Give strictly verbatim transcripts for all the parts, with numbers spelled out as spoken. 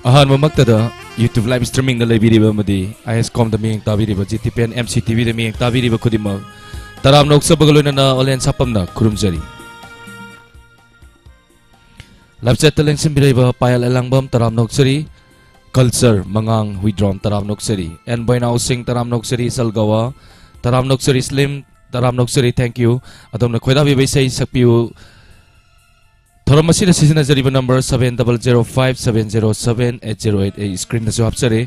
ꯑꯍꯥꯟꯕꯃꯛꯇꯗ YouTube live streamingꯗ ꯂꯩꯕꯤꯔꯤꯕ ꯑꯃꯗꯤ ISCOMꯗ ꯃꯤꯠꯌꯦꯡ ꯇꯥꯕꯤꯔꯤꯕ, GTPN MCTVꯗ ꯃꯤꯠꯌꯦꯡ ꯇꯥꯕꯤꯔꯤꯕ ꯈꯨꯗꯤꯡꯃꯛ ꯇꯔꯥꯝꯅ ꯑꯣꯛꯆꯕꯒ ꯂꯣꯏꯅꯅ ꯑꯣꯂꯦꯟ ꯁꯥꯄꯝꯅ ꯈꯨꯔꯨꯝꯖꯔꯤ꯫ ꯂꯥꯏꯐ ꯆꯦꯠꯇ ꯂꯦꯡꯁꯤꯟꯕꯤꯔꯛꯏꯕ ꯄꯥꯌꯜ ꯑꯦꯂꯥꯡꯕꯝ ꯇꯔꯥꯝꯅ ꯑꯣꯛꯆꯔꯤ꯫ ꯀꯜꯆꯔ ꯃꯉꯥꯡ ꯍꯨꯏꯗ꯭ꯔꯣꯝ ꯇꯔꯥꯝꯅ ꯑꯣꯛꯆꯔꯤ꯫ ꯑꯦꯟ ꯕꯣꯏꯅꯥꯎ ꯁꯤꯡ ꯇꯔꯥꯝꯅ ꯑꯣꯛꯆꯔꯤ꯫ ꯁꯜꯒꯋꯥ ꯇꯔꯥꯝꯅ ꯑꯣꯛꯆꯔꯤ꯫ ꯁ꯭ꯂꯤꯝ ꯇꯔꯥꯝꯅ ꯑꯣꯛꯆꯔꯤ꯫ Thank you꯫ ꯑꯗꯣꯝꯅ ꯈꯣꯏꯗꯥꯕꯤꯕ ꯏꯁꯩ ꯁꯛꯄꯤꯌꯨ꯫ ꯊꯧꯔꯝ ꯑꯁꯤꯗ ꯁꯤꯖꯤꯟꯅꯖꯔꯤꯕ number seven double zero five seven zero seven eight zero eight ꯑꯩ screenꯗꯁꯨ ꯍꯥꯞꯆꯔꯦ꯫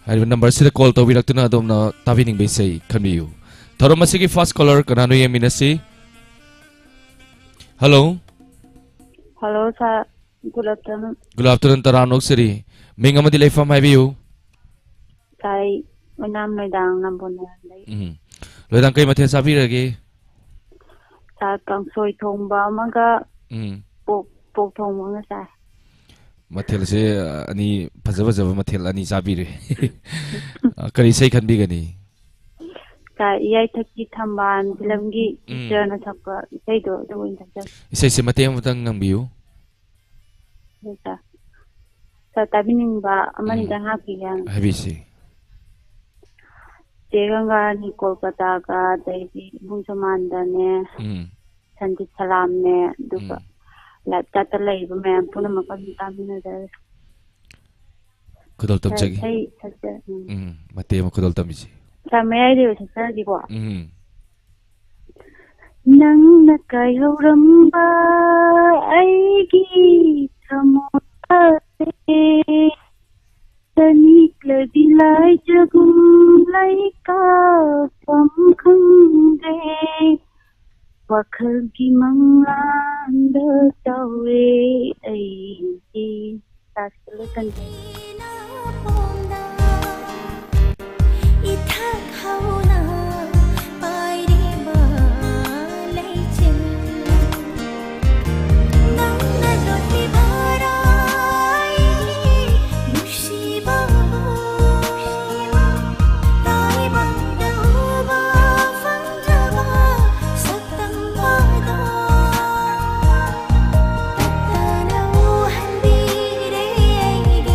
ꯍꯥꯏꯔꯤꯕ number ꯑꯁꯤꯗ call ꯇꯧꯕꯤꯔꯛꯇꯨꯅ ꯑꯗꯣꯝꯅ ꯇꯥꯕꯤꯅꯤꯡꯕ ꯏꯁꯩ ꯈꯟꯕꯤꯌꯨ꯫ ꯊꯧꯔꯝ ꯑꯁꯤꯒꯤ first caller ꯀꯅꯥꯅꯣ ꯌꯦꯡꯃꯤꯟꯅꯁꯤ꯫ Hello꯫ Hello, sir. Good afternoon. Good afternoon, ꯇꯔꯥꯝꯅ ꯑꯣꯛꯆꯔꯤ꯫ ꯃꯤꯡ ꯑꯃꯗꯤ ꯂꯩꯐꯝ ꯍꯥꯏꯕꯤꯌꯨ꯫ Sir, ꯑꯩ ꯑꯣꯏꯅꯥꯝ ꯅꯣꯏꯗꯥꯡ ꯅꯝꯕꯣꯜ ꯅꯣꯏꯔꯥꯝꯗꯒꯤ꯫ ꯎꯝ꯫ ꯂꯣꯏꯗꯥꯡ ꯀꯩ ꯃꯊꯦꯜ ꯆꯥꯕꯤꯔꯒꯦ? Sir, ꯀꯥꯡꯁꯣꯏ ꯊꯣꯡꯕ ꯑꯃꯒ ꯎꯝ꯫ ꯄꯣꯛ, ꯄꯣꯛ ꯊꯣꯡꯕ ꯑꯃꯒ ꯆꯥꯏ꯫ ꯃꯊꯦꯜꯁꯦ, ꯑ, ꯑꯅꯤ, ꯐꯖ ꯐꯖꯕ ꯃꯊꯦꯜ ꯑꯅꯤ ꯆꯥꯕꯤꯔꯦ꯫ ꯑ, ꯀꯔꯤ ꯏꯁꯩ ꯈꯟꯕꯤꯒꯅꯤ? Sir, ꯏꯌꯥꯏꯊꯛꯀꯤ ꯊꯝꯕꯥꯜ ꯐꯤꯂꯝꯒꯤ ꯎꯝ꯫ Teacherꯅ ꯁꯛꯄ ꯏꯁꯩꯗꯣ ꯑꯗꯨ ꯑꯣꯏꯅ ꯁꯛꯆꯒꯦ꯫ ꯏꯁꯩꯁꯦ ꯃꯇꯦꯛ ꯑꯃꯇꯪ ꯉꯪꯕꯤꯌꯨ꯫ ꯍꯣꯏ, sir꯫ Sir, ꯇꯥꯕꯤꯅꯤꯡꯕ ꯑꯃꯅꯤꯗꯪ ꯎꯝ꯫ ꯍꯥꯞꯈꯤꯒꯦ ꯌꯥꯅꯤ? ꯍꯥꯏꯕꯤꯁꯤ꯫ ꯆꯦ ꯒꯪꯒꯥꯅꯤ ꯀꯣꯜꯀꯇꯥꯒ, ꯑꯗꯩꯗꯤ ꯏꯕꯨꯡ ꯁꯃꯥꯟꯗꯅꯦ, ꯎꯝ꯫ ꯁꯟꯖꯤꯠ ꯁꯂꯥꯝꯅꯦ, ꯑꯗꯨꯒ ꯎꯝ꯫ Live chatꯇ ꯂꯩꯔꯤꯕ ꯃꯌꯥꯝ ꯄꯨꯝꯅꯃꯛꯀ ꯑꯗꯨꯝ ꯇꯥꯃꯤꯟꯅꯖꯔꯦ꯫ ꯈꯨꯗꯣꯜ Sir, ꯇꯝꯖꯒꯦ꯫ ꯏꯁꯩ ꯁꯛꯆ-, ꯎꯝ꯫ ꯎꯝ, ꯃꯇꯦꯛ ꯑꯃ ꯈꯨꯗꯣꯜ ꯇꯝꯕꯤꯁꯤ꯫ Sir, ꯃꯌꯥꯏꯗ ꯑꯣꯏꯅ ꯁꯛꯆꯔꯒꯦꯀꯣ꯫ ꯎꯝ꯫ ꯅꯪꯅ ꯀꯥꯏꯍꯧꯔꯝꯕ ꯑꯩꯒꯤ ꯊꯃꯣꯏ ꯑꯁꯦ, ꯆꯅꯤꯛꯂꯕꯤ ꯂꯥꯏꯖꯒꯨꯝ ꯂꯩꯀꯥꯐꯝ ꯈꯪꯗ꯭ꯔꯦ, ꯋꯥꯈꯜꯒꯤ ꯃꯪꯂꯥꯟꯗ ꯇꯧꯔꯦ ꯑꯩꯒꯤ꯫ ꯂꯥꯁꯇ ꯂꯣꯏꯁꯟꯒꯦ꯫ ꯏꯊꯛ ꯍꯧꯅ ꯄꯥꯏꯔꯤꯕ ꯂꯩꯆꯤꯜ, ꯅꯪꯅ ꯂꯣꯠꯂꯤꯕꯔꯥ ꯑꯩꯒꯤ ꯅꯨꯡꯁꯤꯕꯕꯨ? ꯇꯥꯏꯕꯪꯗ ꯎꯕ ꯐꯪꯗ꯭ꯔꯕ ꯁꯛꯇꯝ ꯑꯗꯣ ꯇꯠꯇꯅ ꯎꯍꯟꯕꯤꯔꯦ ꯑꯩꯒꯤ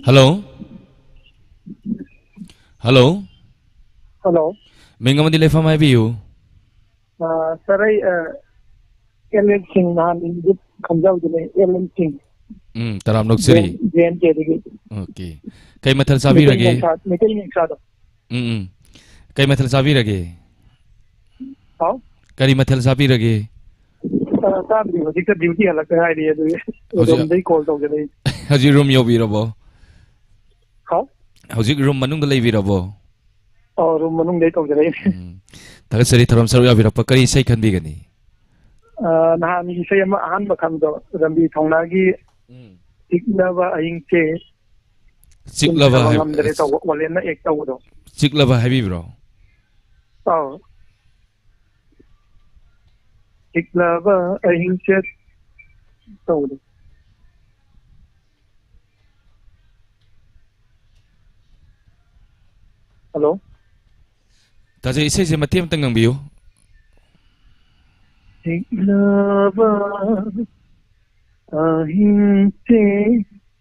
ꯍꯜꯂꯣ꯫ ꯍꯜꯂꯣ꯫ ꯍꯜꯂꯣ꯫ ꯃꯤꯡ ꯑꯃꯗꯤ ꯂꯩꯐꯝ ꯍꯥꯏꯕꯤꯌꯨ꯫ ꯑ, ꯁꯥꯔ, ꯑꯩ, ꯑ, ꯑꯦꯜ ꯑꯦꯟ ꯁꯤꯡ, ꯅꯍꯥꯟ ꯏꯟꯗꯤꯠ ꯈꯪꯖꯍꯧꯗꯅꯦ, ꯑꯦꯜ ꯑꯦꯟ ꯁꯤꯡ꯫ ꯎꯝ, ꯇꯔꯥꯝ ꯅꯣꯛꯆꯔꯤ꯫ ꯖꯦ ꯑꯦꯟ ꯀꯦꯗꯒꯤ꯫ ꯑꯣꯀꯦ꯫ ꯀꯩ ꯃꯊꯦꯜ ꯃꯩꯇꯩ ꯆꯥꯕꯤꯔꯒꯦ? ꯃꯌꯦꯛꯁꯥ-, ꯃꯩꯇꯩ ꯃꯌꯦꯛꯁꯥꯗꯣ꯫ ꯎꯝ, ꯎꯝ꯫ ꯀꯩ ꯃꯊꯦꯜ ꯆꯥꯕꯤꯔꯒꯦ? ꯍꯥꯎ? ꯀꯔꯤ ꯃꯊꯦꯜ ꯆꯥꯕꯤꯔꯒꯦ? ꯑ, ꯆꯥꯗ꯭ꯔꯤ, ꯍꯧꯖꯤꯛꯇ ꯗ꯭ꯌꯨꯇꯤ ꯍꯜꯂꯛꯇ ꯉꯥꯏꯔꯤ, ꯑꯗꯨꯒꯤ ꯍꯧꯖꯤꯛ ꯔꯨꯝꯗꯩ ꯀꯣꯜ ꯇꯧꯖꯔꯛꯏ꯫ ꯍꯧꯖꯤꯛ ꯔꯨꯝ ꯌꯧꯕꯤꯔꯕꯣ? ꯍꯥꯎ? ꯍꯧꯖꯤꯛ ꯔꯨꯝ ꯃꯅꯨꯡꯗ ꯂꯩꯕꯤꯔꯕꯣ? ꯑꯣ, ꯔꯨꯝ ꯃꯅꯨꯡꯗꯩ ꯇꯧꯖꯔꯛꯏꯅꯦ꯫ ꯎꯝ꯫ ꯊꯥꯒꯠꯆꯔꯤ, ꯊꯧꯔꯝ ꯁꯔꯨꯛ ꯌꯥꯕꯤꯔꯛꯄ꯫ ꯀꯔꯤ ꯏꯁꯩ ꯈꯟꯕꯤꯒꯅꯤ? ꯑ, ꯅꯍꯥꯟꯒꯤ ꯏꯁꯩ ꯑꯃ ꯑꯍꯥꯟꯕ ꯈꯟꯕꯗꯣ, ꯔꯟꯕꯤꯔ ꯊꯧꯅꯥꯒꯤ ꯎꯝ꯫ ꯆꯤꯛꯂꯕ ꯑꯍꯤꯡꯁꯦ ꯆꯤꯛꯂꯕ ꯇꯨꯝꯊꯕ ꯍꯥꯏ-, ꯉꯝꯗꯔꯦ ꯇꯧꯕ, ꯋꯥꯂꯦꯟꯅ ꯑꯦꯛ ꯇꯧꯕꯗꯣ꯫ ꯆꯤꯛꯂꯕ ꯍꯥꯏꯕꯤꯕ꯭ꯔꯣ? ꯑꯧ꯫ ꯆꯤꯛꯂꯕ ꯑꯍꯤꯡꯁꯦ ꯇꯧꯕꯗꯣ꯫ ꯍꯜꯂꯣ? ꯇꯥꯖꯩ, ꯏꯁꯩꯁꯦ ꯃꯇꯦꯛ ꯑꯃꯇ ꯉꯪꯕꯤꯌꯨ꯫ ꯆꯤꯛꯂꯕ ꯑꯍꯤꯡꯁꯦ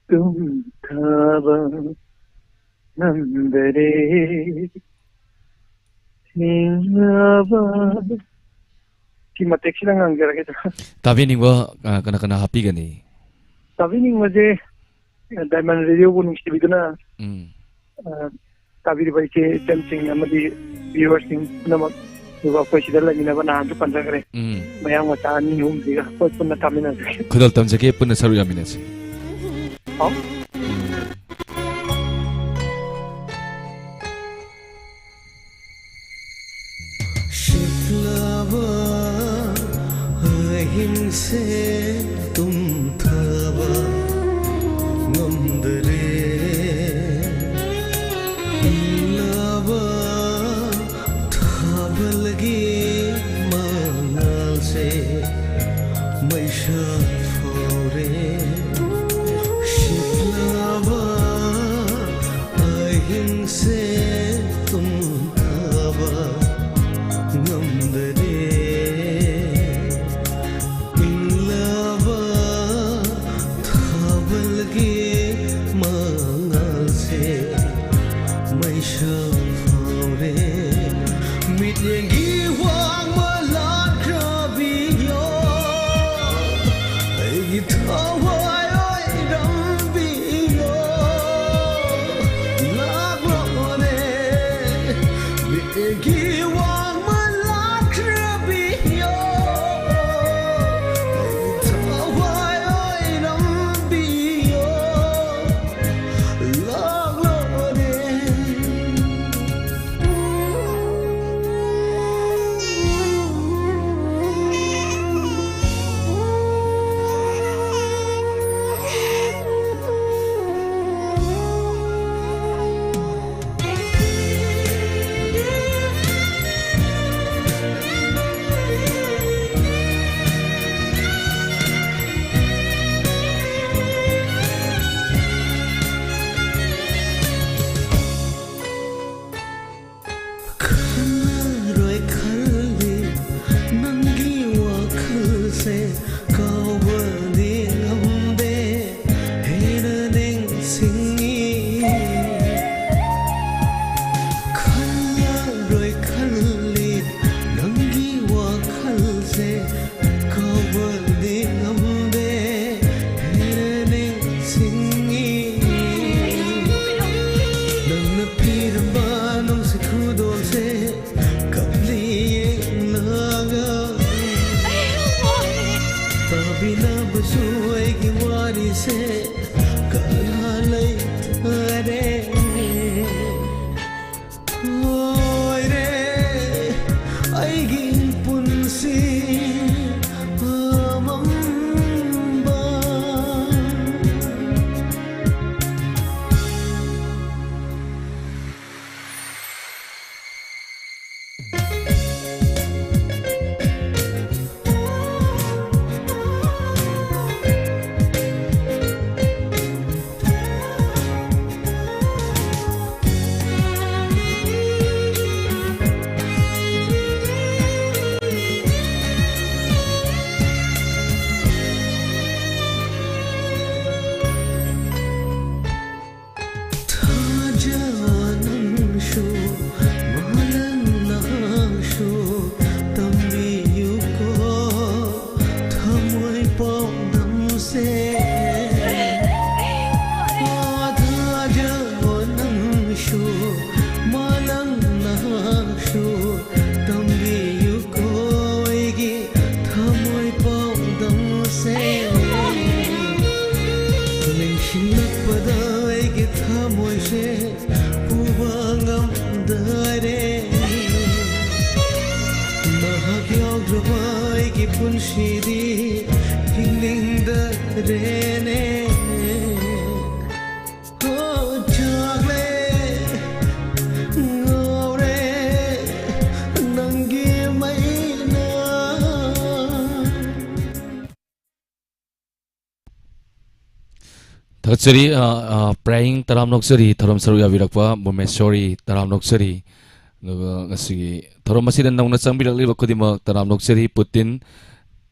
ꯇꯨꯝꯊꯕ ꯉꯝꯗꯔꯦ꯫ ꯊꯦꯡꯂꯕ꯫ ꯁꯤ ꯃꯇꯦꯛꯁꯤꯗ ꯉꯥꯡꯖꯔꯒꯦ, ꯁꯥꯔ꯫ ꯇꯥꯕꯤꯅꯤꯡꯕ, ꯑ, ꯀꯅꯥ ꯀꯅꯥ ꯍꯥꯞꯄꯤꯒꯅꯤ? ꯇꯥꯕꯤꯅꯤꯡꯕꯁꯦ, ꯑ, ꯗꯥꯏꯃꯟ ꯔꯦꯗꯤꯑꯣꯕꯨ ꯅꯨꯡꯁꯤꯕꯤꯗꯨꯅ, ꯎꯝ꯫ ꯑ, ꯇꯥꯕꯤꯔꯤꯕ ꯏꯆꯦ ꯏꯆꯟꯁꯤꯡ ꯑꯃꯗꯤ ꯚꯤꯌꯨꯋꯔꯁꯤꯡ ꯄꯨꯝꯅꯃꯛ, ꯑꯗꯨꯒ ꯑꯩꯈꯣꯏ ꯁꯤꯗ ꯂꯩꯃꯤꯟꯅꯕ ꯅꯍꯥꯟꯁꯨ ꯄꯟꯖꯈ꯭ꯔꯦ, ꯎꯝ꯫ ꯃꯌꯥꯡ ꯃꯆꯥ ꯑꯅꯤ ꯑꯍꯨꯝꯁꯤꯒ ꯑꯩꯈꯣꯏ ꯄꯨꯟꯅ ꯇꯥꯃꯤꯟꯅꯖꯒꯦ꯫ ꯈꯨꯗꯣꯜ ꯇꯝꯖꯒꯦ, ꯄꯨꯟꯅ ꯁꯔꯨꯛ ꯌꯥꯃꯤꯟꯅꯁꯤ꯫ ꯍꯥꯎ? ꯁꯤꯠꯂꯕ ꯑꯍꯤꯡꯁꯦ ꯇꯨꯝꯊꯕ ꯉꯝꯗꯔꯦ꯫ ꯏꯪꯂꯕ ꯊꯥꯕꯜꯒꯤ ꯃꯉꯥꯜꯁꯦ ꯃꯩꯁꯥ ꯐꯥꯎꯔꯦ꯫ ꯁꯤꯠꯂꯕ ꯑꯍꯤꯡꯁꯦ ꯇꯨꯝꯊꯕ ꯉꯝꯗꯔꯦ꯫ ꯏꯪꯂꯕ ꯊꯥꯕꯜꯒꯤ ꯀꯅꯥ ꯂꯩꯇꯔꯦ꯫ ꯂꯣꯏꯔꯦ ꯑꯩꯒꯤ ꯄꯨꯟꯁꯤ ꯑꯃꯝꯕ꯫ ꯊꯥꯖ ꯅꯪꯁꯨ, ꯃꯥꯂꯪ ꯅꯍꯥꯛꯁꯨ ꯇꯝꯕꯤꯌꯨꯀꯣ ꯊꯃꯣꯏ ꯄꯥꯎꯗꯝꯁꯦ꯫ ꯊꯥꯖ ꯅꯪꯁꯨ, ꯃꯥꯂꯪ ꯅꯍꯥꯛꯁꯨ ꯇꯝꯕꯤꯌꯨꯀꯣ ꯑꯩꯒꯤ ꯊꯃꯣꯏ ꯄꯥꯎꯗꯝꯁꯦ꯫ ꯅꯤꯡꯁꯤꯡꯂꯛꯄꯗ ꯑꯩꯒꯤ ꯊꯃꯣꯏꯁꯦ ꯄꯨꯕ ꯉꯝꯗꯔꯦ꯫ ꯅꯍꯥꯛ ꯌꯥꯎꯗ꯭ꯔꯕ ꯑꯩꯒꯤ ꯄꯨꯟꯁꯤꯗꯤ ꯍꯤꯡꯅꯤꯡꯗꯔꯦꯅꯦ꯫ ꯍꯣ, ꯆꯥꯛꯂꯦ, ꯉꯥꯎꯔꯦ, ꯅꯪꯒꯤ ꯃꯩꯅ꯫ ꯊꯥꯒꯠꯆꯔꯤ, ꯑ, ꯑ, ꯄ꯭ꯔꯌꯤꯡ ꯇꯔꯥꯝꯅ ꯑꯣꯛꯆꯔꯤ, ꯊꯧꯔꯝ ꯁꯔꯨꯛ ꯌꯥꯕꯤꯔꯛꯄ ꯃꯣꯃꯦꯁꯣꯔꯤ ꯇꯔꯥꯝꯅ ꯑꯣꯛꯆꯔꯤ꯫ ꯑꯗꯨꯒ ꯉꯁꯤꯒꯤ ꯊꯧꯔꯝ ꯑꯁꯤꯗ ꯅꯧꯅ ꯆꯪꯕꯤꯔꯛꯂꯤꯕ ꯈꯨꯗꯤꯡꯃꯛ ꯇꯔꯥꯝꯅ ꯑꯣꯛꯆꯔꯤ꯫ ꯄꯨꯇꯤꯟ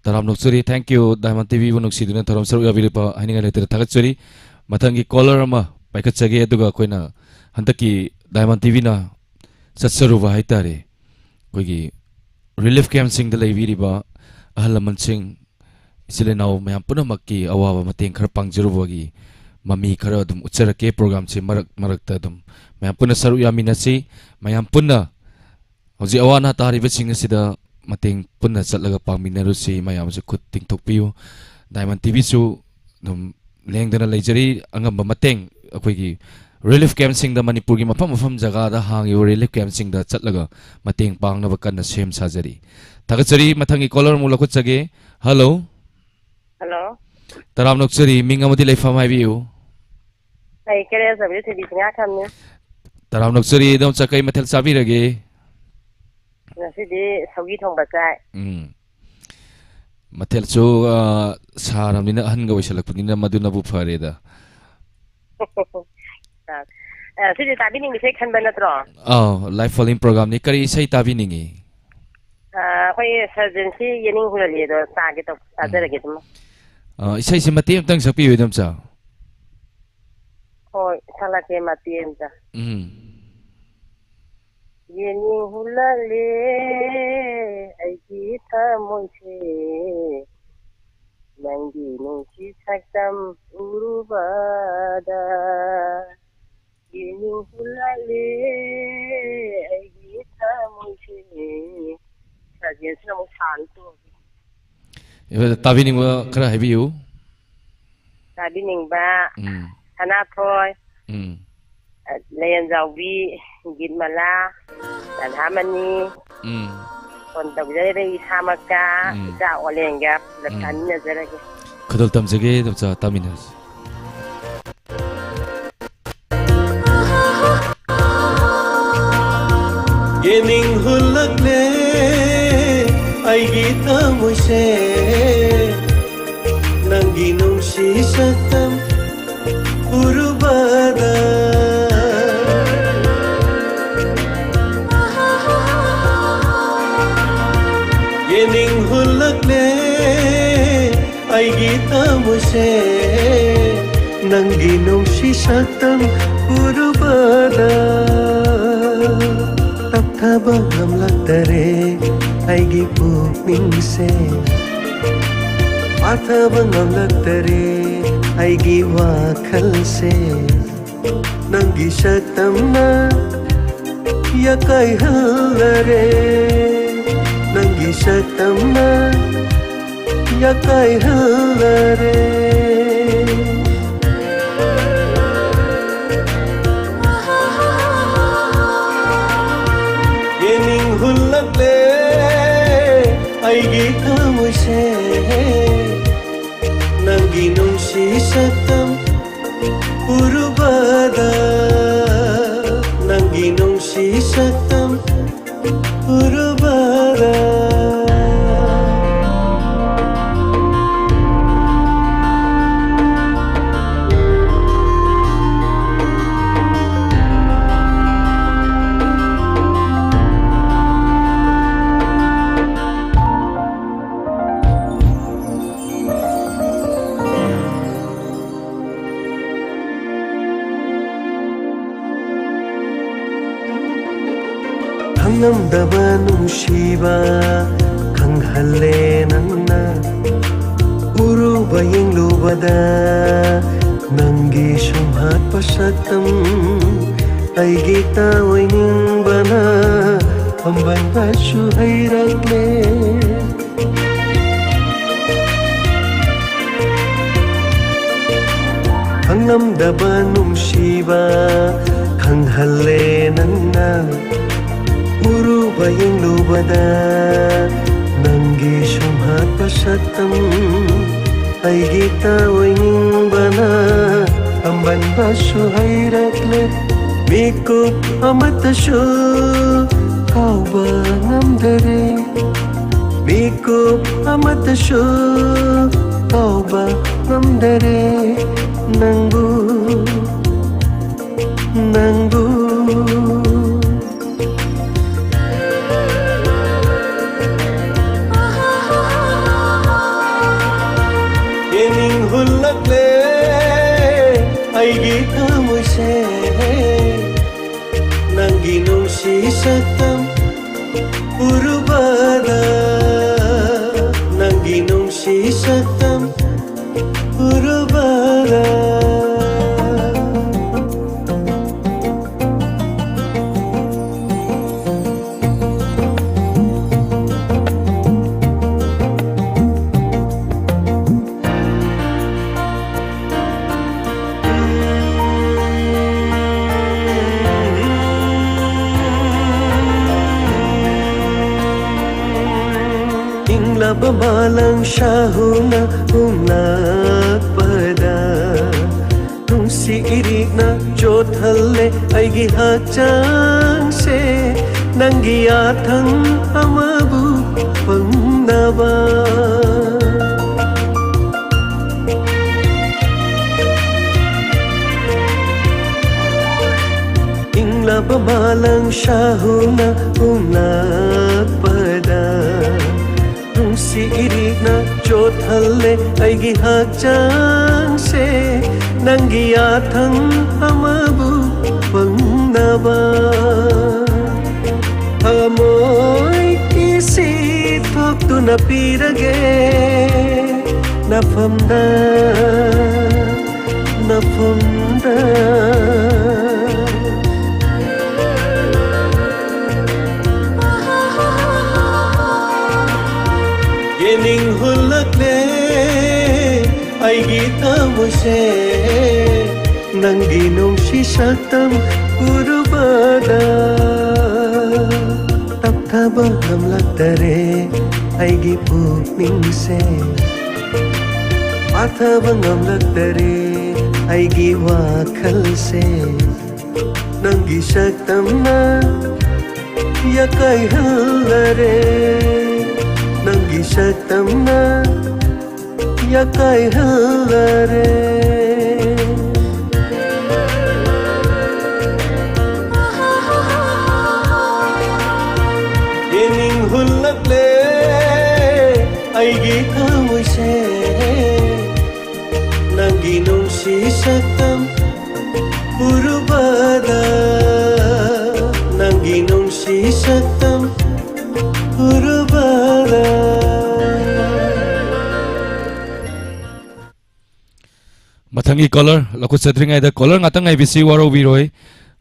ꯇꯔꯥꯝꯅ ꯑꯣꯛꯆꯔꯤ꯫ Thank you, Diamond ꯇꯤꯚꯤꯕꯨ ꯅꯨꯡꯁꯤꯗꯨꯅ ꯊꯧꯔꯝ ꯁꯔꯨꯛ ꯌꯥꯕꯤꯔꯛꯄ꯫ ꯍꯥꯏꯅꯤꯡꯉꯥꯏ ꯂꯩꯇꯅ ꯊꯥꯒꯠꯆꯔꯤ꯫ ꯃꯊꯪꯒꯤ caller ꯑꯃ ꯄꯥꯏꯈꯠꯆꯒꯦ, ꯑꯗꯨꯒ ꯑꯩꯈꯣꯏꯅ ꯍꯟꯗꯛꯀꯤ Diamond ꯇꯤꯚꯤꯅ ꯆꯠꯆꯔꯨꯕ ꯍꯥꯏꯇꯥꯔꯦ, ꯑꯩꯈꯣꯏꯒꯤ relief campꯁꯤꯡꯗ ꯂꯩꯕꯤꯔꯤꯕ ꯑꯍꯜ ꯂꯃꯟꯁꯤꯡ, ꯏꯆꯤꯜ ꯏꯅꯥꯎ ꯃꯌꯥꯝ ꯄꯨꯝꯅꯃꯛꯀꯤ ꯑꯋꯥꯕ ꯃꯇꯦꯡ ꯈꯔ ꯄꯥꯡꯖꯔꯨꯕꯒꯤ ꯃꯃꯤ ꯈꯔ ꯑꯗꯨꯝ ꯎꯠꯆꯔꯛꯀꯦ꯫ Programꯁꯦ ꯃꯔꯛ ꯃꯔꯛꯇ ꯑꯗꯨꯝ ꯃꯌꯥꯝ ꯄꯨꯟꯅ ꯁꯔꯨꯛ ꯌꯥꯃꯤꯟꯅꯁꯤ꯫ ꯃꯌꯥꯝ ꯄꯨꯟꯅ ꯍꯧꯖꯤꯛ ꯑꯋꯥ ꯑꯅꯥ ꯇꯥꯔꯤꯕꯁꯤꯡ ꯑꯁꯤꯗ ꯃꯇꯦꯡ ꯄꯨꯟꯅ ꯆꯠꯂꯒ ꯄꯥꯡꯃꯤꯟꯅꯔꯨꯁꯤ꯫ ꯃꯌꯥꯝꯁꯨ ꯈꯨꯠ ꯇꯤꯡꯊꯣꯛꯄꯤꯌꯨ꯫ Diamond ꯇꯤꯚꯤꯁꯨ ꯑꯗꯨꯝ ꯂꯦꯡꯗꯅ ꯂꯩꯖꯔꯤ꯫ ꯑꯉꯝꯕ ꯃꯇꯦꯡ ꯑꯩꯈꯣꯏꯒꯤ relief campꯁꯤꯡꯗ, ꯃꯅꯤꯄꯨꯔꯒꯤ ꯃꯐꯝ ꯃꯐꯝ ꯖꯒꯥꯗ ꯍꯥꯡꯉꯤꯕ relief campꯁꯤꯡꯗ ꯆꯠꯂꯒ ꯃꯇꯦꯡ ꯄꯥꯡꯅꯕ ꯀꯟꯅ ꯁꯦꯝ ꯁꯥꯖꯔꯤ꯫ ꯊꯥꯒꯠꯆꯔꯤ꯫ ꯃꯊꯪꯒꯤ caller ꯑꯃꯨꯛ ꯂꯧꯈꯠꯆꯒꯦ꯫ Hello꯫ Hello꯫ ꯇꯔꯥꯝꯅ ꯑꯣꯛꯆꯔꯤ꯫ ꯃꯤꯡ ꯑꯃꯗꯤ ꯂꯩꯐꯝ ꯍꯥꯏꯕꯤꯌꯨ꯫ ꯑꯩ ꯀꯦꯔꯦꯜ ꯆꯧꯕꯤ ꯊꯣꯏꯕꯤ ꯁꯤꯡꯉꯥ ꯈꯝꯅꯤ꯫ ꯇꯔꯥꯝꯅ ꯑꯣꯛꯆꯔꯤ꯫ ꯏꯗꯣꯝꯆꯥ, ꯀꯩ ꯃꯊꯦꯜ ꯆꯥꯕꯤꯔꯒꯦ? ꯉꯁꯤꯗꯤ ꯁꯧꯒꯤ ꯊꯣꯡꯕ ꯆꯥꯏ꯫ ꯎꯝ꯫ ꯃꯊꯦꯜꯁꯨ, ꯑ, ꯁꯥꯔꯕꯅꯤꯅ, ꯑꯍꯟꯒ ꯑꯣꯏꯁꯜꯂꯛꯄꯅꯤꯅ ꯃꯗꯨꯅꯕꯨ ꯐꯔꯦꯗ꯫ ꯑ, ꯁꯤꯗꯤ ꯇꯥꯕꯤꯅꯤꯡꯕ ꯏꯁꯩ ꯈꯟꯕ ꯅꯠꯇ꯭ꯔꯣ? ꯑꯥꯎ, live phone-in programꯅꯤ꯫ ꯀꯔꯤ ꯏꯁꯩ ꯇꯥꯕꯤꯅꯤꯡꯉꯤ? ꯑ, ꯑꯩꯈꯣꯏ ꯁꯔꯖꯦꯟꯁꯤ ꯌꯦꯅꯤꯡ ꯍꯨꯔꯜꯂꯤ ꯑꯗꯣ ꯇꯥꯒꯦ ꯇꯧꯕ, ꯎꯝ꯫ ꯇꯥꯖꯔꯒꯦ ꯑꯗꯨꯝ꯫ ꯑ, ꯏꯁꯩꯁꯤ ꯃꯇꯦꯛ ꯑꯃꯇꯪ ꯁꯛꯄꯤꯌꯨ, ꯏꯗꯣꯝꯆꯥ꯫ ꯍꯣꯏ, ꯁꯛꯂꯛꯀꯦ ꯃꯇꯦꯛ ꯑꯃꯇ꯫ ꯎꯝ꯫ ꯌꯦꯅꯤꯡ ꯍꯨꯜꯂꯛꯂꯦ ꯑꯩꯒꯤ ꯊꯃꯣꯏꯁꯦ, ꯅꯪꯒꯤ ꯅꯨꯡꯁꯤ ꯁꯛꯇꯝ ꯎꯔꯨꯕꯗ꯫ ꯌꯦꯅꯤꯡ ꯍꯨꯜꯂꯛꯂꯦ ꯑꯩꯒꯤ ꯊꯃꯣꯏꯁꯦ꯫ ꯁꯔꯖꯦꯟꯁꯤꯅ ꯑꯃꯨꯛ ꯁꯥꯟ ꯇꯣꯛꯑꯒꯦ꯫ ꯇꯥꯕꯤꯅꯤꯡꯕ ꯈꯔ ꯍꯥꯏꯕꯤꯌꯨ꯫ ꯇꯥꯕꯤꯅꯤꯡꯕ ꯎꯝ꯫ ꯁꯅꯥꯊꯣꯏ, ꯎꯝ꯫ ꯂꯦꯟꯖꯥꯎꯕꯤ, ꯒꯤꯠꯃꯂꯥ, ꯔꯥꯙꯥꯃꯅꯤ, ꯎꯝ꯫ ꯐꯣꯟ ꯇꯧꯖꯔꯤꯕ ꯏꯁꯥꯃꯛꯀ, ꯎꯝ꯫ ꯏꯆꯥ ꯑꯣꯂꯦꯟꯒ ꯄꯨꯂꯞ ꯎꯝ꯫ ꯇꯥꯃꯤꯟꯅꯖꯔꯒꯦ꯫ ꯈꯨꯗꯣꯜ ꯇꯝꯖꯒꯦ, ꯏꯗꯣꯝꯆꯥ, ꯇꯥꯃꯤꯟꯅꯔꯁꯤ꯫ ꯌꯦꯅꯤꯡ ꯍꯨꯜꯂꯛꯂꯦ ꯑꯩꯒꯤ ꯊꯃꯣꯏꯁꯦ, ꯅꯪꯒꯤ ꯅꯨꯡꯁꯤ ꯁꯛꯇꯝ ꯎꯔꯨꯕꯗ꯫ ꯌꯦꯅꯤꯡ ꯍꯨꯜꯂꯛꯂꯦ ꯑꯩꯒꯤ ꯊꯃꯣꯏꯁꯦ, ꯅꯪꯒꯤ ꯅꯨꯡꯁꯤ ꯁꯛꯇꯝ ꯎꯔꯨꯕꯗ꯫ ꯇꯞꯊꯕ ꯉꯝꯂꯛꯇꯔꯦ ꯑꯩꯒꯤ ꯄꯨꯛꯅꯤꯡꯁꯦ, ꯐꯥꯊꯕ ꯉꯝꯂꯛꯇꯔꯦ ꯑꯩꯒꯤ ꯋꯥꯈꯜꯁꯦ꯫ ꯅꯪꯒꯤ ꯁꯛꯇꯝꯅ ꯌꯥꯀꯥꯏꯍꯜꯂꯔꯦ, ꯅꯪꯒꯤ ꯁꯛꯇꯝꯅ ꯌꯥꯀꯥꯏꯍꯜꯂꯔꯦ꯫ ꯎꯔꯨꯕꯗ ꯅꯪꯒꯤ ꯅꯨꯡꯁꯤ ꯁꯛꯇꯝ ꯎꯔꯨꯕꯗ꯫ ꯈꯪꯉꯝꯗꯕ ꯅꯨꯡꯁꯤꯕ ꯈꯪꯍꯜꯂꯦ ꯅꯪꯅ꯫ ꯎꯔꯨꯕ ꯌꯦꯡꯂꯨꯕꯗ ꯅꯪꯒꯤ ꯁꯨꯝꯍꯠꯄ ꯁꯛꯇꯝ ꯑꯩꯒꯤ ꯇꯥꯑꯣꯏꯅꯤꯡꯕꯅ ꯄꯥꯝꯕꯟꯕꯁꯨ ꯍꯩꯔꯛꯂꯦ꯫ ꯈꯪꯂꯝꯗꯕ ꯅꯨꯡꯁꯤꯕ ꯈꯪꯍꯜꯂꯦ ꯅꯪꯅ꯫ ꯎꯔꯨꯕ ꯌꯦꯡꯂꯨꯕꯗ ꯅꯪꯒꯤ ꯁꯨꯝꯍꯠꯄ ꯁꯛꯇꯝ ꯑꯩꯒꯤ ꯇꯥꯑꯣꯏꯅꯤꯡꯕꯅ ꯄꯥꯝꯕꯟꯕꯁꯨ ꯍꯩꯔꯛꯂꯦ꯫ ꯃꯤꯀꯨꯞ ꯑꯃꯠꯇꯁꯨ ꯀꯥꯎꯕ ꯉꯝꯗꯔꯦ꯫ ꯃꯤꯀꯨꯞ ꯑꯃꯠꯇꯁꯨ ꯀꯥꯎꯕ ꯉꯝꯗꯔꯦ ꯅꯪꯕꯨ, ꯅꯪꯕꯨ꯫ ꯌꯦꯡꯅꯤꯡ ꯍꯨꯜꯂꯛꯂꯦ ꯑꯩꯒꯤ ꯊꯃꯣꯏꯁꯦ꯫ ꯅꯪꯒꯤ ꯅꯨꯡꯁꯤ ꯁꯛꯇꯝ ꯎꯔꯨꯕꯗ, ꯅꯪꯒꯤ ꯅꯨꯡꯁꯤ ꯁꯛꯇꯝ ꯎꯔꯨꯕꯗ꯫ ꯏꯪꯂꯕ ꯃꯥꯂꯪ ꯁꯥꯍꯨꯅ ꯍꯨꯝꯂꯛꯄꯗ, ꯅꯨꯡ ꯏꯔꯤꯛꯅ ꯆꯣꯠꯍꯜꯂꯦ ꯑꯩꯒꯤ ꯍꯛꯆꯥꯡꯁꯦ, ꯅꯪꯒꯤ ꯌꯥꯊꯪ ꯑꯃꯕꯨ ꯐꯪꯅꯕ꯫ ꯏꯪꯂꯕ ꯃꯥꯂꯪ ꯁꯥꯍꯨꯅ ꯍꯨꯝꯂꯛꯄꯗ, ꯅꯨꯡꯁꯤ ꯏꯔꯤꯛꯅ ꯆꯣꯠꯍꯜꯂꯦ ꯑꯩꯒꯤ ꯍꯛꯆꯥꯡꯁꯦ, ꯅꯪꯒꯤ ꯌꯥꯊꯪ ꯑꯃꯕꯨ ꯐꯪꯅꯕ꯫ ꯊꯃꯣꯏ ꯏꯁꯤ ꯊꯣꯛꯇꯨꯅ ꯄꯤꯔꯒꯦ ꯅꯐꯝꯗ, ꯅꯐꯝꯗ꯫ ꯌꯦꯅꯤꯡ ꯍꯨꯜꯂꯛꯂꯦ ꯑꯩꯒꯤ ꯊꯃꯣꯏꯁꯦ, ꯅꯪꯒꯤ ꯅꯨꯡꯁꯤ ꯁꯛꯇꯝ ꯎꯔꯨꯕꯗ꯫ ꯇꯞꯊꯕ ꯉꯝꯂꯛꯇꯔꯦ ꯑꯩꯒꯤ ꯄꯨꯛꯅꯤꯡꯁꯦ, ꯄꯥꯊꯕ ꯉꯝꯂꯛꯇꯔꯦ ꯑꯩꯒꯤ ꯋꯥꯈꯜꯁꯦ꯫ ꯅꯪꯒꯤ ꯁꯛꯇꯝꯅ ꯌꯥꯀꯥꯏꯍꯜꯂꯔꯦ, ꯅꯪꯒꯤ ꯁꯛꯇꯝꯅ ꯌꯥꯀꯥꯏꯍꯜꯂꯔꯦ꯫ ꯌꯦꯅꯤꯡ ꯍꯨꯜꯂꯛꯂꯦ ꯑꯩꯒꯤ ꯊꯃꯣꯏꯁꯦ, ꯅꯪꯒꯤ ꯅꯨꯡꯁꯤ ꯁꯛꯇꯝ ꯎꯔꯨꯕꯗ, ꯅꯪꯒꯤ ꯅꯨꯡꯁꯤ ꯁꯛꯇꯝ ꯎꯔꯨꯕꯗ꯫ ꯃꯊꯪꯒꯤ ꯀꯣꯂꯔ ꯂꯧꯈꯠꯆꯗ꯭ꯔꯤꯉꯩꯗ, ꯀꯣꯂꯔ ꯉꯥꯛꯇꯪ ꯉꯥꯏꯕꯤꯁꯤ, ꯋꯥꯔꯧꯕꯤꯔꯣꯏ꯫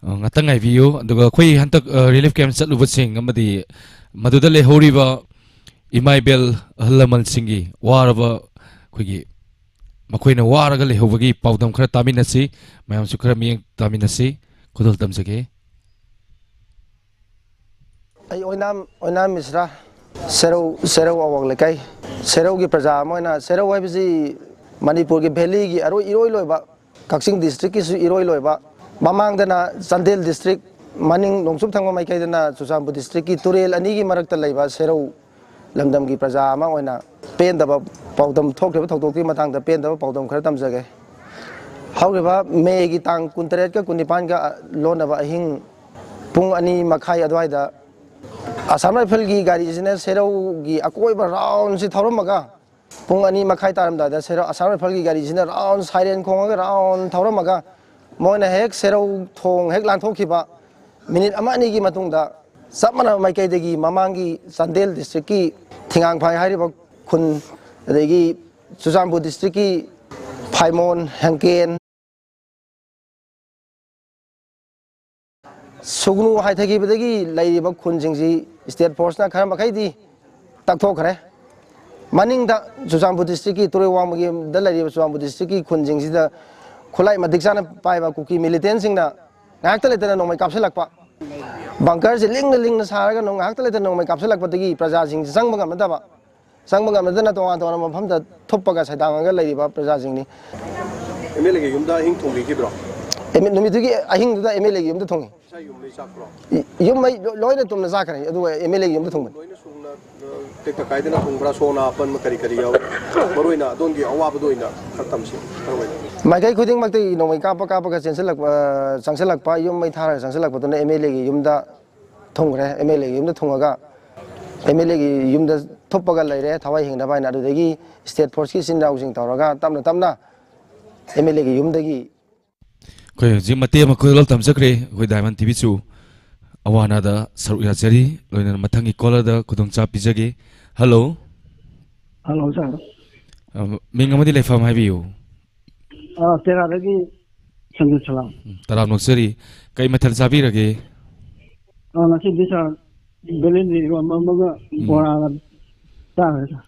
ꯑ, ꯉꯥꯛꯇꯪ ꯉꯥꯏꯕꯤꯌꯨ꯫ ꯑꯗꯨꯒ ꯑꯩꯈꯣꯏ ꯍꯟꯗꯛ, ꯑ, ꯔꯤꯂꯤꯐ ꯀꯦꯝꯞ ꯆꯠꯂꯨꯕꯁꯤꯡ ꯑꯃꯗꯤ ꯃꯗꯨꯗ ꯂꯩꯍꯧꯔꯤꯕ ꯏꯃꯥ ꯏꯕꯦꯜ ꯑꯍꯜ ꯂꯃꯟꯁꯤꯡꯒꯤ ꯋꯥꯔꯕ, ꯑꯩꯈꯣꯏꯒꯤ ꯃꯈꯣꯏꯅ ꯋꯥꯔꯒ ꯂꯩꯍꯧꯕꯒꯤ ꯄꯥꯎꯗꯝ ꯈꯔ ꯇꯥꯃꯤꯟꯅꯁꯤ꯫ ꯃꯌꯥꯝꯁꯨ ꯈꯔ ꯃꯤꯠꯌꯦꯡ ꯇꯥꯃꯤꯟꯅꯁꯤ꯫ ꯈꯨꯗꯣꯜ ꯇꯝꯖꯒꯦ꯫ ꯑꯩ ꯑꯣꯏꯅꯥꯝ, ꯑꯣꯏꯅꯥꯝ ꯃꯤꯁ꯭ꯔꯥ, ꯁꯦꯔꯧ, ꯁꯦꯔꯧ ꯑꯋꯥꯡ ꯂꯩꯀꯥꯏ, ꯁꯦꯔꯧꯒꯤ ꯄ꯭ꯔꯖꯥ ꯑꯃ ꯑꯣꯏꯅ, ꯁꯦꯔꯧ ꯍꯥꯏꯕꯁꯤ ꯃꯅꯤꯄꯨꯔꯒꯤ ꯚꯦꯂꯤꯒꯤ ꯑꯔꯣꯏ, ꯏꯔꯣꯏ ꯂꯣꯏꯕ ꯀꯛꯆꯤꯡ ꯗꯤꯁꯇ꯭ꯔꯤꯛꯀꯤꯁꯨ ꯏꯔꯣꯏ ꯂꯣꯏꯕ, ꯃꯃꯥꯡꯗꯅ ꯆꯥꯟꯗꯦꯜ ꯗꯤꯁꯇ꯭ꯔꯤꯛ, ꯃꯅꯤꯡ ꯅꯣꯡꯆꯨꯞ ꯊꯪꯕ ꯃꯥꯏꯀꯩꯗꯅ ꯆꯨꯔꯆꯥꯟꯄꯨꯔ ꯗꯤꯁꯇ꯭ꯔꯤꯛꯀꯤ ꯇꯨꯔꯦꯜ ꯑꯅꯤꯒꯤ ꯃꯔꯛꯇ ꯂꯩꯕ ꯁꯦꯔꯧ ꯂꯝꯗꯝꯒꯤ ꯄ꯭ꯔꯖꯥ ꯑꯃ ꯑꯣꯏꯅ ꯄꯦꯟꯗꯕ ꯄꯥꯎꯗꯝ, ꯊꯣꯛꯈꯤꯕ ꯊꯧꯗꯣꯛꯀꯤ ꯃꯇꯥꯡꯗ ꯄꯦꯟꯗꯕ ꯄꯥꯎꯗꯝ ꯈꯔ ꯇꯝꯖꯒꯦ꯫ ꯍꯧꯈꯤꯕ ꯃꯦꯒꯤ ꯇꯥꯡ ꯀꯨꯟꯇꯔꯦꯠꯀ ꯀꯨꯟꯅꯤꯄꯥꯟꯒ ꯂꯣꯟꯅꯕ ꯑꯍꯤꯡ ꯄꯨꯡ ꯑꯅꯤ ꯃꯈꯥꯏ ꯑꯗꯨꯋꯥꯏꯗ ꯑꯁꯥꯝ ꯔꯥꯏꯐꯜꯒꯤ ꯒꯥꯔꯤꯁꯤꯅ ꯁꯦꯔꯧꯒꯤ ꯑꯀꯣꯏꯕ ꯔꯥꯎꯟꯁꯤ ꯊꯧꯔꯝꯃꯒ, ꯄꯨꯡ ꯑꯅꯤ ꯃꯈꯥꯏ ꯇꯥꯔꯝꯗꯥꯏꯗ ꯁꯦꯔꯧ ꯑꯁꯥꯝ ꯔꯥꯏꯐꯜꯒꯤ ꯒꯥꯔꯤꯁꯤꯅ ꯔꯥꯎꯟ ꯁꯥꯏꯔꯦꯟ ꯈꯣꯡꯉꯒ ꯔꯥꯎꯟ ꯊꯧꯔꯝꯃꯒ, ꯃꯣꯏꯅ ꯍꯦꯛ ꯁꯦꯔꯧ ꯊꯣꯡ ꯍꯦꯛ ꯂꯥꯟꯊꯣꯛꯈꯤꯕ ꯃꯤꯅꯤꯠ ꯑꯃ ꯑꯅꯤꯒꯤ ꯃꯇꯨꯡꯗ, ꯆꯞ ꯃꯥꯟꯅꯕ ꯃꯥꯏꯀꯩꯗꯒꯤ ꯃꯃꯥꯡꯒꯤ ꯆꯥꯟꯗꯦꯜ ꯗꯤꯁꯇ꯭ꯔꯤꯛꯀꯤ ꯊꯤꯉꯥꯡꯐꯥꯏ ꯍꯥꯏꯔꯤꯕ ꯈꯨꯟ, ꯑꯗꯒꯤ ꯆꯨꯔꯆꯥꯟꯄꯨꯔ ꯗꯤꯁꯇ꯭ꯔꯤꯛꯀꯤ ꯐꯥꯏꯃꯣꯟ, ꯍꯦꯡꯀꯦꯟ, ꯁꯨꯒꯅꯨ ꯍꯥꯏꯊꯈꯤꯕꯗꯒꯤ ꯂꯩꯔꯤꯕ ꯈꯨꯟꯁꯤꯡꯁꯤ ꯁ꯭ꯇꯦꯠ ꯐꯣꯔꯁꯅ ꯈꯔ ꯃꯈꯩꯗꯤ ꯇꯛꯊꯣꯛꯈ꯭ꯔꯦ꯫ ꯃꯅꯤꯡꯗ ꯆꯨꯔꯆꯥꯟꯄꯨꯔ ꯗꯤꯁꯇ꯭ꯔꯤꯛꯀꯤ ꯇꯨꯔꯦꯜ ꯋꯥꯡꯃꯒꯤꯗ ꯂꯩꯔꯤꯕ ꯆꯨꯔꯆꯥꯟꯄꯨꯔ ꯗꯤꯁꯇ꯭ꯔꯤꯛꯀꯤ ꯈꯨꯟꯁꯤꯡꯁꯤꯗ ꯈꯨꯠꯂꯥꯏ ꯃꯇꯤꯛ ꯆꯥꯅ ꯄꯥꯏꯕ ꯀꯨꯀꯤ ꯃꯤꯂꯤꯇꯦꯟꯁꯤꯡꯅ ꯉꯥꯏꯍꯥꯛꯇ ꯂꯩꯇꯅ ꯅꯣꯡꯃꯩ ꯀꯥꯞꯁꯤꯜꯂꯛꯄ, ꯕꯪꯀꯔꯁꯦ ꯂꯤꯡꯅ ꯂꯤꯡꯅ ꯁꯥꯔꯒ ꯅꯣꯡ-, ꯉꯥꯏꯍꯥꯛꯇ ꯂꯩꯇꯅ ꯅꯣꯡꯃꯩ ꯀꯥꯞꯁꯤꯜꯂꯛꯄꯗꯒꯤ ꯄ꯭ꯔꯖꯥꯁꯤꯡꯁꯤ ꯆꯪꯕ ꯉꯝꯅꯗꯕ, ꯆꯪꯕ ꯉꯝꯅꯗꯅ ꯇꯣꯉꯥꯟ ꯇꯣꯉꯥꯟꯕ ꯃꯐꯝꯗ ꯊꯨꯞꯄꯒ ꯁꯩꯗꯥꯡꯉꯒ ꯂꯩꯔꯤꯕ ꯄ꯭ꯔꯖꯥꯁꯤꯡꯅꯤ꯫ ꯑꯦꯝ ꯑꯦꯜ ꯑꯦꯒꯤ ꯌꯨꯝꯗ ꯑꯍꯤꯡ ꯊꯣꯡꯕꯤꯈꯤꯕ꯭ꯔꯣ? ꯑꯦꯝ ꯑꯦꯜ, ꯅꯨꯃꯤꯠꯇꯨꯒꯤ ꯑꯍꯤꯡꯗꯨꯗ ꯑꯦꯝ ꯑꯦꯜ ꯑꯦꯒꯤ ꯌꯨꯝꯗ ꯊꯣꯡꯉꯤ꯫ ꯏꯁꯥ ꯌꯨꯝ ꯃꯩ ꯆꯥꯛꯄ꯭ꯔꯣ? ꯏ-, ꯌꯨꯝ ꯃꯩ ꯂꯣ-, ꯂꯣꯏꯅ ꯇꯨꯝꯅ ꯆꯥꯛꯈ꯭ꯔꯦ, ꯑꯗꯨꯒ ꯑꯦꯝ ꯑꯦꯜ ꯑꯦꯒꯤ ꯌꯨꯝꯗ ꯊꯣꯡꯕꯅꯤ꯫ ꯂꯣꯏꯅ ꯁꯨꯅ, ꯑ, ꯇꯦꯛꯇ ꯀꯥꯏꯗꯅ ꯊꯣꯡꯕ꯭ꯔꯥ? ꯁꯣꯛ ꯑꯅꯥ ꯑꯄꯟꯕ ꯀꯔꯤ ꯀꯔꯤ ꯌꯥꯎꯏ? ꯃꯔꯨꯑꯣꯏꯅ ꯑꯗꯣꯝꯒꯤ ꯑꯋꯥꯕꯗꯣ ꯑꯣꯏꯅ ꯈꯔ ꯇꯝꯁꯤ, ꯈꯔ ꯑꯣꯏꯅ꯫ ꯃꯥꯏꯀꯩ ꯈꯨꯗꯤꯡꯃꯛꯇꯒꯤ ꯅꯣꯡꯃꯩ ꯀꯥꯞꯄ ꯀꯥꯞꯄꯒ ꯆꯦꯟꯁꯤꯜꯂꯛꯄ, ꯑ, ꯆꯪꯁꯤꯜꯂꯛꯄ, ꯌꯨꯝ ꯃꯩ ꯊꯥꯔꯒ ꯆꯪꯁꯤꯜꯂꯛꯄꯗꯨꯅ ꯑꯦꯝ ꯑꯦꯜ ꯑꯦꯒꯤ ꯌꯨꯝꯗ ꯊꯨꯡꯈ꯭ꯔꯦ꯫ ꯑꯦꯝ ꯑꯦꯜ ꯑꯦꯒꯤ ꯌꯨꯝꯗ ꯊꯨꯡꯉꯒ ꯑꯦꯝ ꯑꯦꯜ ꯑꯦꯒꯤ ꯌꯨꯝꯗ ꯊꯨꯞꯄꯒ ꯂꯩꯔꯦ ꯊꯋꯥꯏ ꯍꯤꯡꯅꯕ ꯍꯥꯏꯅ꯫ ꯑꯗꯨꯗꯒꯤ ꯁ꯭ꯇꯦꯠ ꯐꯣꯔꯁꯀꯤ ꯏꯆꯤꯟ ꯏꯅꯥꯎꯁꯤꯡ ꯇꯧꯔꯒ ꯇꯞꯅ ꯇꯞꯅ ꯑꯦꯝ ꯑꯦꯜ ꯑꯦꯒꯤ ꯌꯨꯝꯗꯒꯤ ꯑꯩꯈꯣꯏ ꯍꯧꯖꯤꯛ ꯃꯇꯦꯛ ꯑꯃ ꯀꯣꯏꯔꯣꯜ ꯇꯝꯖꯈ꯭ꯔꯦ꯫ ꯑꯩꯈꯣꯏ ꯗꯥꯏꯃꯟ ꯇꯤ ꯚꯤꯁꯨ ꯑꯋꯥ ꯑꯅꯥꯗ ꯁꯔꯨꯛ ꯌꯥꯖꯔꯤ꯫ ꯂꯣꯏꯅꯅ ꯃꯊꯪꯒꯤ ꯀꯣꯂꯔꯗ ꯈꯨꯗꯣꯡꯆꯥꯕ ꯄꯤꯖꯒꯦ꯫ ꯍꯜꯂꯣ꯫ ꯍꯜꯂꯣ, ꯁꯥꯔ꯫ ꯑ, ꯃꯤꯡ ꯑꯃꯗꯤ ꯂꯩꯐꯝ ꯍꯥꯏꯕꯤꯌꯨ꯫ ꯑ, ꯇꯦꯔꯥꯗꯒꯤ ꯁꯟꯖꯨ ꯁꯂꯥꯝ꯫ ꯎꯝ, ꯇꯔꯥꯝ ꯅꯣꯛꯆꯔꯤ꯫ ꯀꯩ ꯃꯊꯦꯜ ꯆꯥꯕꯤꯔꯒꯦ? ꯑ, ꯉꯁꯤꯗꯤ, ꯁꯥꯔ, ꯕꯦꯂꯦꯟꯗ꯭ꯔꯤ ꯏꯔꯣꯟꯕ ꯑꯃꯒ ꯎꯝ꯫ ꯕꯣꯔꯥꯒ ꯆꯥꯈ꯭ꯔꯦ, ꯁꯥꯔ꯫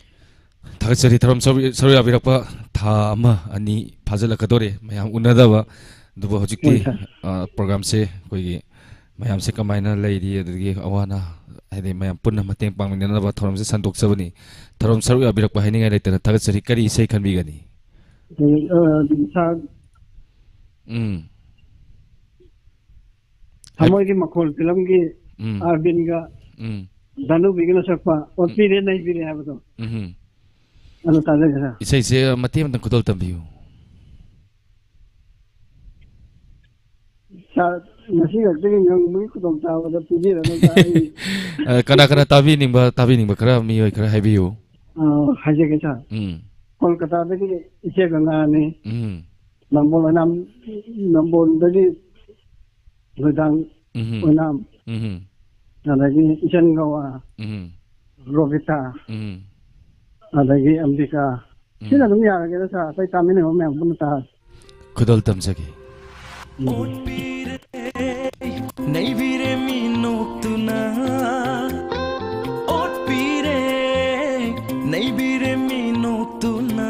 ꯊꯥꯒꯠꯆꯔꯤ꯫ ꯊꯧꯔꯝ ꯁꯔꯨꯛ, ꯁꯔꯨꯛ ꯌꯥꯕꯤꯔꯛꯄ ꯊꯥ ꯑꯃ ꯑꯅꯤ ꯐꯥꯖꯤꯜꯂꯛꯀꯗꯧꯔꯦ ꯃꯌꯥꯝ ꯎꯅꯗꯕ꯫ ꯑꯗꯨꯕꯨ ꯍꯧꯖꯤꯛꯇꯤ, ꯍꯣꯏ, ꯁꯥꯔ꯫ ꯑ, ꯄ꯭ꯔꯣꯒ꯭ꯔꯥꯝꯁꯦ ꯑꯩꯈꯣꯏꯒꯤ ꯃꯌꯥꯝꯁꯦ ꯀꯃꯥꯏꯅ ꯂꯩꯔꯤ, ꯑꯗꯨꯗꯒꯤ ꯑꯋꯥ ꯑꯅꯥ, ꯍꯥꯏꯗꯤ ꯃꯌꯥꯝ ꯄꯨꯟꯅ ꯃꯇꯦꯡ ꯄꯥꯡꯃꯤꯟꯅꯅꯕ ꯊꯧꯔꯝꯁꯦ ꯁꯟꯗꯣꯛꯆꯕꯅꯤ꯫ ꯊꯧꯔꯝ ꯁꯔꯨꯛ ꯌꯥꯕꯤꯔꯛꯄ ꯍꯥꯏꯅꯤꯡꯉꯥꯏ ꯂꯩꯇꯅ ꯊꯥꯒꯠꯆꯔꯤ꯫ ꯀꯔꯤ ꯏꯁꯩ ꯈꯟꯕꯤꯒꯅꯤ? ꯑ, ꯁꯥꯔ, ꯎꯝ꯫ ꯊꯃꯣꯏꯒꯤ ꯃꯈꯣꯜ ꯐꯤꯂꯝꯒꯤ ꯎꯝ꯫ ꯑꯥꯔꯕꯤꯟꯒ ꯎꯝ꯫ ꯙꯅꯨꯕꯤꯒꯅ ꯁꯛꯄ ꯑꯣꯠꯄꯤꯔꯦ ꯅꯩꯕꯤꯔꯦ ꯍꯥꯏꯕꯗꯣ꯫ ꯎꯝ꯫ ꯑꯗꯨ ꯇꯥꯖꯒꯦ ꯁꯥꯔ꯫ ꯏꯁꯩꯁꯦ ꯃꯇꯦꯛ ꯑꯃꯇꯪ ꯈꯨꯗꯣꯜ ꯇꯝꯕꯤꯌꯨ꯫ ꯁꯥꯔ, ꯉꯁꯤ ꯈꯛꯇꯒꯤ ꯉꯪꯕꯒꯤ ꯈꯨꯗꯣꯡꯆꯥꯕꯗ ꯄꯤꯕꯤꯔꯒ ꯁꯥꯔ, ꯑꯩ ꯑ, ꯀꯅꯥ ꯀꯅꯥ ꯇꯥꯕꯤꯅꯤꯡꯕ, ꯇꯥꯕꯤꯅꯤꯡꯕ ꯈꯔ ꯃꯤꯑꯣꯏ ꯈꯔ ꯍꯥꯏꯕꯤꯌꯨ꯫ ꯑ, ꯍꯥꯏꯖꯒꯦ ꯁꯥꯔ꯫ ꯎꯝ꯫ ꯀꯣꯜꯀꯇꯥꯗꯒꯤ ꯏꯆꯦ ꯒꯪꯒꯥꯅꯤ꯫ ꯎꯝ꯫ ꯅꯝꯕꯣꯜ ꯑꯣꯏꯅꯥꯝ, ꯅꯝꯕꯣꯜꯗꯒꯤ ꯅꯨꯃꯤꯗꯥꯡ ꯎꯝ꯫ ꯑꯣꯏꯅꯥꯝ꯫ ꯎꯝ꯫ ꯑꯗꯒꯤ ꯏꯆꯟ ꯒꯋꯥ, ꯎꯝ꯫ ꯔꯣꯕꯤꯇꯥ, ꯎꯝ꯫ ꯑꯗꯒꯤ ꯑꯝꯕꯤꯀꯥ꯫ ꯎꯝ꯫ ꯁꯤꯅ ꯑꯗꯨꯝ ꯌꯥꯔꯒꯦꯗ ꯁꯥꯔ, ꯑꯇꯩ ꯇꯥꯃꯤꯟꯅꯕ ꯃꯌꯥꯝ ꯄꯨꯟꯅ ꯇꯥꯔꯁꯤ꯫ ꯈꯨꯗꯣꯜ ꯇꯝꯖꯒꯦ꯫ ꯎꯝ꯫ ꯅꯩꯕꯤꯔꯦ ꯃꯤ ꯅꯣꯛꯇꯨꯅ, ꯑꯣꯠꯄꯤꯔꯦ ꯅꯩꯕꯤꯔꯦ ꯃꯤ ꯅꯣꯛꯇꯨꯅ,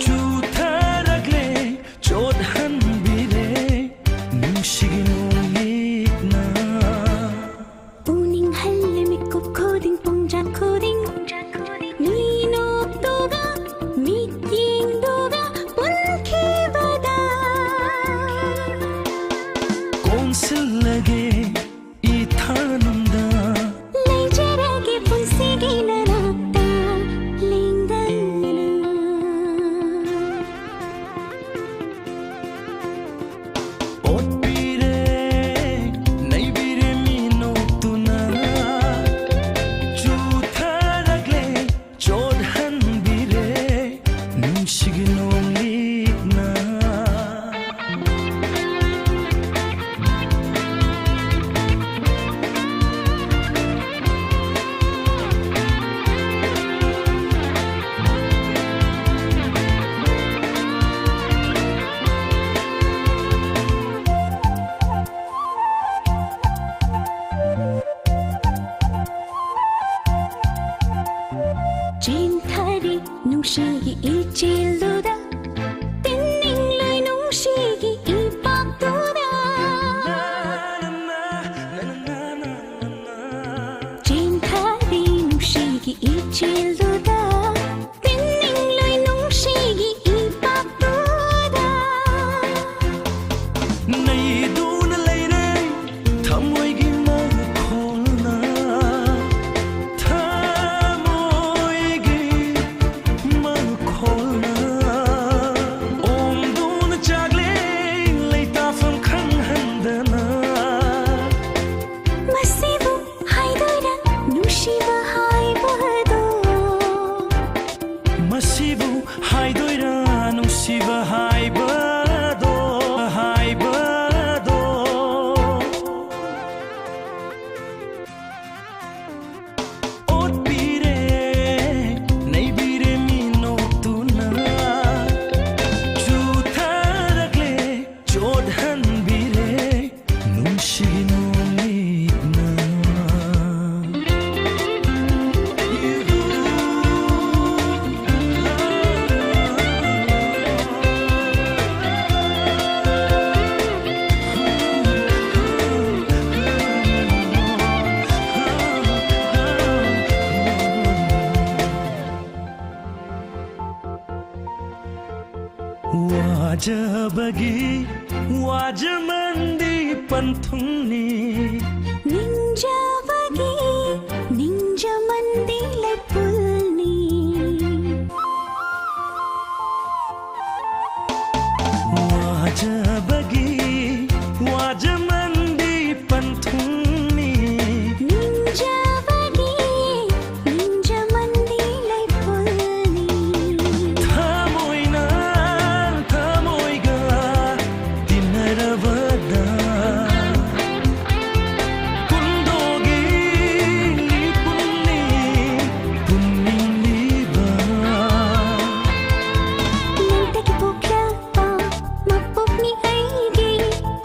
ꯆꯨꯊꯔꯛꯂꯦ ꯆꯣꯠꯍꯟꯕꯤꯔꯦ ꯅꯨꯡꯁꯤꯒꯤ ꯅꯣꯡꯂꯤꯛꯅ꯫ ꯎꯅꯤꯡꯍꯜꯂꯦ ꯃꯤꯀꯨꯞ ꯈꯨꯗꯤꯡ ꯄꯨꯡꯖꯥ ꯈꯨꯗꯤꯡ, ꯃꯤ ꯅꯣꯛꯇꯨꯒ ꯃꯤꯠꯌꯦꯡꯗꯨꯒ ꯄꯨꯟꯈꯤꯕꯗ꯫ ꯀꯣꯟꯁꯤꯜ ꯆꯕꯒꯤ ꯋꯥꯖꯃꯟꯗꯤ ꯄꯟꯊꯨꯡꯅꯤ꯫ ꯅꯤꯡꯖꯕꯒꯤ ꯅꯤꯡꯖꯃꯟꯗꯤ ꯂꯩꯄꯨꯜꯅꯤ꯫ ꯋꯥꯖꯕꯒꯤ ꯋꯥꯖꯃꯟꯗꯤ ꯄꯟꯊꯨꯡꯅꯤ꯫ ꯅꯤꯡꯖꯕꯒꯤ ꯅꯤꯡꯖꯃꯟꯗꯤ ꯂꯩꯄꯨꯜꯅꯤ꯫ ꯊꯃꯣꯏꯅ ꯊꯃꯣꯏꯒ ꯇꯤꯟꯅꯔꯕꯗ ꯀꯨꯟꯗꯣꯒꯤ ꯂꯤꯄꯨꯟꯅꯤ ꯄꯨꯟꯅꯤꯡꯂꯤꯕ꯫ ꯅꯪꯇꯒꯤ ꯄꯣꯛꯂꯛꯄ ꯃꯄꯣꯛꯅꯤ ꯑꯩꯒꯤ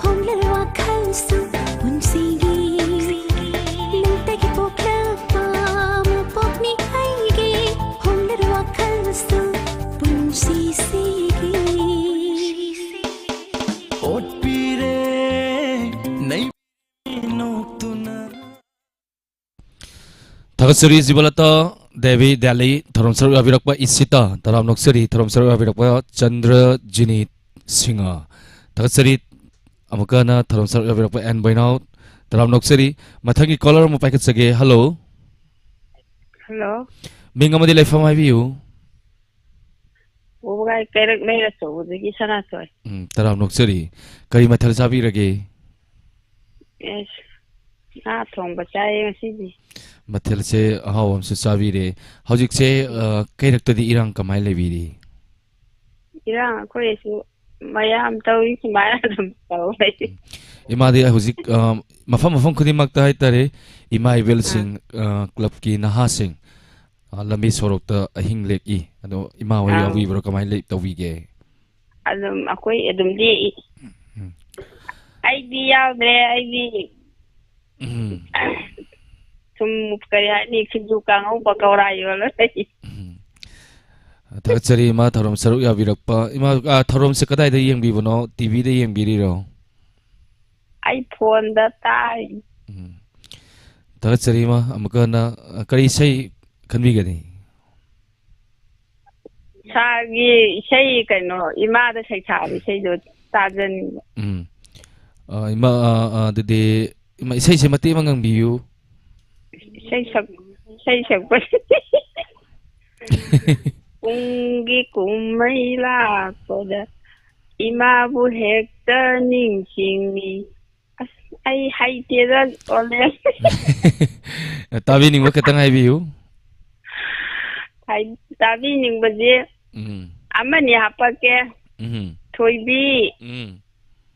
ꯍꯣꯝꯂꯦꯜ ꯋꯥꯈꯜꯁꯨ ꯄꯨꯟꯁꯤꯒꯤ꯫ ꯅꯪꯇꯒꯤ ꯄꯣꯛꯂꯛꯄ ꯃꯄꯣꯛꯅꯤ ꯑꯩꯒꯤ ꯍꯣꯝꯂꯦꯜ ꯋꯥꯈꯜꯁꯨ ꯄꯨꯟꯁꯤꯁꯤꯒꯤ꯫ ꯑꯣꯠꯄꯤꯔꯦ ꯅꯩ ꯅꯣꯛꯇꯨꯅ꯫ ꯊꯥꯒꯠꯆꯔꯤ ꯖꯤꯕꯂꯇꯥ ꯗꯦꯕꯤ ꯗꯦꯂꯤ, ꯊꯧꯔꯝ ꯁꯔꯨꯛ ꯌꯥꯕꯤꯔꯛꯄ ꯏꯁꯤꯇꯥ, ꯇꯔꯥꯝ ꯅꯣꯛꯆꯔꯤ꯫ ꯊꯧꯔꯝ ꯁꯔꯨꯛ ꯌꯥꯕꯤꯔꯛꯄ ꯆꯟꯗ꯭ꯔꯖꯤꯅꯤ ꯁꯤꯡꯍ, ꯊꯥꯒꯠꯆꯔꯤ꯫ ꯑꯃꯨꯛꯀ ꯍꯟꯅ ꯊꯧꯔꯝ ꯁꯔꯨꯛ ꯌꯥꯕꯤꯔꯛꯄ ꯑꯦꯟ ꯕꯣꯏꯅꯥꯎ, ꯇꯔꯥꯝ ꯅꯣꯛꯆꯔꯤ꯫ ꯃꯊꯪꯒꯤ ꯀꯣꯂꯔ ꯑꯃ ꯄꯥꯏꯈꯠꯆꯒꯦ꯫ ꯍꯜꯂꯣ꯫ ꯍꯜꯂꯣ꯫ ꯃꯤꯡ ꯑꯃꯗꯤ ꯂꯩꯐꯝ ꯍꯥꯏꯕꯤꯌꯨ꯫ ꯋꯥꯕꯒꯥꯏ ꯀꯩꯔꯛ ꯂꯩꯔꯛ ꯑꯆꯧꯕꯗꯒꯤ ꯁꯅꯥꯊꯣꯏ꯫ ꯎꯝ, ꯇꯔꯥꯝ ꯅꯣꯛꯆꯔꯤ꯫ ꯀꯔꯤ ꯃꯊꯦꯜ ꯆꯥꯕꯤꯔꯒꯦ? ꯑꯦꯁ, ꯉꯥ ꯊꯣꯡꯕ ꯆꯥꯏꯌꯦ ꯉꯁꯤꯗꯤ꯫ ꯃꯊꯦꯜꯁꯦ ꯑꯍꯥꯎꯕ ꯑꯃꯁꯨ ꯆꯥꯕꯤꯔꯦ꯫ ꯍꯧꯖꯤꯛꯁꯦ, ꯑ, ꯀꯩꯔꯛꯇꯗꯤ ꯏꯔꯥꯡ ꯀꯃꯥꯏꯅ ꯂꯩꯕꯤꯔꯤ? ꯏꯔꯥꯡ ꯑꯩꯈꯣꯏꯁꯨ ꯃꯌꯥꯝ ꯇꯧꯔꯤ ꯁꯨꯃꯥꯏꯅ ꯑꯗꯨꯝ ꯇꯧ ꯂꯩ꯫ ꯏꯃꯥꯗꯤ ꯍꯧꯖꯤꯛ, ꯑ, ꯃꯐꯝ ꯃꯐꯝ ꯈꯨꯗꯤꯡꯃꯛꯇ ꯍꯥꯏꯇꯥꯔꯦ, ꯏꯃꯥ ꯏꯕꯦꯜꯁꯤꯡ, ꯑ, ꯀ꯭ꯂꯕꯀꯤ ꯅꯍꯥꯁꯤꯡ, ꯑ, ꯂꯝꯕꯤ ꯁꯣꯔꯣꯛꯇ ꯑꯍꯤꯡ ꯂꯦꯛꯏ꯫ ꯑꯗꯣ ꯏꯃꯥ ꯍꯣꯏ ꯑꯥ꯫ ꯌꯥꯎꯕꯤꯕ꯭ꯔꯣ? ꯀꯃꯥꯏꯅ ꯂꯩ-, ꯇꯧꯕꯤꯒꯦ? ꯑꯗꯨꯝ ꯑꯩꯈꯣꯏ ꯑꯗꯨꯝ ꯂꯦꯛꯏ꯫ ꯎꯝ꯫ ꯑꯩꯗꯤ ꯌꯥꯎꯗ꯭ꯔꯦ꯫ ꯑꯩꯗꯤ ꯎꯝ꯫ ꯁꯨꯝ ꯀꯔꯤ ꯍꯥꯏꯅꯤ, ꯁꯤꯡꯖꯨ ꯀꯥꯡꯍꯧ ꯄꯀꯧꯔꯥ ꯌꯣꯜꯂ ꯂꯩ꯫ ꯎꯝ꯫ ꯊꯥꯒꯠꯆꯔꯤ ꯏꯃꯥ, ꯊꯧꯔꯝ ꯁꯔꯨꯛ ꯌꯥꯕꯤꯔꯛꯄ꯫ ꯏꯃꯥ, ꯑ, ꯊꯧꯔꯝꯁꯦ ꯀꯗꯥꯏꯗ ꯌꯦꯡꯕꯤꯕꯅꯣ? ꯇꯤ ꯚꯤꯗ ꯌꯦꯡꯕꯤꯔꯤꯔꯣ? ꯑꯩ ꯐꯣꯟꯗ ꯇꯥꯏ꯫ ꯎꯝ꯫ ꯊꯥꯒꯠꯆꯔꯤ ꯏꯃꯥ꯫ ꯑꯃꯨꯛꯀ ꯍꯟꯅ, ꯑ, ꯀꯔꯤ ꯏꯁꯩ ꯈꯟꯕꯤꯒꯅꯤ? ꯁꯥꯔꯒꯤ ꯏꯁꯩ, ꯀꯩꯅꯣ, ꯏꯃꯥꯗ ꯁꯩꯊꯥꯕ ꯏꯁꯩꯗꯣ ꯇꯥꯖꯅꯤꯡꯕ꯫ ꯎꯝ꯫ ꯑ, ꯏꯃꯥ, ꯑ, ꯑ, ꯑꯗꯨꯗꯤ ꯏꯃꯥ, ꯏꯁꯩꯁꯦ ꯃꯇꯦꯛ ꯑꯃ ꯉꯪꯕꯤꯌꯨ꯫ ꯏꯁꯩ ꯁꯛ-, ꯏꯁꯩ ꯁꯛꯄ꯫ ꯀꯨꯝꯒꯤ ꯀꯨꯝꯍꯩ ꯂꯥꯛꯄꯗ ꯏꯃꯥꯕꯨ ꯍꯦꯛꯇ ꯅꯤꯡꯁꯤꯡꯉꯤ꯫ ꯑꯁ, ꯑꯩ ꯍꯩꯇꯦꯗ, ꯑꯣꯂꯦ꯫ ꯇꯥꯕꯤꯅꯤꯡꯕ ꯈꯤꯇꯪ ꯍꯥꯏꯕꯤꯌꯨ꯫ ꯍꯥꯏ-, ꯇꯥꯕꯤꯅꯤꯡꯕꯁꯦ ꯎꯝ꯫ ꯑꯃꯅꯤ ꯍꯥꯄꯛꯀꯦ꯫ ꯎꯝ꯫ ꯊꯣꯏꯕꯤ, ꯎꯝ꯫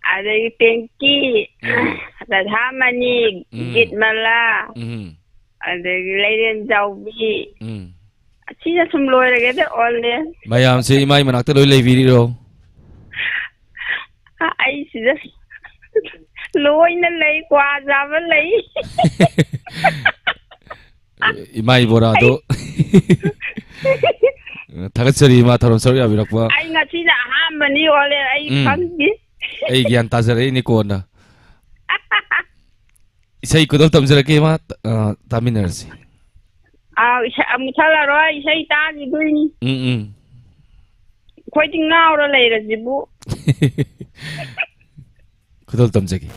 ꯑꯗꯒꯤ ꯄꯦꯡꯀꯤ, ꯎꯝ꯫ ꯔꯥꯙꯥꯃꯅꯤ, ꯎꯝ꯫ ꯒꯤꯠꯃꯂꯥ, ꯎꯝ꯫ ꯑꯗꯒꯤ ꯂꯩꯔꯦꯟꯖꯥꯎꯕꯤ꯫ ꯎꯝ꯫ ꯑꯁꯤꯅ ꯁꯨꯝ ꯂꯣꯏꯔꯒꯦꯗ, ꯑꯣꯜꯂꯦ꯫ ꯃꯌꯥꯝꯁꯦ ꯏꯃꯥꯏ ꯃꯅꯥꯛꯇ ꯂꯣꯏ ꯂꯩꯕꯤꯔꯤꯔꯣ? ꯑ, ꯑꯩ ꯁꯤꯗ ꯂꯣꯏꯅ ꯂꯩ, ꯀ꯭ꯋꯥ ꯆꯥꯕ ꯂꯩ꯫ ꯏꯃꯥꯏ ꯕꯣꯔꯥꯗꯣ꯫ ꯑꯩ ꯊꯥꯒꯠꯆꯔꯤ, ꯏꯃꯥ, ꯊꯧꯔꯝ ꯁꯔꯨꯛ ꯌꯥꯕꯤꯔꯛꯄ꯫ ꯑꯩ ꯉꯁꯤꯅ ꯑꯍꯥꯟꯕꯅꯤ ꯑꯣꯜꯂꯦ, ꯑꯩ ꯎꯝ꯫ ꯈꯪꯗꯦ꯫ ꯑꯩ ꯒ꯭ꯌꯥꯟ ꯇꯥꯖꯔꯛꯏꯅꯤ ꯀꯣꯟꯅ꯫ ꯏꯁꯩ ꯈꯨꯗꯣꯜ ꯇꯝꯖꯔꯛꯀꯦ, ꯏꯃꯥ, ꯑ, ꯇꯥꯃꯤꯟꯅꯔꯁꯤ꯫ ꯑꯥꯎ, ꯏꯁꯩ ꯑꯃꯨꯛ ꯊꯠꯂꯔꯣꯏ, ꯏꯁꯩ ꯇꯥꯈꯤꯗꯣꯏꯅꯤ꯫ ꯎꯝ, ꯎꯝ꯫ ꯑꯩꯈꯣꯏꯗꯤ ꯉꯥꯎꯔ ꯂꯩꯔꯁꯤꯕꯨ꯫ ꯈꯨꯗꯣꯜ ꯇꯝꯖꯒꯦ꯫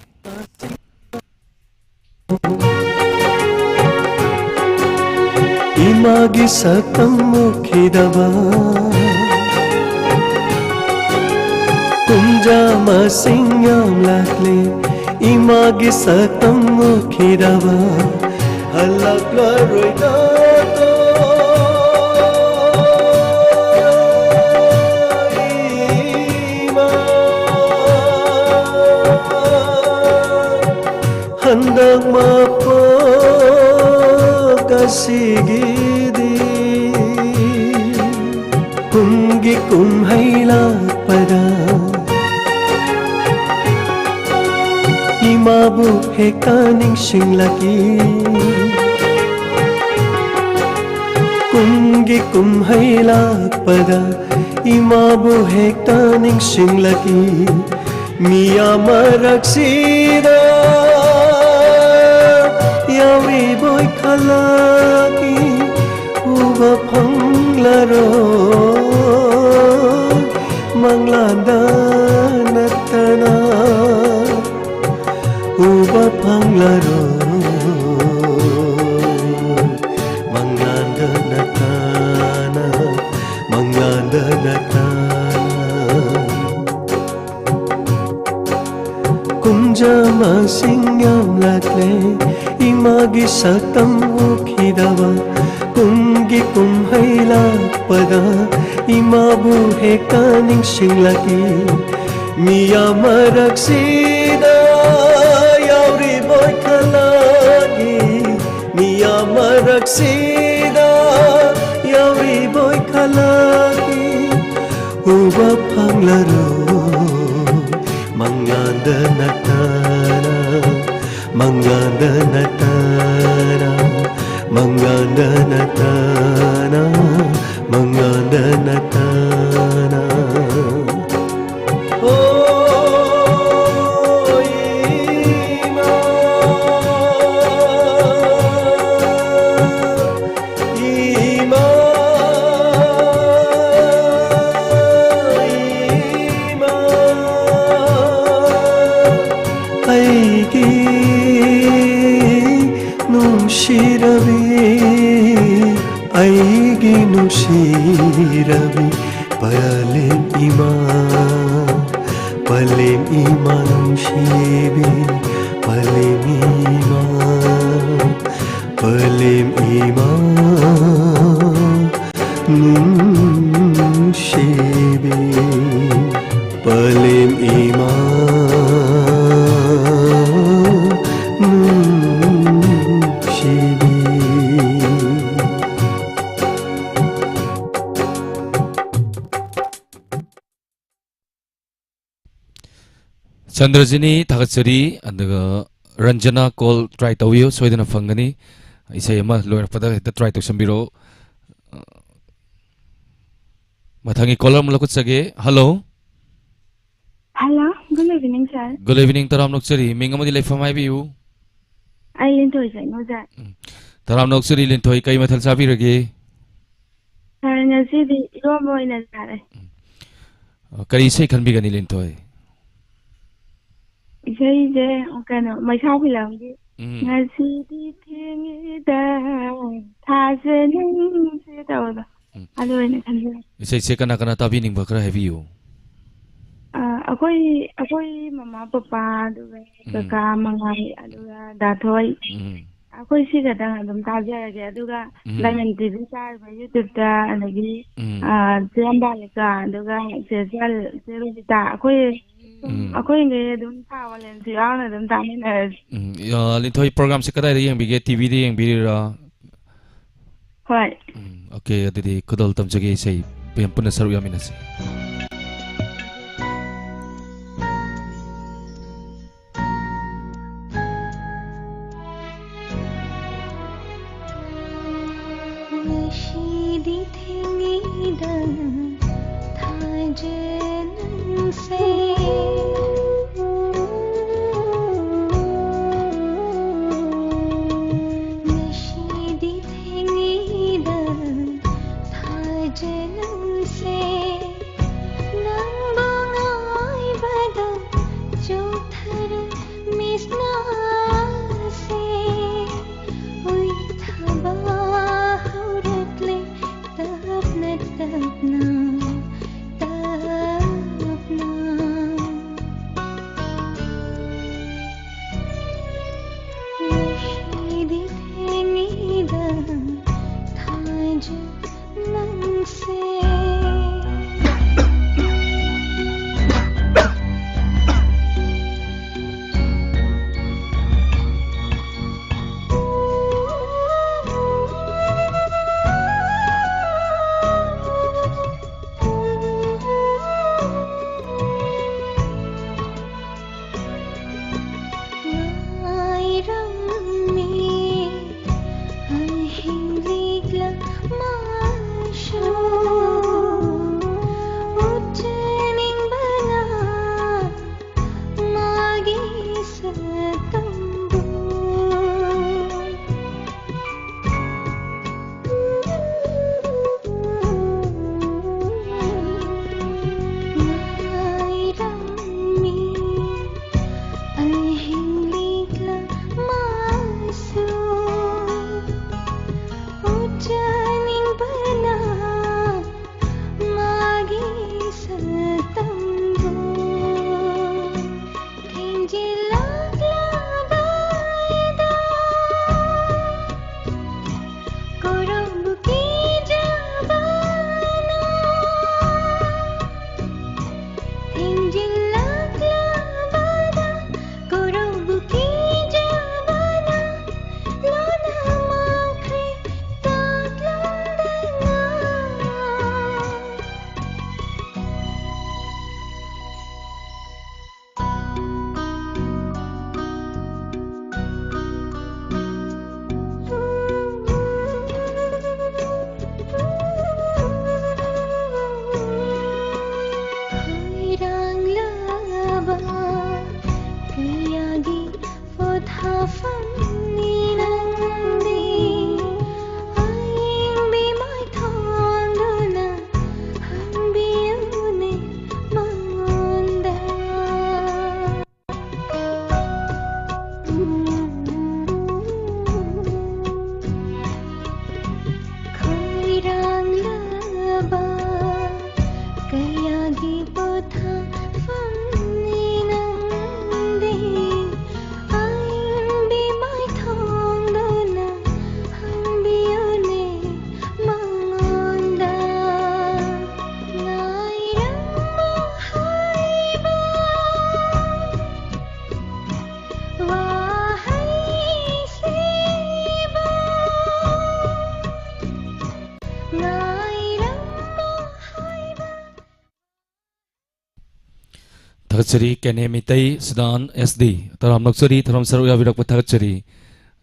ꯏꯃꯥꯒꯤ ꯁꯛꯇꯝ ꯎꯈꯤꯗꯕ ꯀꯨꯝꯖꯥ ꯃꯁꯤꯡ ꯌꯥꯝꯂꯛꯂꯦ, ꯏꯃꯥꯒꯤ ꯁꯛꯇꯝ ꯎꯈꯤꯗꯕ ꯍꯜꯂꯛꯂꯔꯣꯏꯗ ꯏꯃꯥ꯫ ꯍꯟꯗꯛ ꯃꯄꯣꯛ ꯑꯁꯤꯒꯤꯗꯤ ꯀꯨꯝꯒꯤ ꯀꯨꯝꯍꯩ ꯂꯥꯛꯄꯗ ꯏꯃꯥꯕꯨ ꯍꯦꯛꯇ ꯅꯤꯡꯁꯤꯡꯂꯛꯏ꯫ ꯀꯨꯝꯒꯤ ꯀꯨꯝꯍꯩ ꯂꯥꯛꯄꯗ ꯏꯃꯥꯕꯨ ꯍꯦꯛꯇ ꯅꯤꯡꯁꯤꯡꯂꯛꯏ꯫ ꯃꯤꯌꯥꯝ ꯃꯔꯛꯁꯤꯗ ꯌꯥꯎꯔꯤꯕꯣꯏ ꯈꯜꯂꯛꯏ꯫ ꯎꯕ ꯐꯪ ꯐꯪꯂꯔꯣꯏ, ꯃꯪꯂꯥꯟꯗ ꯅꯠꯇꯅ ꯎꯕ ꯐꯪꯂꯔꯣꯏ, ꯃꯪꯂꯥꯟꯗ ꯅꯠꯇꯅ, ꯃꯪꯂꯥꯟꯗ ꯅꯠꯇꯅ꯫ ꯀꯨꯝꯖꯥ ꯃꯁꯤꯡ ꯌꯥꯝꯂꯛꯂꯦ, ꯏꯃꯥꯒꯤ ꯁꯛꯇꯝ ꯎꯈꯤꯗꯕ꯫ ꯀꯨꯝꯒꯤ ꯀꯨꯝꯍꯩ ꯂꯥꯛꯄꯗ ꯏꯃꯥꯕꯨ ꯍꯦꯛꯇ ꯅꯤꯡꯁꯤꯡꯂꯛꯏ꯫ ꯃꯤꯌꯥꯝ ꯃꯔꯛꯁꯤꯗ ꯌꯥꯎꯔꯤꯕꯣꯏ ꯈꯜꯂꯛꯏ, ꯃꯤꯌꯥꯝ ꯃꯔꯛꯁꯤꯗ ꯌꯥꯎꯔꯤꯕꯣꯏ ꯈꯜꯂꯛꯏ꯫ ꯎꯕ ꯐꯪꯂꯔꯣꯏ, ꯃꯪꯂꯥꯟꯗ ꯅꯠꯇꯅ, ꯃꯪꯂꯥꯟꯗ ꯅꯠꯇꯅ, ꯃꯪꯂꯥꯟꯗ ꯅꯠꯇꯅ, ꯃꯪꯂꯥꯟꯗ ꯅꯠꯇꯅ꯫ ꯍꯣ, ꯏꯃꯥ, ꯏꯃꯥ, ꯏꯃꯥ, ꯑꯩꯒꯤ ꯅꯨꯡꯁꯤꯔꯕꯤ, ꯑꯩꯒꯤ ꯅꯨꯡꯁꯤꯔꯕꯤ ꯄꯂꯦꯝ ꯏꯃꯥ, ꯄꯂꯦꯝ ꯏꯃꯥ ꯅꯨꯡꯁꯤꯕꯤ, ꯄꯂꯦꯝ ꯏꯃꯥ, ꯄꯂꯦꯝ ꯏꯃꯥ ꯅꯨꯡꯁꯤꯕꯤ, ꯄꯂꯦꯝ ꯏꯃꯥ ꯅꯨꯡꯁꯤꯕꯤ꯫ ꯆꯟꯗ꯭ꯔꯖꯤꯅꯤ, ꯊꯥꯒꯠꯆꯔꯤ꯫ ꯑꯗꯨꯒ ꯔꯟꯖꯅꯥ, ꯀꯣꯜ ꯇ꯭ꯔꯥꯏ ꯇꯧꯕꯤꯌꯨ, ꯁꯣꯏꯗꯅ ꯐꯪꯒꯅꯤ꯫ ꯏꯁꯩ ꯑꯃ ꯂꯣꯏꯔꯛꯄꯗ ꯍꯦꯛꯇ ꯇ꯭ꯔꯥꯏ ꯇꯧꯁꯟꯕꯤꯔꯛꯑꯣ꯫ ꯃꯊꯪꯒꯤ ꯀꯣꯂꯔ ꯑꯃ ꯂꯧꯈꯠꯆꯒꯦ꯫ Hello. Hello, good evening, sir. Good evening, ꯇꯔꯥꯝꯅ ꯑꯣꯛꯆꯔꯤ꯫ ꯃꯤꯡ ꯑꯃꯗꯤ ꯂꯩꯐꯝ ꯍꯥꯏꯕꯤꯌꯨ꯫ ꯑꯩ ꯂꯤꯟꯊꯣꯏ ꯁꯦꯡꯅ, sir꯫ ꯎꯝ꯫ ꯇꯔꯥꯝꯅ ꯑꯣꯛꯆꯔꯤ, ꯂꯤꯟꯊꯣꯏ, ꯀꯩ ꯃꯊꯦꯜ ꯆꯥꯕꯤꯔꯒꯦ? ꯉꯁꯤꯗꯤ ꯏꯔꯣꯝꯕ ꯑꯣꯏꯅ ꯆꯥꯔꯦ꯫ ꯑ, ꯀꯔꯤ ꯏꯁꯩ ꯈꯟꯕꯤꯒꯅꯤ, ꯂꯤꯟꯊꯣꯏ? ꯏꯁꯩꯁꯦ ꯀꯩꯅꯣ, ꯃꯩꯁꯥ ꯐꯤꯂꯝꯒꯤ ꯎꯝ꯫ "ꯉꯁꯤꯗꯤ ꯊꯦꯡꯉꯦꯗ, ꯊꯥꯖ ꯅꯪꯁꯦ" ꯇꯧꯕꯗꯣ, ꯎꯝ꯫ ꯑꯗꯨ ꯑꯣꯏꯅ ꯈꯟꯖꯔꯦ꯫ ꯏꯁꯩꯁꯦ ꯀꯅꯥ ꯀꯅꯥ ꯇꯥꯕꯤꯅꯤꯡꯕ ꯈꯔ ꯍꯥꯏꯕꯤꯌꯨ꯫ ꯑ, ꯑꯩꯈꯣꯏ, ꯑꯩꯈꯣꯏ ꯃꯃꯥ ꯄꯄꯥ, ꯑꯗꯨꯒ ꯎꯝ꯫ ꯀꯀꯥ ꯃꯉꯥꯏ, ꯑꯗꯨꯒ ꯗꯥꯊꯣꯏ꯫ ꯎꯝ꯫ ꯑꯩꯈꯣꯏ ꯁꯤ ꯈꯛꯇꯪ ꯑꯗꯨꯝ ꯇꯥꯖꯔꯒꯦ꯫ ꯑꯗꯨꯒ ꯎꯝ꯫ ꯗꯥꯏꯃꯟ ꯇꯤ ꯚꯤ ꯆꯥꯔꯤꯕ YouTube-ꯇ, ꯑꯗꯒꯤ, ꯎꯝ꯫ ꯑ, ꯆꯦ ꯑꯝꯕꯥꯂꯤꯀꯥ, ꯑꯗꯨꯒ ꯆꯦ ꯆꯜ-, ꯆꯦ ꯔꯣꯕꯤꯇꯥ, ꯑꯩꯈꯣꯏ ꯁꯨꯝ ꯎꯝ꯫ ꯑꯩꯈꯣꯏꯉꯩ ꯑꯗꯨꯝ ꯊꯥ ꯑꯣꯂꯦꯟꯁꯨ ꯌꯥꯎꯅ ꯑꯗꯨꯝ ꯇꯥꯃꯤꯟꯅꯔꯁꯤ꯫ ꯎꯝ, ꯑ, ꯂꯤꯟꯊꯣꯏ, ꯄ꯭ꯔꯣꯒ꯭ꯔꯥꯝꯁꯦ ꯀꯗꯥꯏꯗ ꯌꯦꯡꯕꯤꯒꯦ? ꯇꯤ ꯚꯤꯗ ꯌꯦꯡꯕꯤꯔꯤꯔꯥ? ꯍꯣꯏ꯫ ꯎꯝ, OK, ꯑꯗꯨꯗꯤ ꯈꯨꯗꯣꯜ ꯇꯝꯖꯒꯦ, ꯏꯁꯩ ꯃꯌꯥꯝ ꯄꯨꯟꯅ ꯁꯔꯨꯛ ꯌꯥꯃꯤꯟꯅꯁꯤ꯫ ꯉꯁꯤꯗꯤ ꯊꯦꯡꯉꯤꯗ ꯊꯥꯖꯅꯁꯦ꯫ ꯉꯁꯤꯗꯤ ꯊꯦꯡꯉꯤꯗ ꯊꯥꯖꯅꯁꯦ꯫ ꯊꯥꯒꯠꯆꯔꯤ꯫ ꯀꯦꯅꯦ ꯃꯤꯇꯩ, ꯁꯨꯗꯥꯟ ꯑꯦꯁ ꯗꯤ, ꯇꯔꯥꯝꯅ ꯑꯣꯛꯆꯔꯤ, ꯊꯧꯔꯝ ꯁꯔꯨꯛ ꯌꯥꯕꯤꯔꯛꯄ ꯊꯥꯒꯠꯆꯔꯤ꯫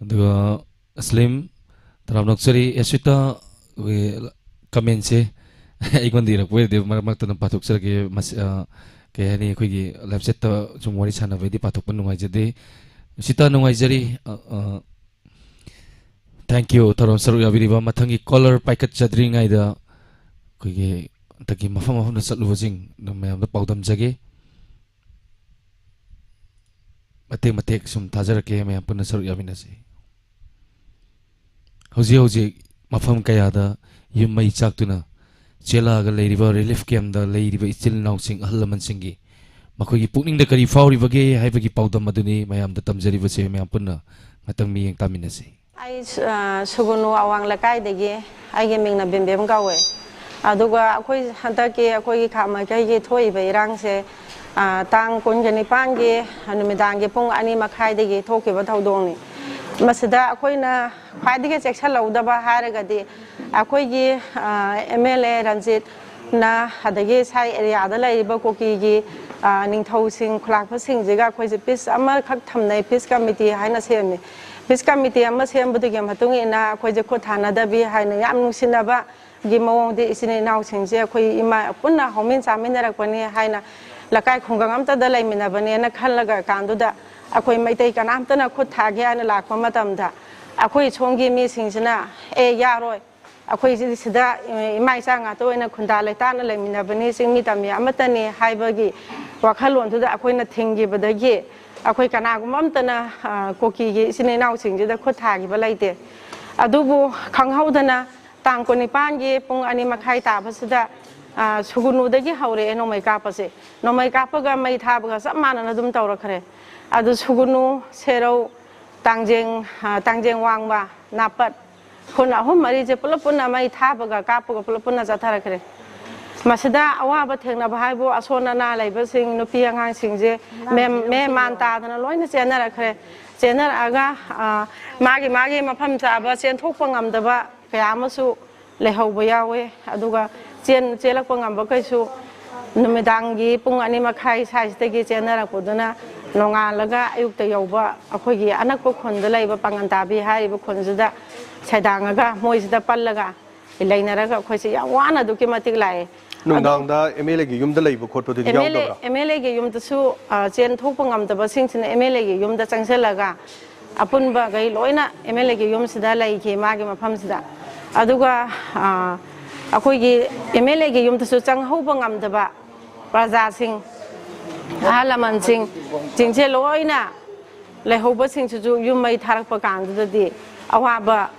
ꯑꯗꯨꯒ ꯑꯁꯂꯤꯝ, ꯇꯔꯥꯝꯅ ꯑꯣꯛꯆꯔꯤ꯫ ꯑꯦꯁ꯭ꯋꯤꯇꯥ, ꯑꯩꯈꯣꯏꯒꯤ ꯀꯃꯦꯟꯁꯦ ꯑꯩꯉꯣꯟꯗ ꯏꯔꯛꯄ ꯑꯣꯏꯔꯗꯤ ꯃꯔꯛ ꯃꯔꯛꯇ ꯑꯗꯨꯝ ꯄꯥꯊꯣꯛꯆꯔꯛꯀꯦ꯫ ꯃꯁꯤ, ꯑ, ꯀꯩ ꯍꯥꯏꯅꯤ, ꯑꯩꯈꯣꯏꯒꯤ ꯂꯥꯏꯞ ꯆꯦꯠꯇ ꯁꯨꯝ ꯋꯥꯔꯤ ꯁꯥꯟꯅꯕꯩꯗꯤ ꯄꯥꯊꯣꯛꯄ ꯅꯨꯡꯉꯥꯏꯖꯗꯦ꯫ ꯑꯦꯁ꯭ꯋꯤꯇꯥ, ꯅꯨꯡꯉꯥꯏꯖꯔꯤ꯫ ꯑ, ꯑ, Thank you, ꯊꯧꯔꯝ ꯁꯔꯨꯛ ꯌꯥꯕꯤꯔꯤꯕ꯫ ꯃꯊꯪꯒꯤ ꯀꯣꯂꯔ ꯄꯥꯏꯈꯠꯆꯗ꯭ꯔꯤꯉꯩꯗ ꯑꯩꯈꯣꯏꯒꯤ ꯍꯟꯗꯛꯀꯤ ꯃꯐꯝ ꯃꯐꯝꯗ ꯆꯠꯂꯨꯕꯁꯤꯡ ꯑꯗꯨꯝ ꯃꯌꯥꯝꯗ ꯄꯥꯎꯗꯝꯖꯒꯦ꯫ ꯃꯇꯦꯛ ꯃꯇꯦꯛ ꯁꯨꯝ ꯊꯥꯖꯔꯛꯀꯦ, ꯃꯌꯥꯝ ꯄꯨꯟꯅ ꯁꯔꯨꯛ ꯌꯥꯃꯤꯟꯅꯁꯤ꯫ ꯍꯧꯖꯤꯛ ꯍꯧꯖꯤꯛ ꯃꯐꯝ ꯀꯌꯥꯗ ꯌꯨꯝ ꯃꯩ ꯆꯥꯛꯇꯨꯅ ꯆꯦꯜꯂꯛꯑꯒ ꯂꯩꯔꯤꯕ ꯔꯤꯂꯤꯐ ꯀꯦꯝꯞꯇ ꯂꯩꯔꯤꯕ ꯏꯆꯤꯜ ꯏꯅꯥꯎꯁꯤꯡ, ꯑꯍꯜ ꯂꯃꯟꯁꯤꯡꯒꯤ ꯃꯈꯣꯏꯒꯤ ꯄꯨꯛꯅꯤꯡꯗ ꯀꯔꯤ ꯐꯥꯎꯔꯤꯕꯒꯦ ꯍꯥꯏꯕꯒꯤ ꯄꯥꯎꯗꯝ ꯑꯗꯨꯅꯤ ꯃꯌꯥꯝꯗ ꯇꯝꯖꯔꯤꯕꯁꯦ꯫ ꯃꯌꯥꯝ ꯄꯨꯟꯅ ꯉꯥꯛꯇꯪ ꯃꯤꯠꯌꯦꯡ ꯇꯥꯃꯤꯟꯅꯁꯤ꯫ ꯑꯩ, ꯑ, ꯁꯨꯒꯨꯅꯨ ꯑꯋꯥꯡ ꯂꯩꯀꯥꯏꯗꯒꯤ꯫ ꯑꯩꯒꯤ ꯃꯤꯡꯅ ꯕꯦꯝꯕꯦꯝ ꯀꯧꯋꯦ꯫ ꯑꯗꯨꯒ ꯑꯩꯈꯣꯏ ꯍꯟꯗꯛꯀꯤ ꯑꯩꯈꯣꯏꯒꯤ ꯈꯥꯃꯩꯈꯩꯒꯤ ꯊꯣꯛꯏꯕ ꯏꯔꯥꯡꯁꯦ, ꯑ, ꯇꯥꯡ ꯀꯨꯟꯒ ꯅꯤꯄꯥꯟꯒꯤ ꯅꯨꯃꯤꯗꯥꯡꯒꯤ ꯄꯨꯡ ꯑꯅꯤ ꯃꯈꯥꯏꯗꯒꯤ ꯊꯣꯛꯈꯤꯕ ꯊꯧꯗꯣꯛꯅꯤ꯫ ꯃꯁꯤꯗ ꯑꯩꯈꯣꯏꯅ ꯈ꯭ꯋꯥꯏꯗꯒꯤ ꯆꯦꯛꯁꯤꯜꯍꯧꯗꯕ ꯍꯥꯏꯔꯒꯗꯤ ꯑꯩꯈꯣꯏꯒꯤ, ꯑ, ꯑꯦꯝ ꯑꯦꯜ ꯑꯦ ꯔꯟꯖꯤꯠꯅ, ꯑꯗꯒꯤ ꯁꯥꯏ ꯑꯦꯔꯤꯌꯥꯗ ꯂꯩꯔꯤꯕ ꯀꯨꯀꯤꯒꯤ, ꯑ, ꯅꯤꯡꯊꯧꯁꯤꯡ, ꯈꯨꯂꯥꯛꯄꯁꯤꯡꯁꯤꯒ ꯑꯩꯈꯣꯏꯁꯦ ꯄꯤꯁ ꯑꯃꯈꯛ ꯊꯝꯅꯩ, ꯄꯤꯁ ꯀꯃꯤꯇꯤ ꯍꯥꯏꯅ ꯁꯦꯝꯃꯤ꯫ ꯄꯤꯁ ꯀꯃꯤꯇꯤ ꯑꯃ ꯁꯦꯝꯕꯗꯨꯒꯤ ꯃꯇꯨꯡ ꯏꯟꯅ ꯑꯩꯈꯣꯏꯁꯦ ꯈꯨꯠ ꯊꯥꯅꯗꯕꯤ ꯍꯥꯏꯅ ꯌꯥꯝ ꯅꯨꯡꯁꯤꯅꯕꯒꯤ ꯃꯑꯣꯡꯗꯤ ꯏꯆꯤꯟ ꯏꯅꯥꯎꯁꯤꯡꯁꯦ ꯑꯩꯈꯣꯏ ꯏꯃꯥ ꯄꯨꯟꯅ ꯍꯧꯃꯤꯟ ꯆꯥꯃꯤꯟꯅꯔꯛꯄꯅꯤ ꯍꯥꯏꯅ ꯂꯩꯀꯥꯏ ꯈꯨꯡꯒꯪ ꯑꯝꯇꯗ ꯂꯩꯃꯤꯟꯅꯕꯅꯦꯅ ꯈꯜꯂꯒ ꯀꯥꯟꯗꯨꯗ ꯑꯩꯈꯣꯏ ꯃꯩꯇꯩ ꯀꯅꯥꯝꯇꯅ ꯈꯨꯠ ꯊꯥꯒꯦ ꯍꯥꯏꯅ ꯂꯥꯛꯄ ꯃꯇꯝꯗ ꯑꯩꯈꯣꯏ ꯁꯣꯝꯒꯤ ꯃꯤꯁꯤꯡꯁꯤꯅ "ꯑꯦ, ꯌꯥꯔꯣꯏ, ꯑꯩꯈꯣꯏ ꯁꯤꯗ ꯏꯃꯥ ꯏꯆꯥ ꯉꯥꯛꯇ ꯑꯣꯏꯅ ꯈꯨꯟꯗꯥ ꯂꯩꯇꯥꯅ ꯂꯩꯃꯤꯟꯅꯕꯅꯤ, ꯆꯤꯡꯃꯤ ꯇꯝꯃꯤ ꯑꯃꯠꯇꯅꯤ" ꯍꯥꯏꯕꯒꯤ ꯋꯥꯈꯜꯂꯣꯟꯗꯨꯗ ꯑꯩꯈꯣꯏꯅ ꯊꯤꯡꯈꯤꯕꯗꯒꯤ ꯑꯩꯈꯣꯏ ꯀꯅꯥꯒꯨꯝꯕ ꯑꯝꯇꯅ, ꯑ, ꯀꯨꯀꯤꯒꯤ ꯏꯆꯤꯟ ꯏꯅꯥꯎꯁꯤꯡꯁꯤꯗ ꯈꯨꯠ ꯊꯥꯈꯤꯕ ꯂꯩꯇꯦ꯫ ꯑꯗꯨꯕꯨ ꯈꯪꯍꯧꯗꯅ ꯇꯥꯡ ꯀꯨꯟꯅꯤꯄꯥꯟꯒꯤ ꯄꯨꯡ ꯑꯅꯤ ꯃꯈꯥꯏ ꯇꯥꯕꯁꯤꯗ, ꯑ, ꯁꯨꯒꯨꯅꯨꯗꯒꯤ ꯍꯧꯔꯛꯑꯦ ꯅꯣꯡꯃꯩ ꯀꯥꯞꯄꯁꯦ꯫ ꯅꯣꯡꯃꯩ ꯀꯥꯞꯄꯒ ꯃꯩ ꯊꯥꯕꯒ ꯆꯞ ꯃꯥꯟꯅꯅ ꯑꯗꯨꯝ ꯇꯧꯔꯛꯈ꯭ꯔꯦ꯫ ꯑꯗꯨ ꯁꯨꯒꯨꯅꯨ, ꯁꯦꯔꯧ, ꯇꯥꯡꯖꯦꯡ, ꯑ, ꯇꯥꯡꯖꯦꯡ ꯋꯥꯡꯃ, ꯅꯥꯄꯠ, ꯈꯨꯟ ꯑꯍꯨꯝ ꯃꯔꯤꯁꯦ ꯄꯨꯂꯞ ꯄꯨꯟꯅ ꯃꯩ ꯊꯥꯕꯒ ꯀꯥꯞꯄꯒ ꯄꯨꯂꯞ ꯄꯨꯟꯅ ꯆꯠꯊꯔꯛꯈ꯭ꯔꯦ꯫ ꯃꯁꯤꯗ ꯑꯋꯥꯕ ꯊꯦꯡꯅꯕ ꯍꯥꯏꯕꯨ ꯑꯁꯣꯟ ꯑꯅꯥ ꯂꯩꯕꯁꯤꯡ, ꯅꯨꯄꯤ ꯑꯉꯥꯡꯁꯤꯡꯁꯦ ꯃꯦ-, ꯃꯦꯟ ꯃꯥꯟ ꯇꯥꯗꯅ ꯂꯣꯏꯅ ꯆꯦꯟꯅꯔꯛꯈ꯭ꯔꯦ꯫ ꯆꯦꯟꯅꯔꯛꯑꯒ, ꯑ, ꯃꯥꯒꯤ ꯃꯥꯒꯤ ꯃꯐꯝ ꯆꯥꯕ ꯆꯦꯟꯊꯣꯛꯄ ꯉꯝꯗꯕ ꯀꯌꯥ ꯑꯃꯁꯨ ꯂꯩꯍꯧꯕ ꯌꯥꯎꯋꯦ꯫ ꯑꯗꯨꯒ ꯆꯦꯟ-, ꯆꯦꯜꯂꯛꯄ ꯉꯝꯕꯈꯩꯁꯨ ꯅꯨꯃꯤꯗꯥꯡꯒꯤ ꯄꯨꯡ ꯑꯅꯤ ꯃꯈꯥꯏ ꯁ꯭ꯋꯥꯏꯁꯤꯗꯒꯤ ꯆꯦꯟꯅꯔꯛꯄꯗꯨꯅ ꯅꯣꯡꯉꯥꯜꯂꯒ ꯑꯌꯨꯛꯇ ꯌꯧꯕ ꯑꯩꯈꯣꯏꯒꯤ ꯑꯅꯛꯄ ꯈꯨꯟꯗ ꯂꯩꯕ ꯄꯥꯉꯟ ꯇꯥꯕꯤ ꯍꯥꯏꯔꯤꯕ ꯈꯨꯟꯁꯤꯗ ꯁꯩꯗꯥꯡꯉꯒ ꯃꯣꯏꯁꯤꯗ ꯄꯜꯂꯒ ꯂꯩꯅꯔꯒ ꯑꯩꯈꯣꯏꯁꯦ ꯌꯥꯝ ꯋꯥꯅ ꯑꯗꯨꯛꯀꯤ ꯃꯇꯤꯛ ꯂꯥꯛꯑꯦ꯫ ꯑꯗꯣ ꯅꯨꯡꯗꯥꯡꯗ ꯑꯦꯝ ꯑꯦꯜ ꯑꯦꯒꯤ ꯌꯨꯝꯗ ꯂꯩꯕ ꯈꯣꯠꯄꯗꯨꯗꯤ ꯑꯦꯝ ꯑꯦꯜ ꯑꯦ, ꯌꯥꯎꯗꯕ꯭ꯔꯥ? ꯑꯦꯝ ꯑꯦꯜ ꯑꯦꯒꯤ ꯌꯨꯝꯗꯁꯨ, ꯑ, ꯆꯦꯟ ꯊꯣꯛꯄ ꯉꯝꯗꯕꯁꯤꯡꯁꯤꯅ ꯑꯦꯝ ꯑꯦꯜ ꯑꯦꯒꯤ ꯌꯨꯝꯗ ꯆꯪꯁꯤꯜꯂꯒ ꯑꯄꯨꯟꯕꯈꯩ ꯂꯣꯏꯅ ꯑꯦꯝ ꯑꯦꯜ ꯑꯦꯒꯤ ꯌꯨꯝꯁꯤꯗ ꯂꯩꯈꯤ, ꯃꯥꯒꯤ ꯃꯐꯝꯁꯤꯗ꯫ ꯑꯗꯨꯒ, ꯑ, ꯑꯩꯈꯣꯏꯒꯤ ꯑꯦꯝ ꯑꯦꯜ ꯑꯦꯒꯤ ꯌꯨꯝꯗꯁꯨ ꯆꯪꯍꯧꯕ ꯉꯝꯗꯕ ꯄ꯭ꯔꯖꯥꯁꯤꯡ, ꯑꯍꯜ ꯂꯃꯟꯁꯤꯡ, ꯁꯤꯡꯁꯦ ꯂꯣꯏꯅ ꯂꯩꯍꯧꯕꯁꯤꯡꯁꯤꯁꯨ ꯌꯨꯝ ꯃꯩ ꯊꯥꯔꯛꯄ ꯀꯥꯟꯗꯨꯗꯗꯤ ꯑꯋꯥꯕ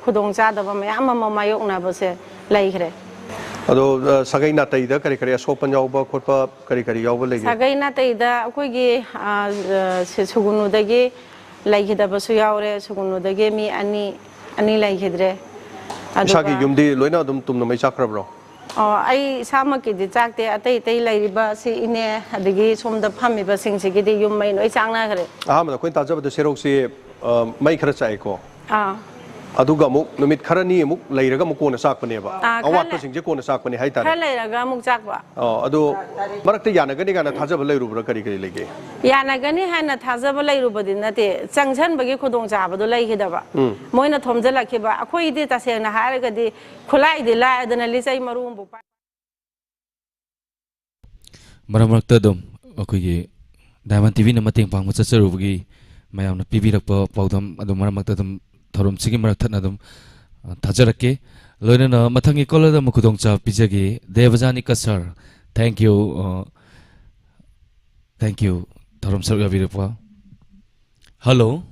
ꯈꯨꯗꯣꯡꯆꯥꯗꯕ ꯃꯌꯥꯝ ꯑꯃ ꯃꯥꯌꯣꯛꯅꯕꯁꯦ ꯂꯩꯈ꯭ꯔꯦ꯫ ꯑꯗꯣ, ꯑ, ꯁꯥꯒꯩ ꯅꯥꯇꯩꯗ ꯀꯔꯤ ꯀꯔꯤ ꯑꯁꯣꯛꯄꯟ ꯌꯥꯎꯕ ꯈꯣꯠꯄ ꯀꯔꯤ ꯀꯔꯤ ꯌꯥꯎꯕ ꯂꯩꯒꯦ? ꯁꯥꯒꯩ ꯅꯥꯇꯩꯗ ꯑꯩꯈꯣꯏꯒꯤ, ꯑ, ꯑ, ꯁꯤ-, ꯁꯨꯒꯨꯅꯨꯗꯒꯤ ꯂꯩꯈꯤꯗꯕꯁꯨ ꯌꯥꯎꯔꯦ, ꯁꯨꯒꯨꯅꯨꯗꯒꯤ ꯃꯤ ꯑꯅꯤ, ꯑꯅꯤ ꯂꯩꯈꯤꯗ꯭ꯔꯦ꯫ ꯑꯗꯨꯒ ꯏꯁꯥꯒꯤ ꯌꯨꯝꯗꯤ ꯂꯣꯏꯅ ꯑꯗꯨꯝ ꯇꯨꯝꯅ ꯃꯩ ꯆꯥꯛꯈ꯭ꯔꯕ꯭ꯔꯣ? ꯑꯣ, ꯑꯩ ꯏꯁꯥꯃꯛꯀꯤꯗꯤ ꯆꯥꯛꯇꯦ, ꯑꯇꯩ ꯑꯇꯩ ꯂꯩꯔꯤꯕ ꯁꯤ ꯏꯅꯦ ꯑꯗꯒꯤ ꯁꯣꯝꯗ ꯐꯝꯃꯤꯕꯁꯤꯡꯁꯤꯒꯤꯗꯤ ꯌꯨꯝ ꯃꯩ ꯂꯣꯏ ꯆꯥꯛꯅꯈ꯭ꯔꯦ꯫ ꯑꯍꯥꯟꯕꯗ ꯑꯩꯈꯣꯏꯅ ꯇꯥꯖꯕꯗ ꯁꯦꯔꯧꯁꯤ, ꯑ, ꯃꯩ ꯈꯔ ꯆꯥꯛꯑꯦꯀꯣ꯫ ꯑꯥ꯫ ꯑꯗꯨꯒ ꯑꯃꯨꯛ ꯅꯨꯃꯤꯠ ꯈꯔꯅꯤ ꯑꯃꯨꯛ ꯂꯩꯔꯒ ꯑꯃꯨꯛ ꯀꯣꯟꯅ ꯆꯥꯛꯄꯅꯦꯕ꯫ ꯑꯥ, ꯈꯔ ꯂꯩ-, ꯑꯋꯥꯠꯄꯁꯤꯡꯁꯦ ꯀꯣꯟꯅ ꯆꯥꯛꯄꯅꯦ ꯍꯥꯏꯇꯥꯔꯦ꯫ ꯈꯔ ꯂꯩꯔꯒ ꯑꯃꯨꯛ ꯆꯥꯛꯄ꯫ ꯑꯣ, ꯑꯗꯣ ꯃꯔꯛꯇ ꯌꯥꯅꯒꯅꯤ ꯀꯥꯏꯅ ꯊꯥꯖꯕ ꯂꯩꯔꯨꯕ꯭ꯔꯥ? ꯀꯔꯤ ꯀꯔꯤ ꯂꯩꯒꯦ? ꯌꯥꯅꯒꯅꯤ ꯍꯥꯏꯅ ꯊꯥꯖꯕ ꯂꯩꯔꯨꯕꯗꯤ ꯅꯠꯇꯦ, ꯆꯪꯁꯟꯕꯒꯤ ꯈꯨꯗꯣꯡꯆꯥꯕꯗꯣ ꯂꯩꯈꯤꯗꯕ꯫ ꯎꯝ꯫ ꯃꯣꯏꯅ ꯊꯣꯝꯖꯤꯜꯂꯛꯈꯤꯕ꯫ ꯑꯩꯈꯣꯏꯗꯤ ꯇꯁꯦꯡꯅ ꯍꯥꯏꯔꯒꯗꯤ ꯈꯨꯠꯂꯥꯏꯗꯤ ꯂꯥꯏꯗꯅ ꯂꯤꯆꯩ ꯃꯔꯨ ꯑꯃꯕꯨ ꯄꯥꯏ- ꯃꯔꯛ ꯃꯔꯛꯇ ꯑꯗꯨꯝ ꯑꯩꯈꯣꯏꯒꯤ ꯗꯥꯏꯃꯟ ꯇꯤꯚꯤꯅ ꯃꯇꯦꯡ ꯄꯥꯡꯕ ꯆꯠꯆꯔꯨꯕꯒꯤ ꯃꯌꯥꯝꯅ ꯄꯤꯕꯤꯔꯛꯄ ꯄꯥꯎꯗꯝ ꯑꯗꯨꯝ ꯃꯔꯛ ꯃꯔꯛꯇ ꯑꯗꯨꯝ ꯊꯧꯔꯝꯁꯤꯒꯤ ꯃꯔꯛ ꯊꯠꯅ ꯑꯗꯨꯝ, ꯑ, ꯊꯥꯖꯔꯛꯀꯦ꯫ ꯂꯣꯏꯅꯅ ꯃꯊꯪꯒꯤ ꯀꯣꯂꯔꯗ ꯑꯃꯨꯛ ꯈꯨꯗꯣꯡꯆꯥꯕ ꯄꯤꯖꯒꯦ꯫ ꯗꯦꯕꯖꯥꯅꯤꯀ ꯁꯔ, thank you, ꯑ, thank you, ꯊꯧꯔꯝ ꯁꯔꯨꯛ ꯌꯥꯕꯤꯔꯛꯄ꯫ Hello꯫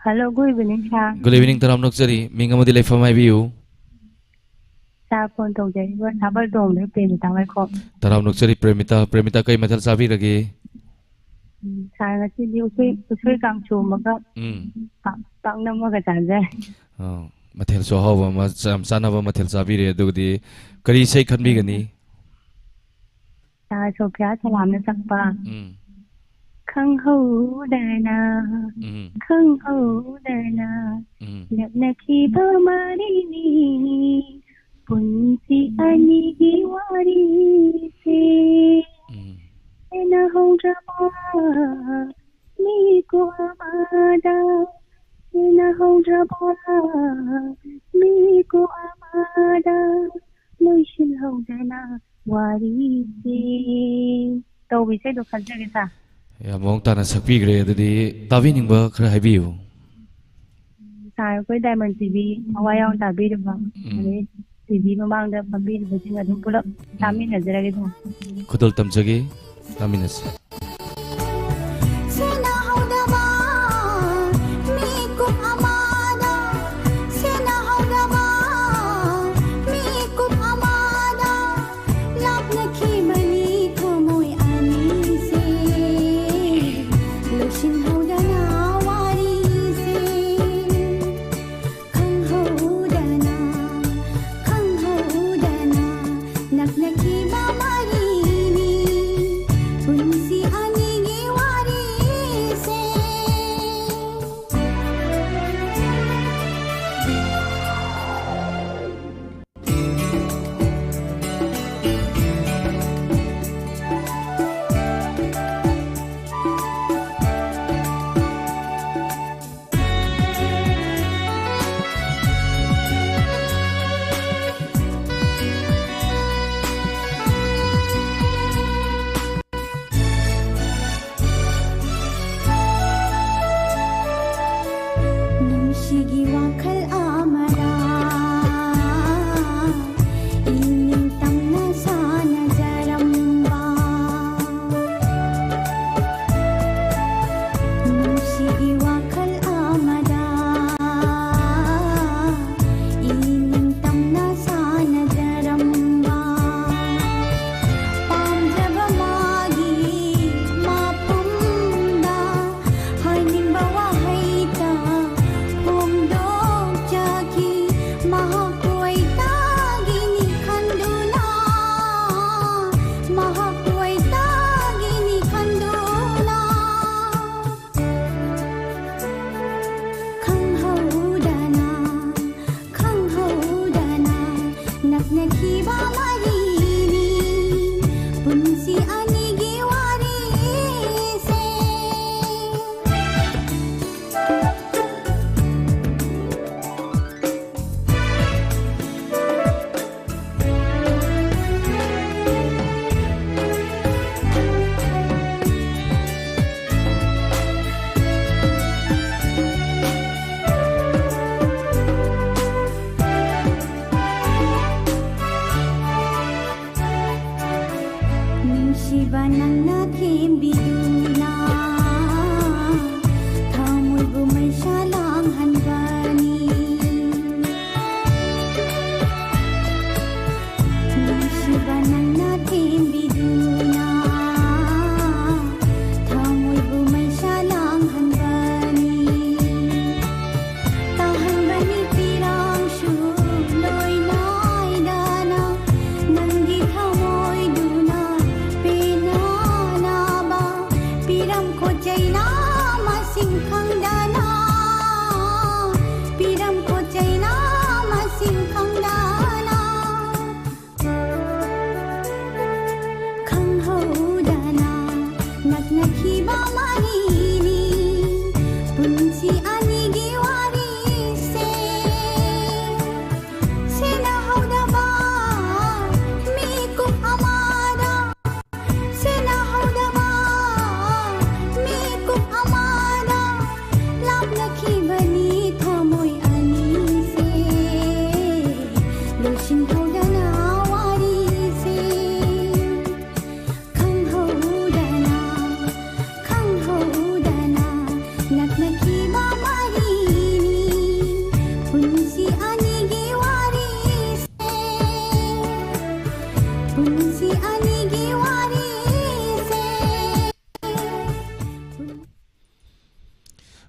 Hello, good evening, sir꯫ Good evening, ꯇꯔꯥꯝ ꯅꯣꯛꯆꯔꯤ꯫ ꯃꯤꯡ ꯑꯃꯗꯤ ꯂꯩꯐꯝ ꯍꯥꯏꯕꯤꯌꯨ꯫ Sir, phone ꯇꯧꯖꯔꯤꯕ ꯁꯥꯕꯜ ꯇꯣꯡꯕꯒꯤ ꯄ꯭ꯔꯦꯃꯤꯇꯥ ꯉꯥꯏꯈꯣꯝ꯫ ꯇꯔꯥꯝ ꯅꯣꯛꯆꯔꯤ ꯄ꯭ꯔꯦꯃꯤꯇꯥ꯫ ꯄ꯭ꯔꯦꯃꯤꯇꯥ, ꯀꯩ ꯃꯊꯦꯜ ꯆꯥꯕꯤꯔꯒꯦ? ꯎꯝ, sir, ꯉꯁꯤꯗꯤ ꯎꯁꯣꯏ, ꯎꯁꯣꯏ ꯀꯥꯡꯁꯨ ꯑꯃꯒ ꯎꯝ꯫ ꯄꯥꯛ-, ꯄꯥꯛꯅꯝ ꯑꯃꯒ ꯆꯥꯖꯔꯦ꯫ ꯑꯥ, ꯃꯊꯦꯜꯁꯨ ꯑꯍꯥꯎꯕ ꯑꯃ, ꯌꯥꯝ ꯆꯥꯅꯕ ꯃꯊꯦꯜ ꯆꯥꯕꯤꯔꯦ꯫ ꯑꯗꯨꯒꯗꯤ ꯀꯔꯤ ꯏꯁꯩ ꯈꯟꯕꯤꯒꯅꯤ? ꯁꯥꯔ ꯁꯣꯐꯤꯌꯥ ꯁꯂꯥꯝꯅ ꯁꯛꯄ ꯎꯝ꯫ ꯈꯪꯍꯧꯗꯅ, ꯎꯝ꯫ ꯈꯪꯍꯧꯗꯅ ꯎꯝ꯫ ꯂꯛꯅꯈꯤꯕ ꯃꯔꯤꯅꯤ꯫ ꯄꯨꯟꯁꯤ ꯑꯅꯤꯒꯤ ꯋꯥꯔꯤꯁꯦ ꯎꯝ꯫ ꯁꯦꯟꯅꯍꯧꯗ꯭ꯔꯕ ꯃꯤꯀꯨꯞ ꯑꯃꯗ, ꯁꯦꯟꯅꯍꯧꯗ꯭ꯔꯕ ꯃꯤꯀꯨꯞ ꯑꯃꯗ, ꯂꯣꯏꯁꯤꯜꯍꯧꯗꯅ ꯋꯥꯔꯤꯁꯦ꯫ ꯇꯧꯕ ꯏꯁꯩꯗꯣ ꯈꯟꯖꯒꯦ ꯁꯥꯔ꯫ ꯌꯥꯝ ꯃꯑꯣꯡ ꯇꯥꯅ ꯁꯛꯄꯤꯈ꯭ꯔꯦ꯫ ꯑꯗꯨꯗꯤ ꯇꯥꯕꯤꯅꯤꯡꯕ ꯈꯔ ꯍꯥꯏꯕꯤꯌꯨ꯫ ꯁꯥꯔ, ꯑꯩꯈꯣꯏ ꯗꯥꯏꯃꯟ ꯇꯤꯚꯤ ꯊꯋꯥꯏ ꯌꯥꯎꯅ ꯇꯥꯕꯤꯔꯤꯕ, ꯎꯝ꯫ ꯑꯗꯩ ꯇꯤꯚꯤ ꯃꯃꯥꯡꯗ ꯐꯝꯕꯤꯔꯤꯕꯁꯤꯡ ꯑꯗꯨꯝ ꯄꯨꯂꯞ ꯎꯝ꯫ ꯇꯥꯃꯤꯟꯅꯖꯔꯒꯦ ꯁꯥꯔ꯫ ꯈꯨꯗꯣꯜ ꯇꯝꯖꯒꯦ, ꯇꯥꯃꯤꯟꯅꯁꯤ꯫ ꯁꯦꯟꯅꯍꯧꯗꯕ ꯃꯤꯀꯨꯞ ꯑꯃꯗ, ꯁꯦꯟꯅꯍꯧꯗꯕ ꯃꯤꯀꯨꯞ ꯑꯃꯗ, ꯂꯥꯞꯅꯈꯤꯕꯅꯤ ꯊꯃꯣꯏ ꯑꯅꯤꯁꯦ, ꯂꯣꯏꯁꯤꯟꯍꯧꯗꯅ ꯋꯥꯔꯤꯁꯦ꯫ ꯈꯪꯍꯧꯗꯅ, ꯈꯪꯍꯧꯗꯅ ꯅꯛꯅꯈꯤꯕ ꯃꯔꯤꯅꯤ꯫ ꯄꯨꯟꯁꯤ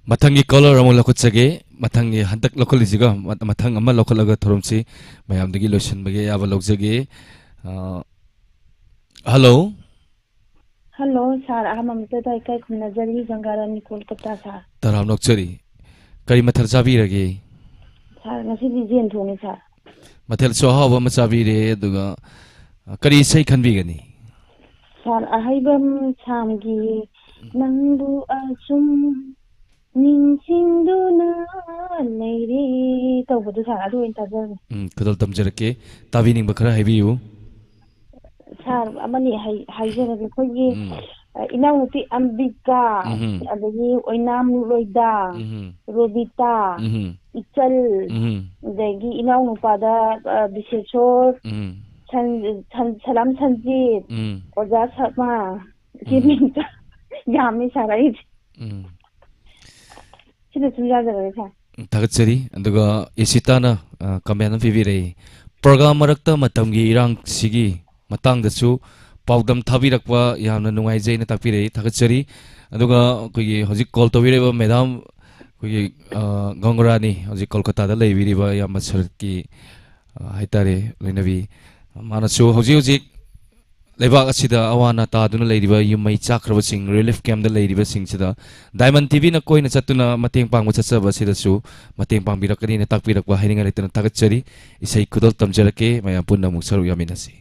ꯃꯊꯪꯒꯤ caller ꯑꯃꯨꯛ ꯂꯧꯈꯠꯆꯒꯦ꯫ ꯃꯊꯪꯒꯤ, ꯍꯟꯗꯛ ꯂꯧꯈꯠꯂꯤꯁꯤꯒ ꯃ-, ꯃꯊꯪ ꯑꯃ ꯂꯧꯈꯠꯂꯒ ꯊꯧꯔꯝꯁꯤ ꯃꯌꯥꯝꯗꯒꯤ ꯂꯣꯏꯁꯤꯟꯕꯒꯤ ꯑꯌꯥꯕ ꯂꯧꯖꯒꯦ꯫ ꯑ, hello꯫ Hello, sir꯫ ꯑꯍꯥꯟꯕ ꯃꯛꯇꯗ ꯏꯀꯥꯏ ꯈꯨꯝꯅꯖꯔꯤ, ꯒꯪꯒꯥꯔꯥꯅꯤ, ꯀꯣꯜꯀꯇꯥ, sir꯫ ꯇꯔꯥꯝꯅ ꯑꯣꯛꯆꯔꯤ꯫ ꯀꯔꯤ ꯃꯊꯦꯜ ꯆꯥꯕꯤꯔꯒꯦ? Sir, ꯉꯁꯤꯗꯤ ꯌꯦꯟ ꯊꯣꯡꯉꯦ, sir꯫ ꯃꯊꯦꯜꯁꯨ ꯑꯍꯥꯎꯕ ꯑꯃ ꯆꯥꯕꯤꯔꯦ, ꯑꯗꯨꯒ, ꯑ, ꯀꯔꯤ ꯏꯁꯩ ꯈꯟꯕꯤꯒꯅꯤ? Sir, ꯑꯍꯩꯕꯝ ꯁꯥꯝꯒꯤ "ꯅꯪꯕꯨ ꯑꯁꯨꯝ ꯅꯤꯡꯁꯤꯡꯗꯨꯅ ꯂꯩꯔꯦ" ꯇꯧꯕꯗꯣ, sir, ꯑꯗꯨ ꯑꯣꯏꯅ ꯇꯥꯖꯕꯅꯦ꯫ ꯎꯝ, ꯈꯨꯗꯣꯜ ꯇꯝꯖꯔꯛꯀꯦ꯫ ꯇꯥꯕꯤꯅꯤꯡꯕ ꯈꯔ ꯍꯥꯏꯕꯤꯌꯨ꯫ Sir, ꯑꯃꯅꯤ ꯍꯥꯏ-, ꯍꯥꯏꯖꯔꯒꯦ꯫ ꯑꯩꯈꯣꯏꯒꯤ, ꯎꯝ꯫ ꯑ, ꯏꯅꯥꯎꯅꯨꯄꯤ ꯑꯝꯕꯤꯀꯥ, ꯎꯝ꯫ ꯑꯗꯒꯤ ꯑꯣꯏꯅꯥꯝ ꯂꯣꯏꯗꯥ, ꯎꯝ꯫ ꯔꯣꯕꯤꯇꯥ, ꯎꯝ꯫ ꯏꯆꯜ, ꯎꯝ꯫ ꯑꯗꯒꯤ ꯏꯅꯥꯎꯅꯨꯄꯥꯗ, ꯑ, ꯕꯤꯁꯦꯁꯣꯔ, ꯎꯝ꯫ ꯁꯟ-, ꯁꯟ-, ꯁꯂꯥꯝ ꯁꯟꯖꯤꯠ, ꯎꯝ꯫ ꯑꯣꯖꯥ ꯁꯛꯃꯥ, ꯁꯤ ꯎꯝ꯫ ꯃꯤꯡꯗ ꯌꯥꯝꯃꯤ, sir, ꯑꯩꯗꯤ꯫ ꯎꯝ꯫ ꯁꯤꯅ ꯁꯨꯝ ꯌꯥꯖꯔꯒꯦ, sir꯫ ꯊꯥꯒꯠꯆꯔꯤ꯫ ꯑꯗꯨꯒ ꯏꯁꯤꯇꯥꯅ, ꯑ, comment ꯑꯃ ꯄꯤꯕꯤꯔꯛꯏ, "ꯄ꯭ꯔꯣꯒ꯭ꯔꯥꯝ ꯃꯔꯛꯇ ꯃꯇꯝꯒꯤ ꯏꯔꯥꯡꯁꯤꯒꯤ ꯃꯇꯥꯡꯗꯁꯨ ꯄꯥꯎꯗꯝ ꯊꯥꯕꯤꯔꯛꯄ ꯌꯥꯝꯅ ꯅꯨꯡꯉꯥꯏꯖꯩꯅ ꯇꯥꯛꯄꯤꯔꯛꯏ, ꯊꯥꯒꯠꯆꯔꯤ"꯫ ꯑꯗꯨꯒ ꯑꯩꯈꯣꯏꯒꯤ ꯍꯧꯖꯤꯛ call ꯇꯧꯕꯤꯔꯛꯏꯕ madam, ꯑꯩꯈꯣꯏꯒꯤ, ꯑ, ꯒꯪꯒꯔꯥꯅꯤ, ꯍꯧꯖꯤꯛ ꯀꯣꯜꯀꯇꯥꯗ ꯂꯩꯕꯤꯔꯤꯕ ꯏꯌꯥꯝꯕ ꯁꯔꯠꯀꯤ, ꯑ, ꯍꯥꯏꯇꯥꯔꯦ, ꯂꯣꯏꯅꯕꯤ, ꯃꯥꯅꯁꯨ ꯍꯧꯖꯤꯛ ꯍꯧꯖꯤꯛ ꯂꯩꯕꯥꯛ ꯑꯁꯤꯗ ꯑꯋꯥ ꯑꯅꯥ ꯇꯥꯗꯨꯅ ꯂꯩꯔꯤꯕ ꯌꯨꯝ ꯃꯩ ꯆꯥꯛꯈ꯭ꯔꯕꯁꯤꯡ, relief camp ꯗ ꯂꯩꯔꯤꯕꯁꯤꯡꯁꯤꯗ Diamond T V ꯅ ꯀꯣꯏꯅ ꯆꯠꯇꯨꯅ ꯃꯇꯦꯡ ꯄꯥꯡꯕ ꯆꯠꯆꯕ ꯑꯁꯤꯗꯁꯨ ꯃꯇꯦꯡ ꯄꯥꯡꯕꯤꯔꯛꯀꯅꯤꯅ ꯇꯥꯛꯄꯤꯔꯛꯄ ꯍꯥꯏꯅꯤꯡꯉꯥꯏ ꯂꯩꯇꯅ ꯊꯥꯒꯠꯆꯔꯤ꯫ ꯏꯁꯩ ꯈꯨꯗꯣꯜ ꯇꯝꯖꯔꯛꯀꯦ, ꯃꯌꯥꯝ ꯄꯨꯟꯅ ꯑꯃꯨꯛ ꯁꯔꯨꯛ ꯌꯥꯃꯤꯟꯅꯁꯤ꯫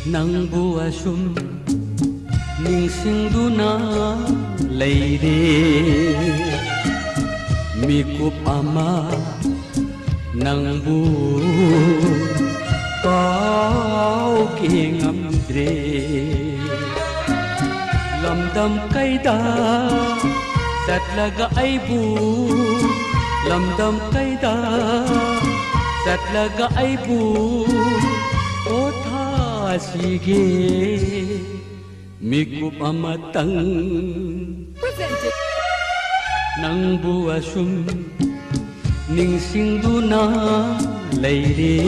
ꯅꯪꯕꯨ ꯑꯁꯨꯝ ꯅꯤꯡꯁꯤꯡꯗꯨꯅ ꯂꯩꯔꯦ꯫ ꯃꯤꯀꯨꯞ ꯑꯃ ꯅꯪꯕꯨ ꯀꯥꯎꯒꯦ ꯉꯝꯗ꯭ꯔꯦ꯫ ꯂꯝꯗꯝ ꯀꯩꯗ ꯆꯠꯂꯒ ꯑꯩꯕꯨ, ꯂꯝꯗꯝ ꯀꯩꯗ ꯆꯠꯂꯒ ꯑꯩꯕꯨ ꯄꯣꯊꯥꯁꯤꯒꯦ꯫ ꯃꯤꯀꯨꯞ ꯑꯃꯇꯪ ꯅꯪꯕꯨ ꯑꯁꯨꯝ ꯅꯤꯡꯁꯤꯡꯗꯨꯅ ꯂꯩꯔꯦ꯫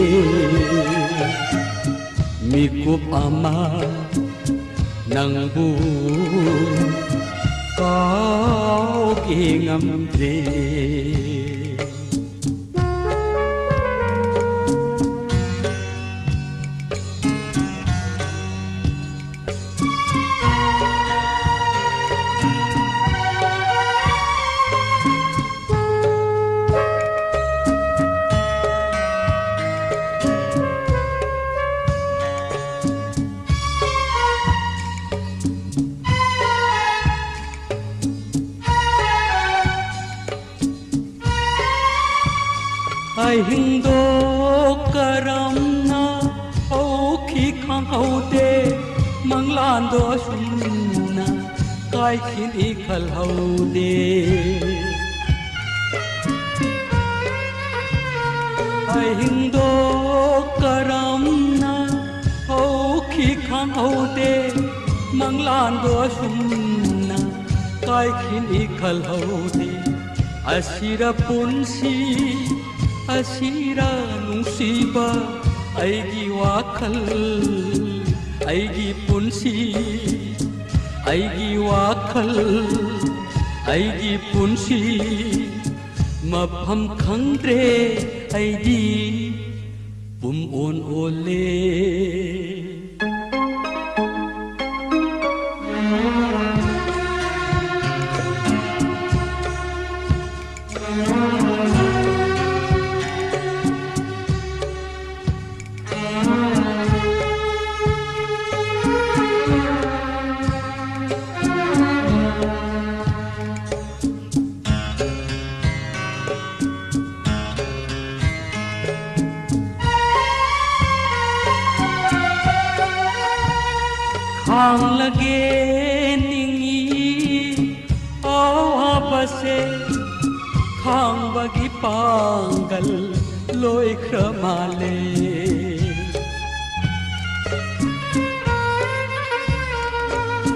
ꯃꯤꯀꯨꯞ ꯑꯃ ꯅꯪꯕꯨ ꯀꯥꯎꯒꯦ ꯉꯝꯗ꯭ꯔꯦ꯫ ꯑꯍꯤꯡꯗꯣ ꯀꯔꯝꯅ ꯍꯧꯈꯤ ꯈꯪꯍꯧꯗꯦ, ꯃꯪꯂꯥꯟꯗꯣ ꯑꯁꯨꯝꯅ ꯀꯥꯏꯈꯤꯅꯤ ꯈꯜꯍꯧꯗꯦ꯫ ꯑꯍꯤꯡꯗꯣ ꯀꯔꯝꯅ ꯍꯧꯈꯤ ꯈꯪꯍꯧꯗꯦ, ꯃꯪꯂꯥꯟꯗꯣ ꯑꯁꯨꯝꯅ ꯀꯥꯏꯈꯤꯅꯤ ꯈꯜꯍꯧꯗꯦ꯫ ꯑꯁꯤꯔ ꯄꯨꯟꯁꯤ, ꯑꯁꯤꯔ ꯅꯨꯡꯁꯤꯕ, ꯑꯩꯒꯤ ꯋꯥꯈꯜ, ꯑꯩꯒꯤ ꯄꯨꯟꯁꯤ, ꯑꯩꯒꯤ ꯋꯥꯈꯜ, ꯑꯩꯒꯤ ꯄꯨꯟꯁꯤ꯫ ꯃꯐꯝ ꯈꯪꯗ꯭ꯔꯦ ꯑꯩꯗꯤ ꯄꯨꯝ ꯑꯣꯟ ꯑꯣꯜꯂꯦ꯫ ꯍꯥꯡꯂꯒꯦ ꯅꯤꯡꯏ ꯑꯋꯥꯕꯁꯦ, ꯈꯥꯡꯕꯒꯤ ꯄꯥꯡꯒꯜ ꯂꯣꯏꯈ꯭ꯔ ꯃꯥꯜꯂꯦ꯫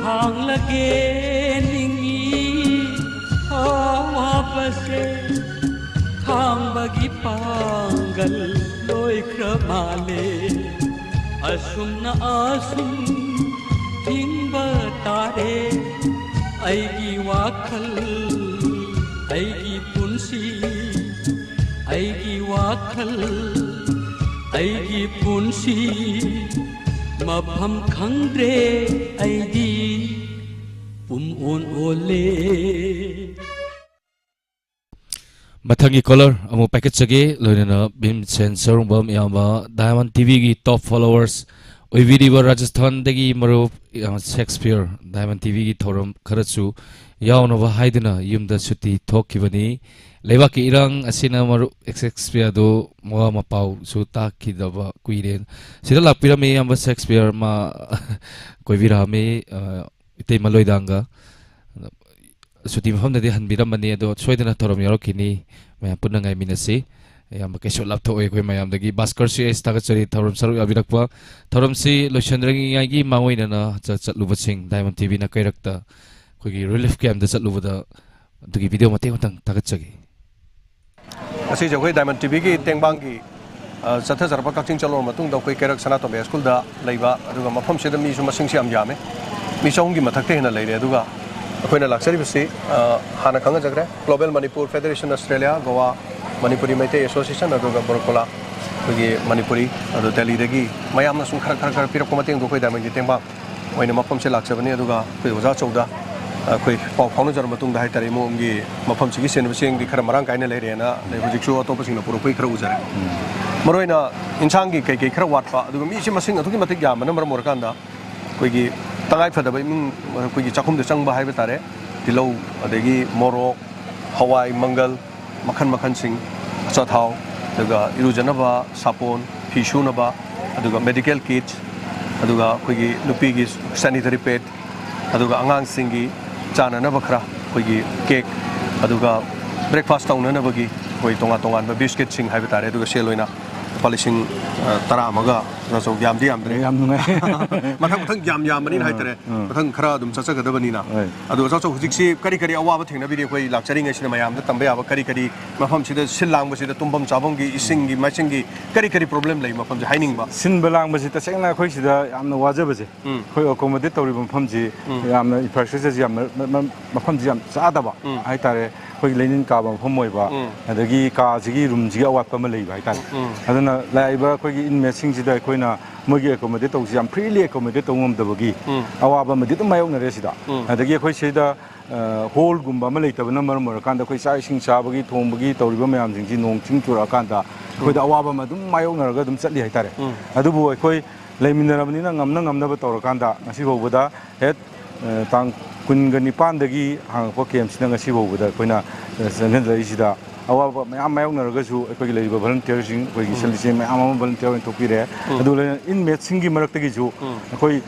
ꯍꯥꯡꯂꯒꯦ ꯅꯤꯡꯏ ꯑꯋꯥꯕꯁꯦ, ꯈꯥꯡꯕꯒꯤ ꯄꯥꯡꯒꯜ ꯂꯣꯏꯈ꯭ꯔ ꯃꯥꯜꯂꯦ꯫ ꯑꯁꯨꯝꯅ ꯑꯁꯨꯝ ꯍꯤꯡꯕ ꯇꯥꯔꯦ꯫ ꯑꯩꯒꯤ ꯋꯥꯈꯜ, ꯑꯩꯒꯤ ꯄꯨꯟꯁꯤ, ꯑꯩꯒꯤ ꯋꯥꯈꯜ, ꯑꯩꯒꯤ ꯄꯨꯟꯁꯤ, ꯃꯐꯝ ꯈꯪꯗ꯭ꯔꯦ ꯑꯩꯗꯤ ꯄꯨꯝ ꯑꯣꯟ ꯑꯣꯜꯂꯦ꯫ ꯃꯊꯪꯒꯤ ꯀꯣꯂꯔ ꯑꯃꯨꯛ ꯄꯥꯏꯈꯠꯆꯒꯦ, ꯂꯣꯏꯅꯅ ꯚꯤꯝꯁꯦꯟ ꯁꯔꯨꯡꯕꯝ ꯏꯌꯥꯝꯕ, ꯗꯥꯏꯃꯟ ꯇꯤꯚꯤꯒꯤ ꯇꯣꯞ ꯐꯣꯂꯣꯋꯔꯁ ꯑꯣꯏꯕꯤꯔꯤꯕ ꯔꯥꯖꯁꯊꯥꯟꯗꯒꯤ ꯃꯔꯨꯞ, ꯏꯌꯥꯝꯕ ꯁꯦꯛꯁꯄꯤꯌꯔ, ꯗꯥꯏꯃꯟ ꯇꯤꯚꯤꯒꯤ ꯊꯧꯔꯝ ꯈꯔꯁꯨ ꯌꯥꯎꯅꯕ ꯍꯥꯏꯗꯨꯅ ꯌꯨꯝꯗ ꯁꯨꯇꯤ ꯊꯣꯛꯈꯤꯕꯅꯤ꯫ ꯂꯩꯕꯥꯛꯀꯤ ꯏꯔꯥꯡ ꯑꯁꯤꯅ ꯃꯔꯨꯞ ꯁꯦꯛꯁꯄꯤꯌꯔꯗꯨ ꯃꯋꯥ ꯃꯄꯥꯎꯁꯨ ꯇꯥꯈꯤꯗꯕ ꯀꯨꯏꯔꯦ꯫ ꯁꯤꯗ ꯂꯥꯛꯄꯤꯔꯝꯃꯤ ꯏꯌꯥꯝꯕ ꯁꯦꯛꯁꯄꯤꯌꯔ, ꯃꯥ ꯀꯣꯏꯕꯤꯔꯛꯑꯝꯃꯤ, ꯑ, ꯏꯇꯩꯃ ꯂꯣꯏꯗꯥꯡꯒ꯫ ꯁꯨꯇꯤ ꯃꯐꯝꯗꯗꯤ ꯍꯟꯕꯤꯔꯝꯃꯅꯤ, ꯑꯗꯣ ꯁꯣꯏꯗꯅ ꯊꯧꯔꯝ ꯌꯥꯎꯔꯛꯈꯤꯅꯤ꯫ ꯃꯌꯥꯝ ꯄꯨꯟꯅ ꯉꯥꯏꯃꯤꯟꯅꯁꯤ꯫ ꯑꯌꯥꯝꯕ ꯀꯩꯁꯨ ꯂꯥꯞꯊꯣꯛꯑꯣꯏ ꯑꯩꯈꯣꯏ ꯃꯌꯥꯝꯗꯒꯤ꯫ ꯚꯥꯁꯀꯔꯁꯨ ꯑꯩꯁ ꯊꯥꯒꯠꯆꯔꯤ ꯊꯧꯔꯝ ꯁꯔꯨꯛ ꯌꯥꯕꯤꯔꯛꯄ꯫ ꯊꯧꯔꯝꯁꯤ ꯂꯣꯏꯁꯤꯟꯗ꯭ꯔꯤꯉꯩꯒꯤ ꯃꯥꯡꯑꯣꯏꯅꯅ ꯆ-, ꯆꯠꯂꯨꯕꯁꯤꯡ ꯗꯥꯏꯃꯟ ꯇꯤꯚꯤꯅ ꯀꯩꯔꯛꯇ ꯑꯩꯈꯣꯏꯒꯤ ꯔꯤꯂꯤꯐ ꯀꯦꯝꯞꯇ ꯆꯠꯂꯨꯕꯗ ꯑꯗꯨꯒꯤ ꯚꯤꯗꯤꯑꯣ ꯃꯇꯦꯛ ꯑꯃꯇꯪ ꯊꯥꯒꯠꯆꯒꯦ꯫ ꯉꯁꯤꯁꯦ ꯑꯩꯈꯣꯏ ꯗꯥꯏꯃꯟ ꯇꯤꯚꯤꯒꯤ ꯇꯦꯡꯕꯥꯡꯒꯤ, ꯑ, ꯆꯠꯊꯖꯔꯛꯄ ꯀꯛꯆꯤꯡ ꯆꯠꯂꯨꯔ ꯃꯇꯨꯡꯗ ꯑꯩꯈꯣꯏ ꯀꯩꯔꯛ ꯁꯅꯥꯇꯣꯝꯕꯤ ꯍꯥꯏ ꯁ꯭ꯀꯨꯜꯗ ꯂꯩꯕ, ꯑꯗꯨꯒ ꯃꯐꯝꯁꯤꯗ ꯃꯤꯁꯨ ꯃꯁꯤꯡꯁꯨ ꯌꯥꯝ ꯌꯥꯝꯃꯦ, ꯃꯤ ꯆꯍꯨꯝꯒꯤ ꯃꯊꯛꯇ ꯍꯦꯟꯅ ꯂꯩꯔꯦ꯫ ꯑꯗꯨꯒ ꯑꯩꯈꯣꯏꯅ ꯂꯥꯛꯆꯔꯤꯕꯁꯤ, ꯑ, ꯍꯥꯟꯅ ꯈꯪꯅꯖꯈ꯭ꯔꯦ, global Manipur federation Australia, Goa, Manipuri Meitei association, ꯑꯗꯨꯒ ꯕꯣꯔꯀꯣꯂꯥ, ꯑꯩꯈꯣꯏꯒꯤ ꯃꯅꯤꯄꯨꯔꯤ, ꯑꯗꯨ ꯗꯦꯜꯂꯤꯗꯒꯤ ꯃꯌꯥꯝꯅ ꯁꯨꯝ ꯈꯔ ꯈꯔ ꯈꯔ ꯄꯤꯔꯛꯄ ꯃꯇꯦꯡꯗꯣ ꯑꯩꯈꯣꯏ ꯗꯥꯏꯃꯟꯒꯤ ꯇꯦꯡꯕꯥꯡ ꯑꯣꯏꯅ ꯃꯐꯝꯁꯦ ꯂꯥꯛꯆꯕꯅꯤ꯫ ꯑꯗꯨꯒ ꯑꯩꯈꯣꯏ ꯑꯣꯖꯥ ꯑꯆꯧꯗ ꯑꯩꯈꯣꯏ ꯄꯥꯎ ꯐꯥꯎꯅꯖꯔꯕ ꯃꯇꯨꯡꯗ ꯍꯥꯏꯇꯥꯔꯦ, ꯏꯃꯣꯝꯒꯤ ꯃꯐꯝꯁꯤꯒꯤ ꯁꯦꯟꯅꯕ ꯆꯦꯡꯗꯤ ꯈꯔ ꯃꯔꯥꯡ ꯀꯥꯏꯅ ꯂꯩꯔꯦꯅ, ꯑꯗꯩ ꯍꯧꯖꯤꯛꯁꯨ ꯑꯇꯣꯞꯄꯁꯤꯡꯅ ꯄꯨꯔꯛꯄꯒꯤ ꯈꯔ ꯎꯖꯔꯦ꯫ ꯃꯔꯨꯑꯣꯏꯅ ꯏꯟꯁꯥꯡꯒꯤ ꯀꯩꯀꯩ ꯈꯔ ꯋꯥꯠꯄ, ꯑꯗꯨꯒ ꯃꯤꯁꯤ ꯃꯁꯤꯡ ꯑꯗꯨꯛꯀꯤ ꯃꯇꯤꯛ ꯌꯥꯝꯕꯅ ꯃꯔꯝ ꯑꯣꯏꯔꯀꯥꯟꯗ ꯑꯩꯈꯣꯏꯒꯤ ꯇꯉꯥꯏ ꯐꯗꯕ ꯏꯃꯨꯡ, ꯑꯩꯈꯣꯏꯒꯤ ꯆꯥꯛꯈꯨꯝꯗ ꯆꯪꯕ ꯍꯥꯏꯕ ꯇꯥꯔꯦ, ꯇꯤꯜꯍꯧ, ꯑꯗꯒꯤ ꯃꯣꯔꯣꯛ, ꯍꯋꯥꯏ ꯃꯪꯒꯜ, ꯃꯈꯜ ꯃꯈꯜꯁꯤꯡ, ꯑꯆꯥꯊꯥꯎ, ꯑꯗꯨꯒ ꯏꯔꯨꯖꯅꯕ ꯁꯥꯄꯣꯟ, ꯐꯤ ꯁꯨꯅꯕ, ꯑꯗꯨꯒ ꯃꯦꯗꯤꯀꯦꯜ ꯀꯤꯠꯁ, ꯑꯗꯨꯒ ꯑꯩꯈꯣꯏꯒꯤ ꯅꯨꯄꯤꯒꯤ ꯁꯦꯅꯤꯇꯔꯤ ꯄꯦꯗ, ꯑꯗꯨꯒ ꯑꯉꯥꯡꯁꯤꯡꯒꯤ ꯆꯥꯅꯅꯕ ꯈꯔ, ꯑꯩꯈꯣꯏꯒꯤ ꯀꯦꯛ, ꯑꯗꯨꯒ ꯕ꯭ꯔꯦꯛꯐꯥꯁ ꯇꯧꯅꯅꯕꯒꯤ ꯑꯩꯈꯣꯏ ꯇꯣꯉꯥꯟ ꯇꯣꯉꯥꯟꯕ ꯕꯤꯁꯀꯤꯠꯁꯤꯡ ꯍꯥꯏꯕ ꯇꯥꯔꯦ꯫ ꯑꯗꯨꯒ ꯁꯦꯜ ꯑꯣꯏꯅ ꯂꯨꯄꯥ ꯂꯤꯁꯤꯡ, ꯑ, ꯇꯔꯥ ꯑꯃꯒ, ꯑꯣꯖꯥ ꯆꯧ, ꯌꯥꯝꯗꯤ ꯌꯥꯝꯗ꯭ꯔꯦ꯫ ꯌꯥꯝ ꯅꯨꯡꯉꯥꯏ꯫ ꯃꯊꯪ ꯃꯊꯪ ꯌꯥꯝ ꯌꯥꯝꯕꯅꯤꯅ ꯎꯝ, ꯍꯥꯏꯇꯥꯔꯦ꯫ ꯎꯝ꯫ ꯃꯊꯪ ꯈꯔ ꯑꯗꯨꯝ ꯆꯠꯆꯒꯗꯕꯅꯤꯅ꯫ ꯍꯣꯏ꯫ ꯑꯗꯣ ꯑꯣꯖꯥ ꯆꯧ, ꯍꯧꯖꯤꯛꯁꯤ ꯀꯔꯤ ꯀꯔꯤ ꯑꯋꯥꯕ ꯊꯦꯡꯅꯕꯤꯔꯤ? ꯑꯩꯈꯣꯏ ꯂꯥꯛꯆꯔꯤꯉꯩꯁꯤꯗ ꯃꯌꯥꯝꯗ ꯇꯝꯕ ꯌꯥꯕ ꯀꯔꯤ ꯀꯔꯤ, ꯃꯐꯝꯁꯤꯗ ꯁꯤꯜ ꯂꯥꯡꯕꯁꯤꯗ ꯇꯨꯝꯐꯝ ꯆꯥꯐꯝꯒꯤ, ꯏꯁꯤꯡꯒꯤ ꯃꯥꯏꯁꯤꯡꯒꯤ ꯀꯔꯤ ꯀꯔꯤ ꯄ꯭ꯔꯣꯕ꯭ꯂꯦꯝ ꯂꯩ ꯃꯐꯝꯁꯦ ꯍꯥꯏꯅꯤꯡꯕ? ꯁꯤꯟꯕ ꯂꯥꯡꯕꯁꯤ ꯇꯁꯦꯡꯅ ꯑꯩꯈꯣꯏ ꯁꯤꯗ ꯌꯥꯝꯅ ꯋꯥꯖꯕꯁꯦ, ꯎꯝ꯫ ꯑꯩꯈꯣꯏ ꯑꯦꯀꯣꯃꯣꯗꯦꯠ ꯇꯧꯔꯤꯕ ꯃꯐꯝꯁꯤ ꯎꯝ꯫ ꯌꯥꯝꯅ ꯏꯟꯐ꯭ꯔꯥꯁ꯭ꯇ꯭ꯔꯛꯆꯔꯁꯤ ꯌꯥꯝꯅ ꯃ-, ꯃ-, ꯃꯐꯝꯁꯤ ꯌꯥꯝ ꯆꯥꯗꯕ ꯎꯝ꯫ ꯍꯥꯏꯇꯥꯔꯦ꯫ ꯑꯩꯈꯣꯏꯒꯤ ꯂꯦꯅꯤꯟ ꯀꯥꯕ ꯃꯐꯝ ꯑꯣꯏꯕ, ꯎꯝ꯫ ꯑꯗꯒꯤ ꯀꯥꯁꯤꯒꯤ ꯔꯨꯝꯁꯤꯒꯤ ꯑꯋꯥꯠꯄ ꯑꯃ ꯂꯩꯕ ꯍꯥꯏꯇꯥꯔꯦ꯫ ꯎꯝ꯫ ꯑꯗꯨꯅ ꯂꯥꯛꯏꯕ ꯑꯩꯈꯣꯏꯒꯤ ꯏꯟꯃꯦꯠꯁꯤꯡꯁꯤꯗ ꯑꯩꯈꯣꯏꯅ ꯃꯣꯏꯒꯤ ꯑꯦꯀꯣꯃꯣꯗꯦꯠ ꯇꯧꯕꯁꯤ ꯌꯥꯝ ꯐ꯭ꯔꯤꯂꯤ ꯑꯦꯀꯣꯃꯣꯗꯦꯠ ꯇꯧꯕ ꯉꯝꯗꯕꯒꯤ ꯎꯝ꯫ ꯑꯋꯥꯕ ꯑꯃꯗꯤ ꯑꯗꯨꯝ ꯃꯥꯌꯣꯛꯅꯔꯦ ꯁꯤꯗ꯫ ꯎꯝ꯫ ꯑꯗꯒꯤ ꯑꯩꯈꯣꯏ ꯁꯤꯗ, ꯑ, ꯍꯣꯜꯒꯨꯝꯕ ꯑꯃ ꯂꯩꯇꯕꯅ ꯃꯔꯝ ꯑꯣꯏꯔꯀꯥꯟꯗ ꯑꯩꯈꯣꯏ ꯆꯥꯛ ꯏꯁꯤꯡ ꯆꯥꯕꯒꯤ, ꯊꯣꯡꯕꯒꯤ ꯇꯧꯔꯤꯕ ꯃꯌꯥꯝꯁꯤꯡꯁꯤ ꯅꯣꯡ ꯆꯤꯡ ꯆꯨꯔꯛꯑꯀꯥꯟꯗ ꯑꯩꯈꯣꯏꯗ ꯎꯝ꯫ ꯑꯋꯥꯕ ꯑꯃ ꯑꯗꯨꯝ ꯃꯥꯌꯣꯛꯅꯔꯒ ꯑꯗꯨꯝ ꯆꯠꯂꯤ ꯍꯥꯏꯇꯥꯔꯦ꯫ ꯎꯝ꯫ ꯑꯗꯨꯕꯨ ꯑꯩꯈꯣꯏ ꯂꯩꯃꯤꯟꯅꯔꯕꯅꯤꯅ ꯉꯝꯅ ꯉꯝꯅꯕ ꯇꯧꯔꯀꯥꯟꯗ ꯉꯁꯤ ꯐꯥꯎꯕꯗ ꯍꯦꯛ, ꯑ, ꯇꯥꯡ ꯀꯨꯟꯒ ꯅꯤꯄꯥꯟꯗꯒꯤ ꯍꯥꯡꯉꯛꯄ ꯀꯦꯝꯁꯤꯅ ꯉꯁꯤ ꯐꯥꯎꯕꯗ ꯑꯩꯈꯣꯏꯅ, ꯑ, ꯆꯪꯁꯤꯜꯂꯛꯏꯁꯤꯗ ꯑꯋꯥꯕ ꯃꯌꯥꯝ ꯃꯥꯌꯣꯛꯅꯔꯒꯁꯨ ꯑꯩꯈꯣꯏꯒꯤ ꯂꯩꯔꯤꯕ ꯚꯣꯂꯨꯟꯇꯤꯌꯔꯁꯤꯡ, ꯑꯩꯈꯣꯏꯒꯤ ꯎꯝ꯫ ꯁꯦꯜ ꯏꯆꯦ ꯃꯌꯥꯝ ꯑꯃ ꯚꯣꯂꯨꯟꯇꯤꯌꯔ ꯑꯣꯏꯅ ꯊꯣꯛꯄꯤꯔꯦ꯫ ꯎꯝ꯫ ꯑꯗꯨ ꯂꯣꯏꯅ ꯏꯟꯃꯦꯠꯁꯤꯡꯒꯤ ꯃꯔꯛꯇꯒꯤꯁꯨ ꯎꯝ꯫ ꯑꯩꯈꯣꯏ,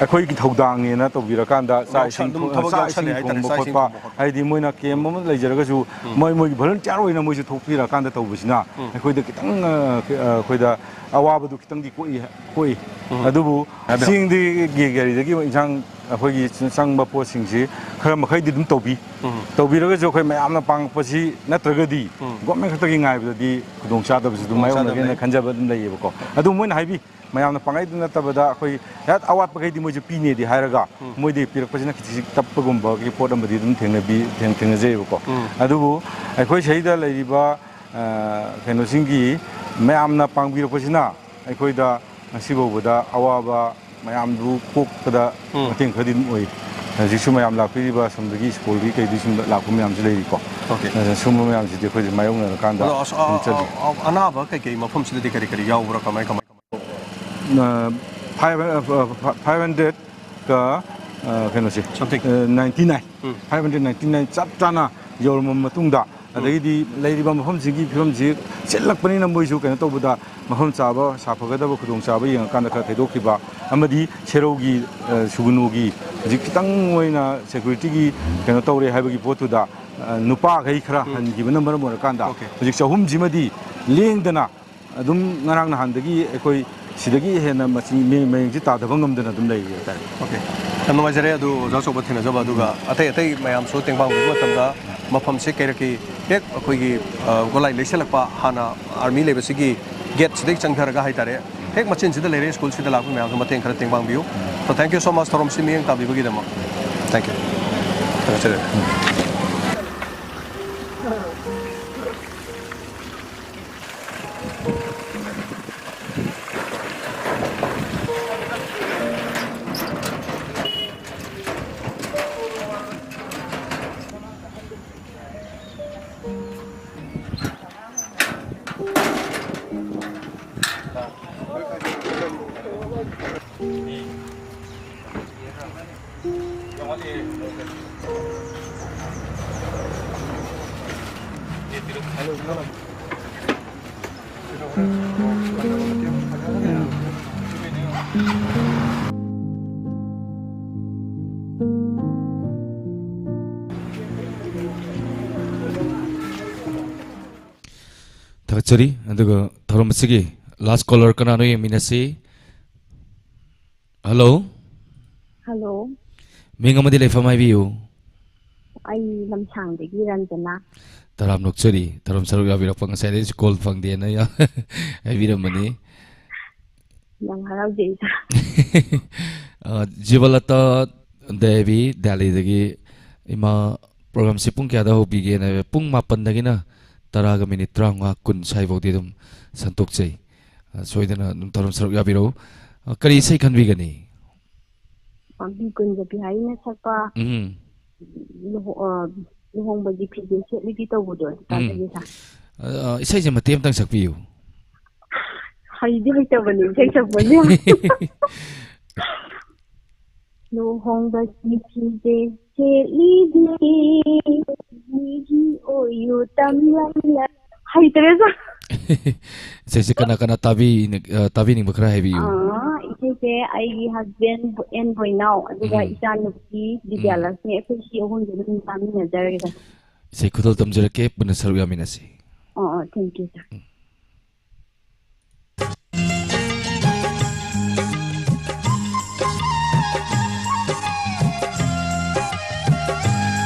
ꯑꯩꯈꯣꯏꯒꯤ ꯊꯧꯗꯥꯡꯅꯦꯅ ꯇꯧꯕꯤꯔꯀꯥꯟꯗ ꯆꯥꯛ ꯌꯥꯎꯁꯜ-, ꯏꯁꯤꯡ ꯑꯗꯨꯝ ꯊꯣꯡ-, ꯊꯕꯛ ꯆꯥꯛ ꯏꯁꯤꯡ ꯌꯥꯎꯁꯜꯂꯦ ꯍꯥꯏꯇꯥꯔꯦ, ꯆꯥꯛ ꯏꯁꯤꯡ ꯊꯣꯡꯕ ꯈꯣꯠꯄ꯫ ꯍꯥꯏꯗꯤ ꯃꯣꯏꯅ ꯀꯦꯝ ꯑꯃ ꯂꯩꯖꯔꯒꯁꯨ ꯎꯝ꯫ ꯃꯣꯏ, ꯃꯣꯏꯒꯤ ꯚꯣꯂꯨꯟꯇꯤꯌꯔ ꯑꯣꯏꯅ ꯃꯣꯏꯁꯨ ꯊꯣꯛꯄꯤꯔꯀꯥꯟꯗ ꯇꯧꯕꯁꯤꯅ ꯎꯝ꯫ ꯑꯩꯈꯣꯏꯗ ꯈꯤꯇꯪ, ꯑ, ꯑꯩꯈꯣꯏꯗ ꯑꯋꯥꯕꯗꯨ ꯈꯤꯇꯪꯗꯤ ꯀꯣꯛꯏ, ꯀꯣꯛꯏ꯫ ꯎꯝ꯫ ꯑꯗꯨꯕꯨ ꯍꯥꯏꯕꯤꯌꯨ꯫ ꯆꯤꯡꯗꯒꯤ ꯒꯥꯔꯤꯗꯒꯤ ꯏꯟꯁꯥꯡ ꯑꯩꯈꯣꯏꯒꯤ ꯆꯪꯕ ꯄꯣꯠꯁꯤꯡꯁꯤ ꯈꯔ ꯃꯈꯩꯗꯤ ꯑꯗꯨꯝ ꯇꯧꯕꯤ꯫ ꯎꯝ꯫ ꯇꯧꯕꯤꯔꯒꯁꯨ ꯑꯩꯈꯣꯏ ꯃꯌꯥꯝꯅ ꯄꯥꯡꯉꯛꯄꯁꯤ ꯅꯠꯇ꯭ꯔꯒꯗꯤ ꯎꯝ꯫ ꯒꯣꯔꯃꯦꯟ ꯈꯛꯇꯒꯤ ꯉꯥꯏꯕꯗꯗꯤ ꯈꯨꯗꯣꯡꯆꯥꯗꯕꯁꯨ ꯑꯗꯨꯝ ꯈꯨꯗꯣꯡꯆꯥꯗꯕ ꯃꯥꯌꯣꯛꯅꯒꯦꯅ ꯂꯩ꯫ ꯈꯟꯖꯕ ꯑꯗꯨꯝ ꯂꯩꯌꯦꯕꯀꯣ꯫ ꯑꯗꯨ ꯃꯣꯏꯅ ꯍꯥꯏꯕꯤ, ꯃꯌꯥꯝꯅ ꯄꯥꯡꯒꯩꯗꯨ ꯅꯠꯇꯕꯗ ꯑꯩꯈꯣꯏ ꯍꯦꯛ ꯑꯋꯥꯠꯄꯈꯩꯗꯤ ꯃꯣꯏꯁꯨ ꯄꯤꯅꯦꯗꯤ ꯍꯥꯏꯔꯒ ꯎꯝ꯫ ꯃꯣꯏꯗꯤ ꯄꯤꯔꯛꯄꯁꯤꯅ ꯈꯤꯇꯪ ꯇꯞꯄꯒꯨꯝꯕꯒꯤ ꯄꯣꯠ ꯑꯃꯗꯤ ꯑꯗꯨꯝ ꯊꯦꯡꯅꯕꯤ-, ꯊꯦꯡ-, ꯊꯦꯡꯅꯖꯩꯌꯦꯕꯀꯣ꯫ ꯎꯝ꯫ ꯑꯗꯨꯕꯨ ꯑꯩꯈꯣꯏ ꯁꯤꯗ ꯂꯩꯔꯤꯕ, ꯑ, ꯀꯩꯅꯣꯁꯤꯡꯒꯤ ꯃꯌꯥꯝꯅ ꯄꯥꯡꯕꯤꯔꯛꯄꯁꯤꯅ ꯑꯩꯈꯣꯏꯗ ꯉꯁꯤ ꯐꯥꯎꯕꯗ ꯑꯋꯥꯕ ꯃꯌꯥꯝꯗꯨ ꯀꯣꯛꯄꯗ ꯎꯝ꯫ ꯃꯇꯦꯡ ꯈꯔꯗꯤ ꯑꯗꯨꯝ ꯑꯣꯏ꯫ ꯍꯧꯖꯤꯛꯁꯨ ꯃꯌꯥꯝ ꯂꯥꯛꯄꯤꯔꯤꯕ ꯑꯁꯣꯝꯗꯒꯤ ꯁ꯭ꯀꯨꯜꯒꯤ ꯀꯩꯗꯤ ꯁꯨꯝ ꯂꯥꯛꯄ ꯃꯌꯥꯝꯁꯨ ꯂꯩꯔꯤꯀꯣ꯫ ꯑꯣꯀꯦ꯫ ꯑꯗ ꯁꯨꯝꯕ ꯃꯌꯥꯝꯁꯤꯗꯤ ꯑꯩꯈꯣꯏꯁꯦ ꯃꯥꯌꯣꯛꯅꯔꯀꯥꯟꯗ ꯑꯗꯣ ꯑꯁ-, ꯑ-, ꯑꯗꯨꯝ ꯆꯠꯂꯤ꯫ ꯑ-, ꯑ-, ꯑꯅꯥꯕ ꯀꯩꯀꯩ ꯃꯐꯝꯁꯤꯗꯗꯤ ꯀꯔꯤ ꯀꯔꯤ ꯌꯥꯎꯕ꯭ꯔꯥ, ꯀꯃꯥꯏ ꯀꯃꯥꯏ? ꯑ, ꯐꯥꯏꯚ, ꯑ, ꯐ-, ꯐ-, ꯐꯥꯏꯚ ꯍꯟꯗ꯭ꯔꯦꯠꯀ, ꯑ, ꯀꯩꯅꯣꯁꯦ, Something. ꯑ, ꯅꯥꯏꯟꯇꯤ ꯅꯥꯏꯟ꯫ ꯎꯝ꯫ ꯐꯥꯏꯚ ꯍꯟꯗ꯭ꯔꯦꯠ ꯅꯥꯏꯟꯇꯤ ꯅꯥꯏꯟ ꯆꯞ ꯆꯥꯅ ꯌꯧꯔꯝꯃꯕ ꯃꯇꯨꯡꯗ, ꯎꯝ꯫ ꯑꯗꯒꯤꯗꯤ ꯂꯩꯔꯤꯕ ꯃꯐꯝꯁꯤꯒꯤ ꯐꯤꯕꯝꯁꯤ ꯁꯤꯜꯂꯛꯄꯅꯤꯅ ꯃꯣꯏꯁꯨ ꯀꯩꯅꯣ ꯇꯧꯕꯗ ꯃꯐꯝ ꯆꯥꯕ, ꯁꯥꯐꯒꯗꯕ ꯈꯨꯗꯣꯡꯆꯥꯕ ꯌꯦꯡꯉꯀꯥꯟꯗ ꯈꯔ ꯊꯩꯗꯣꯛꯈꯤꯕ, ꯑꯃꯗꯤ ꯁꯦꯔꯧꯒꯤ, ꯑ, ꯁꯨꯒꯨꯅꯨꯒꯤ ꯍꯧꯖꯤꯛ ꯈꯤꯇꯪ ꯑꯣꯏꯅ ꯁꯦꯀ꯭ꯌꯨꯔꯤꯇꯤꯒꯤ ꯀꯩꯅꯣ ꯇꯧꯔꯦ ꯍꯥꯏꯕꯒꯤ ꯄꯣꯠꯇꯨꯗ, ꯑ, ꯅꯨꯄꯥꯈꯩ ꯈꯔ ꯎꯝ꯫ ꯍꯟꯈꯤꯕꯅ ꯃꯔꯝ ꯑꯣꯏꯔꯀꯥꯟꯗ ꯑꯣꯀꯦ꯫ ꯍꯧꯖꯤꯛ ꯆꯍꯨꯝꯁꯤꯃꯗꯤ ꯂꯦꯡꯗꯅ ꯑꯗꯨꯝ ꯉꯔꯥꯡ ꯅꯍꯥꯟꯗꯒꯤ ꯑꯩꯈꯣꯏ ꯁꯤꯗꯒꯤ ꯍꯦꯟꯅ ꯃꯁꯤꯡ, ꯃꯌꯦꯡꯁꯤ ꯇꯥꯗꯕ ꯉꯝꯗꯅ ꯑꯗꯨꯝ ꯂꯩꯔꯤ ꯍꯥꯏꯇꯥꯔꯦ꯫ ꯑꯣꯀꯦ꯫ ꯌꯥꯝ ꯅꯨꯡꯉꯥꯏꯖꯔꯦ ꯑꯗꯨ ꯑꯣꯖꯥ ꯑꯆꯧꯕ ꯊꯦꯡꯅꯖꯕ, ꯑꯗꯨꯒ ꯑꯇꯩ ꯑꯇꯩ ꯃꯌꯥꯝꯁꯨ ꯇꯦꯡꯕꯥꯡ ꯎꯕ ꯃꯇꯝꯗ ꯃꯐꯝꯁꯦ ꯀꯩꯔꯛꯀꯤ ꯍꯦꯛ ꯑꯩꯈꯣꯏꯒꯤ, ꯑ, ꯒꯣꯂꯥꯏ ꯂꯩꯁꯜꯂꯛꯄ, ꯍꯥꯟꯅ ꯑꯥꯔꯃꯤ ꯂꯩꯕꯁꯤꯒꯤ ꯒꯦꯠꯁꯤꯗꯒꯤ ꯆꯪꯊꯔꯒ ꯍꯥꯏꯇꯥꯔꯦ, ꯍꯦꯛ ꯃꯆꯤꯟꯁꯤꯗ ꯂꯩꯔꯦ꯫ ꯁ꯭ꯀꯨꯜꯁꯤꯗ ꯂꯥꯛꯄ ꯃꯌꯥꯝꯁꯨ ꯃꯇꯦꯡ ꯈꯔ ꯇꯦꯡꯕꯥꯡꯕꯤꯌꯨ꯫ So, thank you so much, ꯊꯧꯔꯝꯁꯤ ꯃꯤꯠꯌꯦꯡ ꯇꯥꯕꯤꯕꯒꯤꯗꯃꯛ꯫ Thank you꯫ ꯊꯥꯒꯠꯆꯔꯤ꯫ ꯊꯥꯒꯠꯆꯔꯤ꯫ ꯑꯗꯨꯒ ꯊꯧꯔꯝ ꯑꯁꯤꯒꯤ last caller ꯀꯅꯥꯅꯣ ꯌꯦꯡꯃꯤꯟꯅꯁꯤ꯫ ꯍꯜꯂꯣ꯫ ꯍꯜꯂꯣ꯫ ꯃꯤꯡ ꯑꯃꯗꯤ ꯂꯩꯐꯝ ꯍꯥꯏꯕꯤꯌꯨ꯫ ꯑꯩ ꯂꯝꯁꯥꯡꯗꯒꯤ ꯔꯟꯖꯅꯥ꯫ ꯇꯔꯥꯝ ꯅꯣꯛꯆꯔꯤ, ꯊꯧꯔꯝ ꯁꯔꯨꯛ ꯌꯥꯕꯤꯔꯛꯄ꯫ ꯉꯁꯥꯏꯗꯩꯁꯨ call ꯐꯪꯗꯦꯅ ꯌꯥ-, ꯍꯥꯏꯕꯤꯔꯝꯕꯅꯤ꯫ ꯌꯥꯝ ꯍꯔꯥꯎꯖꯩ, ꯏꯇꯥ꯫ ꯑ, ꯖꯤꯕꯂꯇꯥ ꯗꯦꯕꯤ, ꯗꯦꯜꯂꯤꯗꯒꯤ꯫ ꯏꯃꯥ, programꯁꯤ ꯄꯨꯡ ꯀꯌꯥꯗ ꯍꯧꯕꯤꯒꯦꯅ ꯍꯥꯏꯕ, ꯄꯨꯡ ꯃꯥꯄꯟꯗꯒꯤꯅ ꯇꯔꯥꯒ minute ꯇꯔꯥꯃꯉꯥ, ꯀꯨꯟ ꯁ꯭ꯋꯥꯏꯐꯥꯎꯗꯤ ꯑꯗꯨꯝ ꯁꯟꯇꯣꯛꯆꯩ꯫ ꯑ, ꯁꯣꯏꯗꯅ ꯑꯗꯨꯝ ꯊꯧꯔꯝ ꯁꯔꯨꯛ ꯌꯥꯕꯤꯔꯛꯎ꯫ ꯑ, ꯀꯔꯤ ꯏꯁꯩ ꯈꯟꯕꯤꯒꯅꯤ? ꯄꯥꯝꯕꯤ ꯀꯨꯟꯖꯕꯤ ꯍꯥꯏꯅ ꯁꯛꯄ ꯎꯝ꯫ ꯂꯨꯍꯣ-, ꯑ, ꯂꯨꯍꯣꯡꯕꯒꯤ ꯐꯤꯖꯦ ꯁꯦꯠꯂꯤꯕꯤ ꯇꯧꯕꯗꯣ, ꯎꯝ꯫ ꯇꯥꯖꯒꯦ ꯁꯥ꯫ ꯑ, ꯏꯁꯩꯁꯦ ꯃꯇꯦꯛ ꯑꯃꯇꯪ ꯁꯛꯄꯤꯌꯨ꯫ ꯍꯩꯗꯤ ꯍꯩꯇꯕꯅꯤ ꯏꯁꯩ ꯁꯛꯄꯁꯦ꯫ ꯂꯨꯍꯣꯡꯕꯒꯤ ꯐꯤꯖꯦ ꯁꯦꯠꯂꯤꯕꯤ, ꯃꯤꯒꯤ ꯑꯣꯏꯌꯨ ꯇꯝꯂꯝꯂ-, ꯍꯩꯇ꯭ꯔꯦꯗ꯫ ꯏꯁꯩꯁꯦ ꯀꯅꯥ ꯀꯅꯥ ꯇꯥꯕꯤ-, ꯑ, ꯇꯥꯕꯤꯅꯤꯡꯕ ꯈꯔ ꯍꯥꯏꯕꯤꯌꯨ꯫ ꯑꯥ, ꯁꯤꯁꯦ ꯑꯩꯒꯤ ꯍꯁꯕꯦꯟ ꯑꯦꯟ ꯕꯣꯏꯅꯥꯎ, ꯑꯗꯨꯒ ꯎꯝ꯫ ꯏꯆꯥꯅꯨꯄꯤ ꯎꯝ꯫ ꯕꯤꯗ꯭ꯌꯥꯂꯛꯁꯃꯤ, ꯑꯩꯈꯣꯏ ꯁꯤ ꯑꯍꯨꯝꯁꯦ ꯑꯗꯨꯝ ꯆꯥꯃꯤꯟꯅꯖꯔꯒꯦ꯫ ꯏꯁꯩ ꯈꯨꯗꯣꯜ ꯇꯝꯖꯔꯛꯀꯦ, ꯄꯨꯟꯅ ꯁꯔꯨꯛ ꯌꯥꯃꯤꯟꯅꯁꯤ꯫ ꯑꯣ, ꯑꯣ, thank you, sir꯫ ꯎꯝ꯫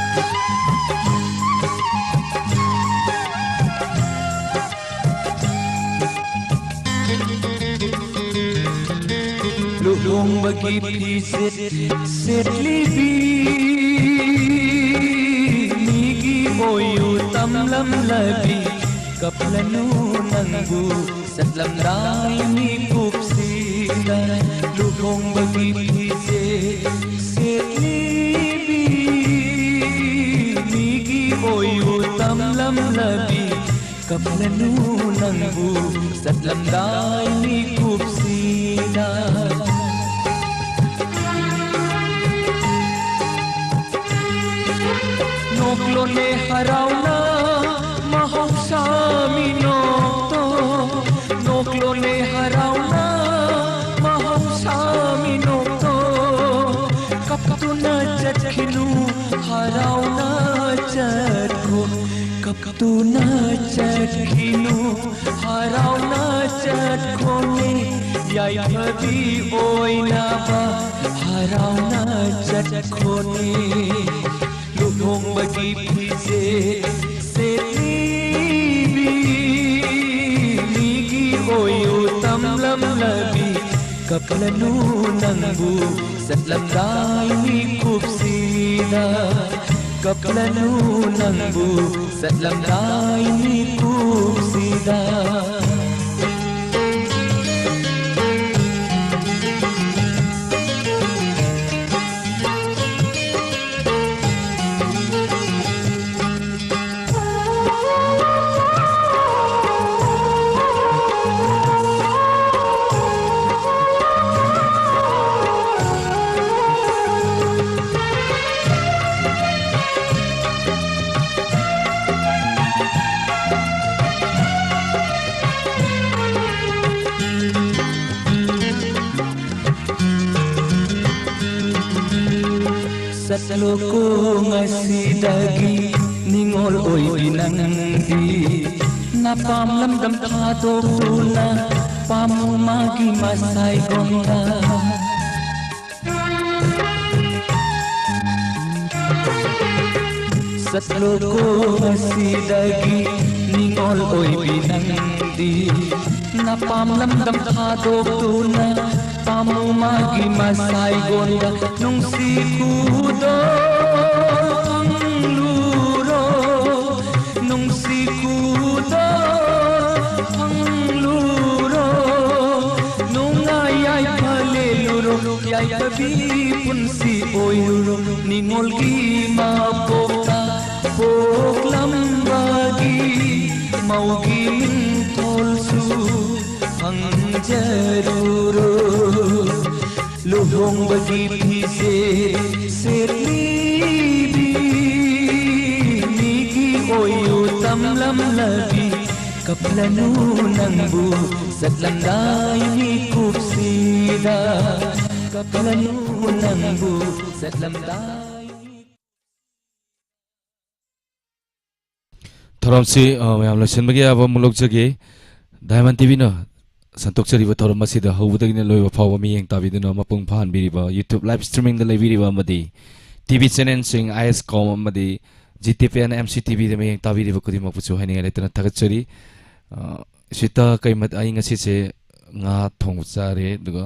ꯂꯨꯍꯣꯡꯕꯒꯤ ꯐꯤꯖꯦꯠ ꯁꯦꯠꯂꯤꯕꯤ, ꯃꯤꯒꯤ ꯑꯣꯏꯌꯨ ꯇꯝꯂꯝꯂꯕꯤ, ꯀꯞꯂꯅꯨ ꯅꯪꯕꯨ ꯆꯠꯂꯝꯗꯥꯏ ꯃꯤꯀꯨꯞꯁꯤꯗ꯫ ꯂꯨꯍꯣꯡꯕꯒꯤ ꯐꯤꯖꯦꯠ ꯁꯦꯠꯂꯤꯕꯤ, ꯃꯤꯒꯤ ꯑꯣꯏꯌꯨ ꯇꯝꯂꯝꯂꯕꯤ, ꯀꯞꯂꯅꯨ ꯅꯪꯕꯨ ꯆꯠꯂꯝꯗꯥꯏ ꯃꯤꯀꯨꯞꯁꯤꯗ꯫ ꯅꯣꯛꯂꯣꯅꯦ ꯍꯔꯥꯎꯅ ꯃꯍꯧꯁꯥ ꯃꯤꯅꯣꯛꯇꯣ, ꯅꯣꯛꯂꯣꯅꯦ ꯍꯔꯥꯎꯅ ꯃꯍꯧꯁꯥ ꯃꯤꯅꯣꯛꯇꯣ, ꯀꯞꯇꯨꯅ ꯆꯠꯈꯤꯅꯨ ꯍꯔꯥꯎꯅ ꯆꯠꯈꯣ, ꯀꯞꯇꯨꯅ ꯆꯠꯈꯤꯅꯨ ꯍꯔꯥꯎꯅ ꯆꯠꯈꯣꯅꯦ, ꯌꯥꯏꯐꯕꯤ ꯑꯣꯏꯅꯕ ꯍꯔꯥꯎꯅ ꯆꯠꯈꯣꯅꯦ꯫ ꯂꯨꯍꯣꯡꯕꯒꯤ ꯐꯤꯖꯦꯠ ꯁꯦꯠꯂꯤꯕꯤ, ꯃꯤꯒꯤ ꯑꯣꯏꯌꯨ ꯇꯝꯂꯝꯂꯕꯤ, ꯀꯞꯂꯅꯨ ꯅꯪꯕꯨ ꯆꯠꯂꯝꯗꯥꯏ ꯃꯤꯀꯨꯞꯁꯤꯗ, ꯀꯞꯂꯅꯨ ꯅꯪꯕꯨ ꯆꯠꯂꯝꯗꯥꯏ ꯃꯤꯀꯨꯞꯁꯤꯗ꯫ ꯆꯠꯂꯣꯀꯣ ꯉꯁꯤꯗꯒꯤ ꯅꯤꯉꯣꯜ ꯑꯣꯏꯕꯤ ꯅꯪꯗꯤ, ꯅꯄꯥꯝ ꯂꯝꯗꯝ ꯊꯥꯗꯣꯛꯇꯨꯅ ꯄꯥꯝꯃꯨ ꯃꯥꯒꯤ ꯃꯁꯥꯏꯒꯣꯟꯗ꯫ ꯆꯠꯂꯣꯀꯣ ꯉꯁꯤꯗꯒꯤ ꯅꯤꯉꯣꯜ ꯑꯣꯏꯕꯤ ꯅꯪꯗꯤ, ꯅꯄꯥꯝ ꯂꯝꯗꯝ ꯊꯥꯗꯣꯛꯇꯨꯅ ꯄꯥꯝꯃꯨ ꯃꯥꯒꯤ ꯃꯁꯥꯏꯒꯣꯟꯗ꯫ ꯅꯨꯡꯁꯤ ꯈꯨꯗꯣꯜ ꯐꯪꯂꯨꯔꯣ, ꯅꯨꯡꯁꯤ ꯈꯨꯗꯣꯜ ꯐꯪꯂꯨꯔꯣ, ꯅꯨꯡꯉꯥꯏ ꯌꯥꯏꯐ ꯂꯦꯜꯂꯨꯔꯣ, ꯌꯥꯏꯐꯕꯤ ꯄꯨꯟꯁꯤ ꯑꯣꯏꯔꯨꯔꯣ꯫ ꯅꯤꯉꯣꯜꯒꯤ ꯃꯄꯣꯛꯇ ꯄꯣꯛꯂꯝꯕꯒꯤ ꯃꯧꯒꯤ ꯃꯤꯡꯊꯣꯜꯁꯨ ꯐꯪꯖꯔꯨꯔꯣ꯫ ꯂꯨꯍꯣꯡꯕꯒꯤ ꯐꯤꯖꯦ ꯁꯦꯠꯂꯤꯕꯤ ꯃꯤꯒꯤ ꯑꯣꯏꯌꯨ ꯇꯝꯂꯝꯂꯕꯤ꯫ ꯀꯞꯂꯅꯨ ꯅꯪꯕꯨ ꯆꯠꯂꯝꯗꯥꯏ ꯃꯤꯀꯨꯞꯁꯤꯗ꯫ ꯀꯞꯂꯅꯨ ꯅꯪꯕꯨ ꯆꯠꯂꯝꯗꯥꯏ꯫ ꯊꯧꯔꯝꯁꯤ, ꯑ, ꯃꯌꯥꯝ ꯂꯣꯏꯁꯤꯟꯕꯒꯤ ꯑꯌꯥꯕ ꯑꯃꯨꯛ ꯂꯧꯖꯒꯦ꯫ ꯗꯥꯏꯃꯟ ꯇꯤꯚꯤꯅ ꯁꯟꯗꯣꯛꯆꯔꯤꯕ ꯊꯧꯔꯝ ꯑꯁꯤꯗ ꯍꯧꯕꯗꯒꯤꯅ ꯂꯣꯏꯕ ꯐꯥꯎꯕ ꯃꯤꯠꯌꯦꯡ ꯇꯥꯕꯤꯗꯨꯅ ꯃꯄꯨꯡ ꯐꯥꯍꯟꯕꯤꯔꯤꯕ, YouTube live streamingꯗ ꯂꯩꯕꯤꯔꯤꯕ ꯑꯃꯗꯤ ꯇꯤꯚꯤ ꯆꯦꯅꯦꯜꯁꯤꯡ ꯑꯥꯏ ꯑꯦꯁ ꯀꯣꯝ ꯑꯃꯗꯤ G T P N M C ꯇꯤꯚꯤꯗ ꯃꯤꯠꯌꯦꯡ ꯇꯥꯕꯤꯔꯤꯕ ꯈꯨꯗꯤꯡꯃꯛꯄꯨꯁꯨ ꯍꯥꯏꯅꯤꯡꯉꯥꯏ ꯂꯩꯇꯅ ꯊꯥꯒꯠꯆꯔꯤ꯫ ꯑ, ꯁꯤꯇ ꯀꯩ ꯃꯠ-, ꯑꯩ ꯉꯁꯤꯁꯦ ꯉꯥ ꯊꯣꯡꯕ ꯆꯥꯔꯦ, ꯑꯗꯨꯒ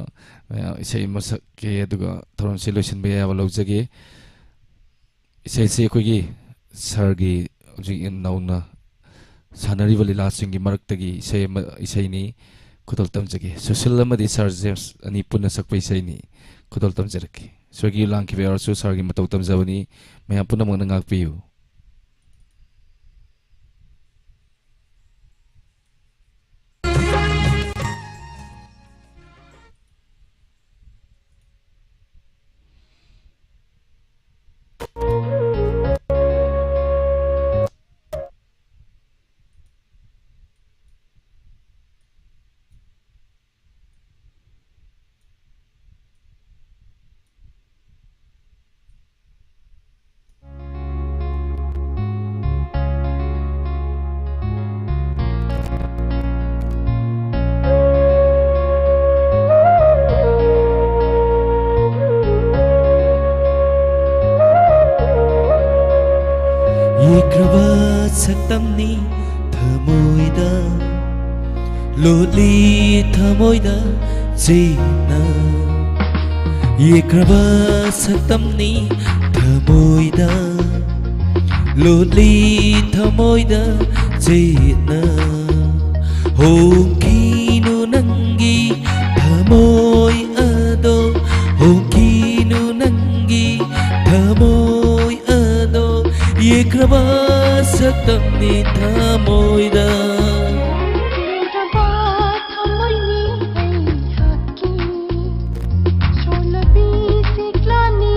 ꯃꯌꯥꯝ ꯏꯁꯩ ꯑꯃ ꯁꯛꯀꯦ, ꯑꯗꯨꯒ ꯊꯧꯔꯝꯁꯤ ꯂꯣꯏꯁꯤꯟꯕ ꯌꯥꯕ ꯂꯧꯖꯒꯦ꯫ ꯏꯁꯩꯁꯤ ꯑꯩꯈꯣꯏꯒꯤ ꯁꯥꯔꯒꯤ ꯍꯧꯖꯤꯛ ꯅꯧꯅ ꯁꯥꯟꯅꯔꯤꯕ ꯂꯤꯂꯥꯁꯤꯡꯒꯤ ꯃꯔꯛꯇꯒꯤ ꯏꯁꯩ ꯑꯃ, ꯏꯁꯩꯅꯤ꯫ ꯈꯨꯗꯣꯜ ꯇꯝꯖꯒꯦ꯫ ꯁꯨꯁꯤꯜ ꯑꯃꯗꯤ ꯁꯥꯔ ꯖꯦꯝꯁ ꯑꯅꯤ ꯄꯨꯟꯅ ꯁꯛꯄ ꯏꯁꯩꯅꯤ꯫ ꯈꯨꯗꯣꯜ ꯇꯝꯖꯔꯛꯀꯦ꯫ ꯁ꯭ꯋꯔꯒꯤꯌ ꯂꯥꯡꯈꯤꯕ ꯌꯥꯎꯔꯁꯨ ꯁꯥꯔꯒꯤ ꯃꯇꯧ ꯇꯝꯖꯕꯅꯤ꯫ ꯃꯌꯥꯝ ꯄꯨꯝꯅꯃꯛꯅ ꯉꯥꯛꯄꯤꯌꯨ꯫ ꯌꯦꯛꯈ꯭ꯔꯕ ꯁꯛꯇꯝꯅꯤ ꯊꯃꯣꯏꯗ, ꯂꯣꯠꯂꯤ ꯊꯃꯣꯏꯗ ꯆꯦꯠꯅ꯫ ꯌꯦꯛꯈ꯭ꯔꯕ ꯁꯛꯇꯝꯅꯤ ꯊꯃꯣꯏꯗ, ꯂꯣꯠꯂꯤ ꯊꯃꯣꯏꯗ ꯆꯦꯠꯅ꯫ ꯍꯣꯡꯈꯤꯅꯨ ꯅꯪꯒꯤ ꯊꯃꯣꯏ ꯑꯗꯣ, ꯍꯣꯡꯈꯤꯅꯨ ꯅꯪꯒꯤ ꯊꯃꯣꯏ ꯑꯗꯣ꯫ ꯌꯦꯛꯈ꯭ꯔꯕ ꯁꯛꯇꯝꯅꯤ ꯊꯃꯣꯏꯗ꯫ ꯌꯦꯛꯈ꯭ꯔꯕ ꯊꯃꯣꯏꯅꯤ ꯑꯩꯍꯥꯛꯀꯤ, ꯁꯣꯜꯂꯕꯤ ꯁꯤꯛꯂꯥꯅꯤ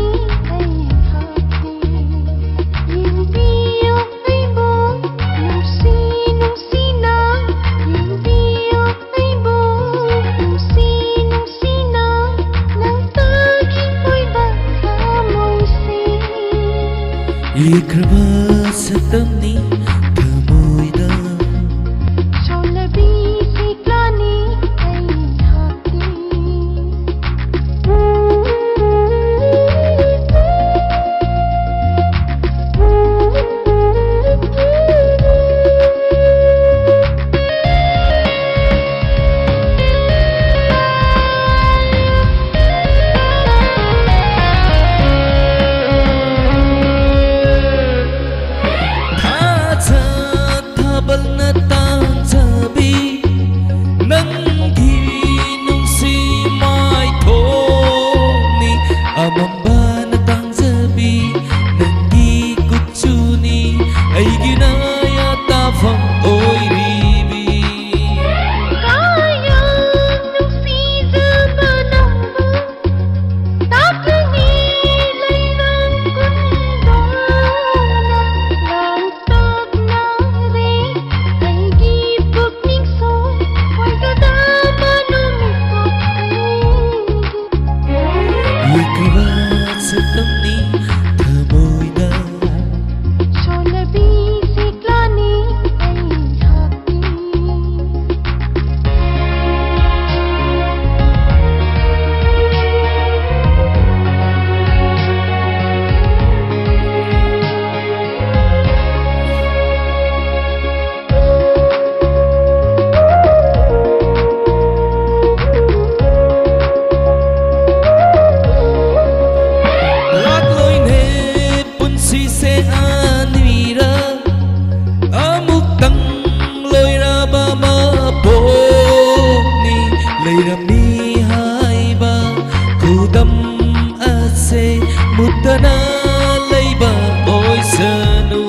ꯑꯩꯍꯥꯛꯀꯤ꯫ ꯌꯦꯡꯕꯤꯌꯨ ꯑꯩꯕꯨ ꯅꯨꯡꯁꯤ ꯅꯨꯡꯁꯤꯅ, ꯌꯦꯡꯕꯤꯌꯨ ꯑꯩꯕꯨ ꯅꯨꯡꯁꯤ ꯅꯨꯡꯁꯤꯅ, ꯅꯪ ꯇꯥꯈꯤꯕ ꯊꯃꯣꯏꯁꯤ꯫ ꯌꯦꯛꯈ꯭ꯔꯕ ꯁꯛꯇꯝꯅꯤ ꯊꯃꯣꯏꯗ꯫ ꯁꯣꯜꯂꯕꯤ ꯁꯤꯛꯂꯥꯅꯤ ꯑꯩꯍꯥꯛꯀꯤ꯫ ꯊꯥꯖ ꯊꯥꯕꯜꯅ ꯇꯥꯡꯖꯕꯤ ꯅꯪꯒꯤ ꯅꯨꯡꯁꯤ ꯃꯥꯏꯊꯣꯡꯅꯤ꯫ ꯑꯃꯝꯕꯅ ꯇꯥꯡꯖꯕꯤ ꯅꯪꯒꯤ ꯀꯨꯆꯨꯅꯤ, ꯑꯩꯒꯤ ꯅꯌꯥ ꯇꯥꯐꯝ ꯑꯣꯏꯔꯤꯕꯤ꯫ ꯀꯌꯥꯝ ꯅꯨꯡꯁꯤꯖꯕ ꯅꯪꯕꯨ ꯇꯥꯛꯂꯤꯉꯤ ꯂꯩꯔꯥꯡ ꯀꯨꯟꯗꯣꯅ ꯂꯥꯡꯇꯛꯅꯔꯦ꯫ ꯑꯩꯒꯤ ꯄꯨꯛꯅꯤꯡꯁꯨ ꯑꯣꯏꯒꯗꯕ ꯅꯨꯃꯤꯠꯇꯣ ꯑꯩꯒꯤ꯫ ꯌꯦꯛꯈ꯭ꯔꯕ ꯁꯛꯇꯝꯅꯤ ꯊꯃꯣꯏꯗ꯫ ꯁꯣꯜꯂꯕꯤ ꯁꯤꯛꯂꯥꯅꯤ ꯑꯩꯍꯥꯛꯀꯤ꯫ ꯑꯁꯦ ꯃꯨꯠꯇꯅ ꯂꯩꯕ ꯑꯣꯏꯁꯅꯨ꯫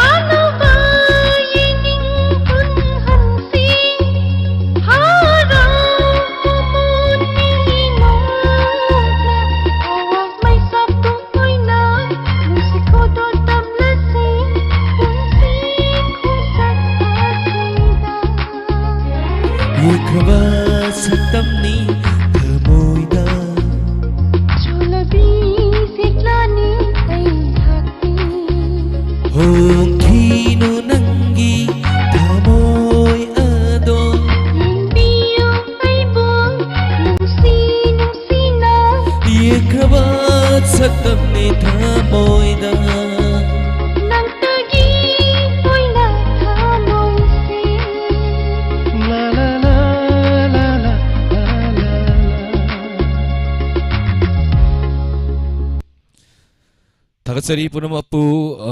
ꯑꯅꯧꯕ ꯌꯦꯡꯅꯤꯡ ꯀꯨꯟꯍꯟꯁꯤ꯫ ꯍꯔꯥꯎ ꯃꯃꯣꯟ ꯃꯤꯅꯣꯛꯅ ꯑꯋꯥꯡ ꯃꯩꯁꯥ ꯇꯨꯡ ꯑꯣꯏꯅ ꯅꯨꯡꯁꯤꯈꯣꯗꯣ ꯇꯝꯂꯁꯤ ꯄꯨꯟꯁꯤ ꯈꯣꯡꯆꯠ ꯑꯁꯤꯗ꯫ ꯌꯦꯛꯈ꯭ꯔꯕ ꯁꯛꯇꯝꯅꯤ ꯊꯃꯣꯏꯗ꯫ ꯆꯣꯂꯕꯤ ꯁꯦꯛꯂꯥꯅꯤ ꯑꯩꯍꯥꯛꯀꯤ꯫ ꯍꯣꯡꯈꯤꯅꯨ ꯅꯪꯒꯤ ꯊꯃꯣꯏ ꯑꯗꯣ꯫ ꯌꯦꯡꯕꯤꯌꯨ ꯑꯩꯕꯨ ꯅꯨꯡꯁꯤ ꯅꯨꯡꯁꯤꯅ꯫ ꯌꯦꯛꯈ꯭ꯔꯕ ꯁꯛꯇꯝꯅꯤ ꯊꯃꯣꯏꯗ꯫ ꯅꯪꯇꯒꯤ ꯑꯣꯏꯅ ꯊꯃꯣꯏꯁꯦ꯫ ꯂꯥ, ꯂꯥ, ꯂꯥ, ꯂꯥ, ꯂꯥ, ꯂꯥ, ꯂꯥ, ꯂꯥ꯫ ꯊꯥꯒꯠꯆꯔꯤ ꯄꯨꯝꯅꯃꯛꯄꯨ꯫ ꯑ,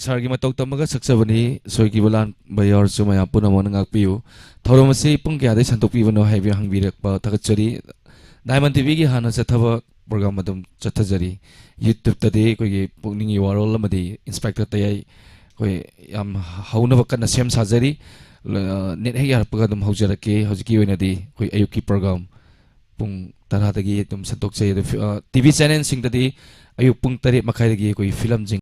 ꯁꯥꯔꯒꯤ ꯃꯇꯧ ꯇꯝꯃꯒ ꯁꯛꯆꯕꯅꯤ꯫ ꯁꯣꯏꯈꯤꯕ ꯂꯥꯟꯕ ꯌꯥꯎꯔꯁꯨ ꯃꯌꯥꯝ ꯄꯨꯝꯅꯃꯛꯅ ꯉꯥꯛꯄꯤꯌꯨ꯫ ꯊꯧꯔꯝ ꯑꯁꯤ ꯄꯨꯡ ꯀꯌꯥꯗꯩ ꯁꯟꯗꯣꯛꯄꯤꯕꯅꯣ ꯍꯥꯏꯕ ꯍꯪꯕꯤꯔꯛꯄ ꯊꯥꯒꯠꯆꯔꯤ꯫ ꯗꯥꯏꯃꯟ ꯇꯤꯚꯤꯒꯤ ꯍꯥꯟꯅ ꯆꯠꯊꯕ ꯄ꯭ꯔꯣꯒ꯭ꯔꯥꯝ ꯑꯗꯨꯝ ꯆꯠꯊꯖꯔꯤ꯫ ꯌꯨꯇ꯭ꯌꯨꯕꯇꯗꯤ ꯑꯩꯈꯣꯏꯒꯤ ꯄꯨꯛꯅꯤꯡꯒꯤ ꯋꯥꯔꯣꯜ ꯑꯃꯗꯤ ꯏꯟꯁꯄꯦꯛꯇꯔ ꯇꯌꯥꯏ ꯑꯩꯈꯣꯏ ꯌꯥꯝ ꯍꯧꯅꯕ ꯀꯟꯅ ꯁꯦꯝ ꯁꯥꯖꯔꯤ꯫ ꯂ-, ꯅꯦꯠ ꯍꯦꯛ ꯌꯥꯔꯛꯄꯒ ꯑꯗꯨꯝ ꯍꯧꯖꯔꯛꯀꯦ꯫ ꯍꯧꯖꯤꯛꯀꯤ ꯑꯣꯏꯅꯗꯤ ꯑꯩꯈꯣꯏ ꯑꯌꯨꯛꯀꯤ ꯄ꯭ꯔꯣꯒ꯭ꯔꯥꯝ ꯄꯨꯡ ꯇꯔꯥꯗꯒꯤ ꯑꯗꯨꯝ ꯁꯟꯗꯣꯛꯆꯩ꯫ ꯑꯗꯨ ꯐꯤ-, ꯑ, ꯇꯤꯚꯤ ꯆꯦꯅꯦꯜꯁꯤꯡꯗꯗꯤ ꯑꯌꯨꯛ ꯄꯨꯡ ꯇꯔꯦꯠ ꯃꯈꯥꯏꯗꯒꯤ ꯑꯩꯈꯣꯏꯒꯤ ꯐꯤꯂꯝꯁꯤꯡ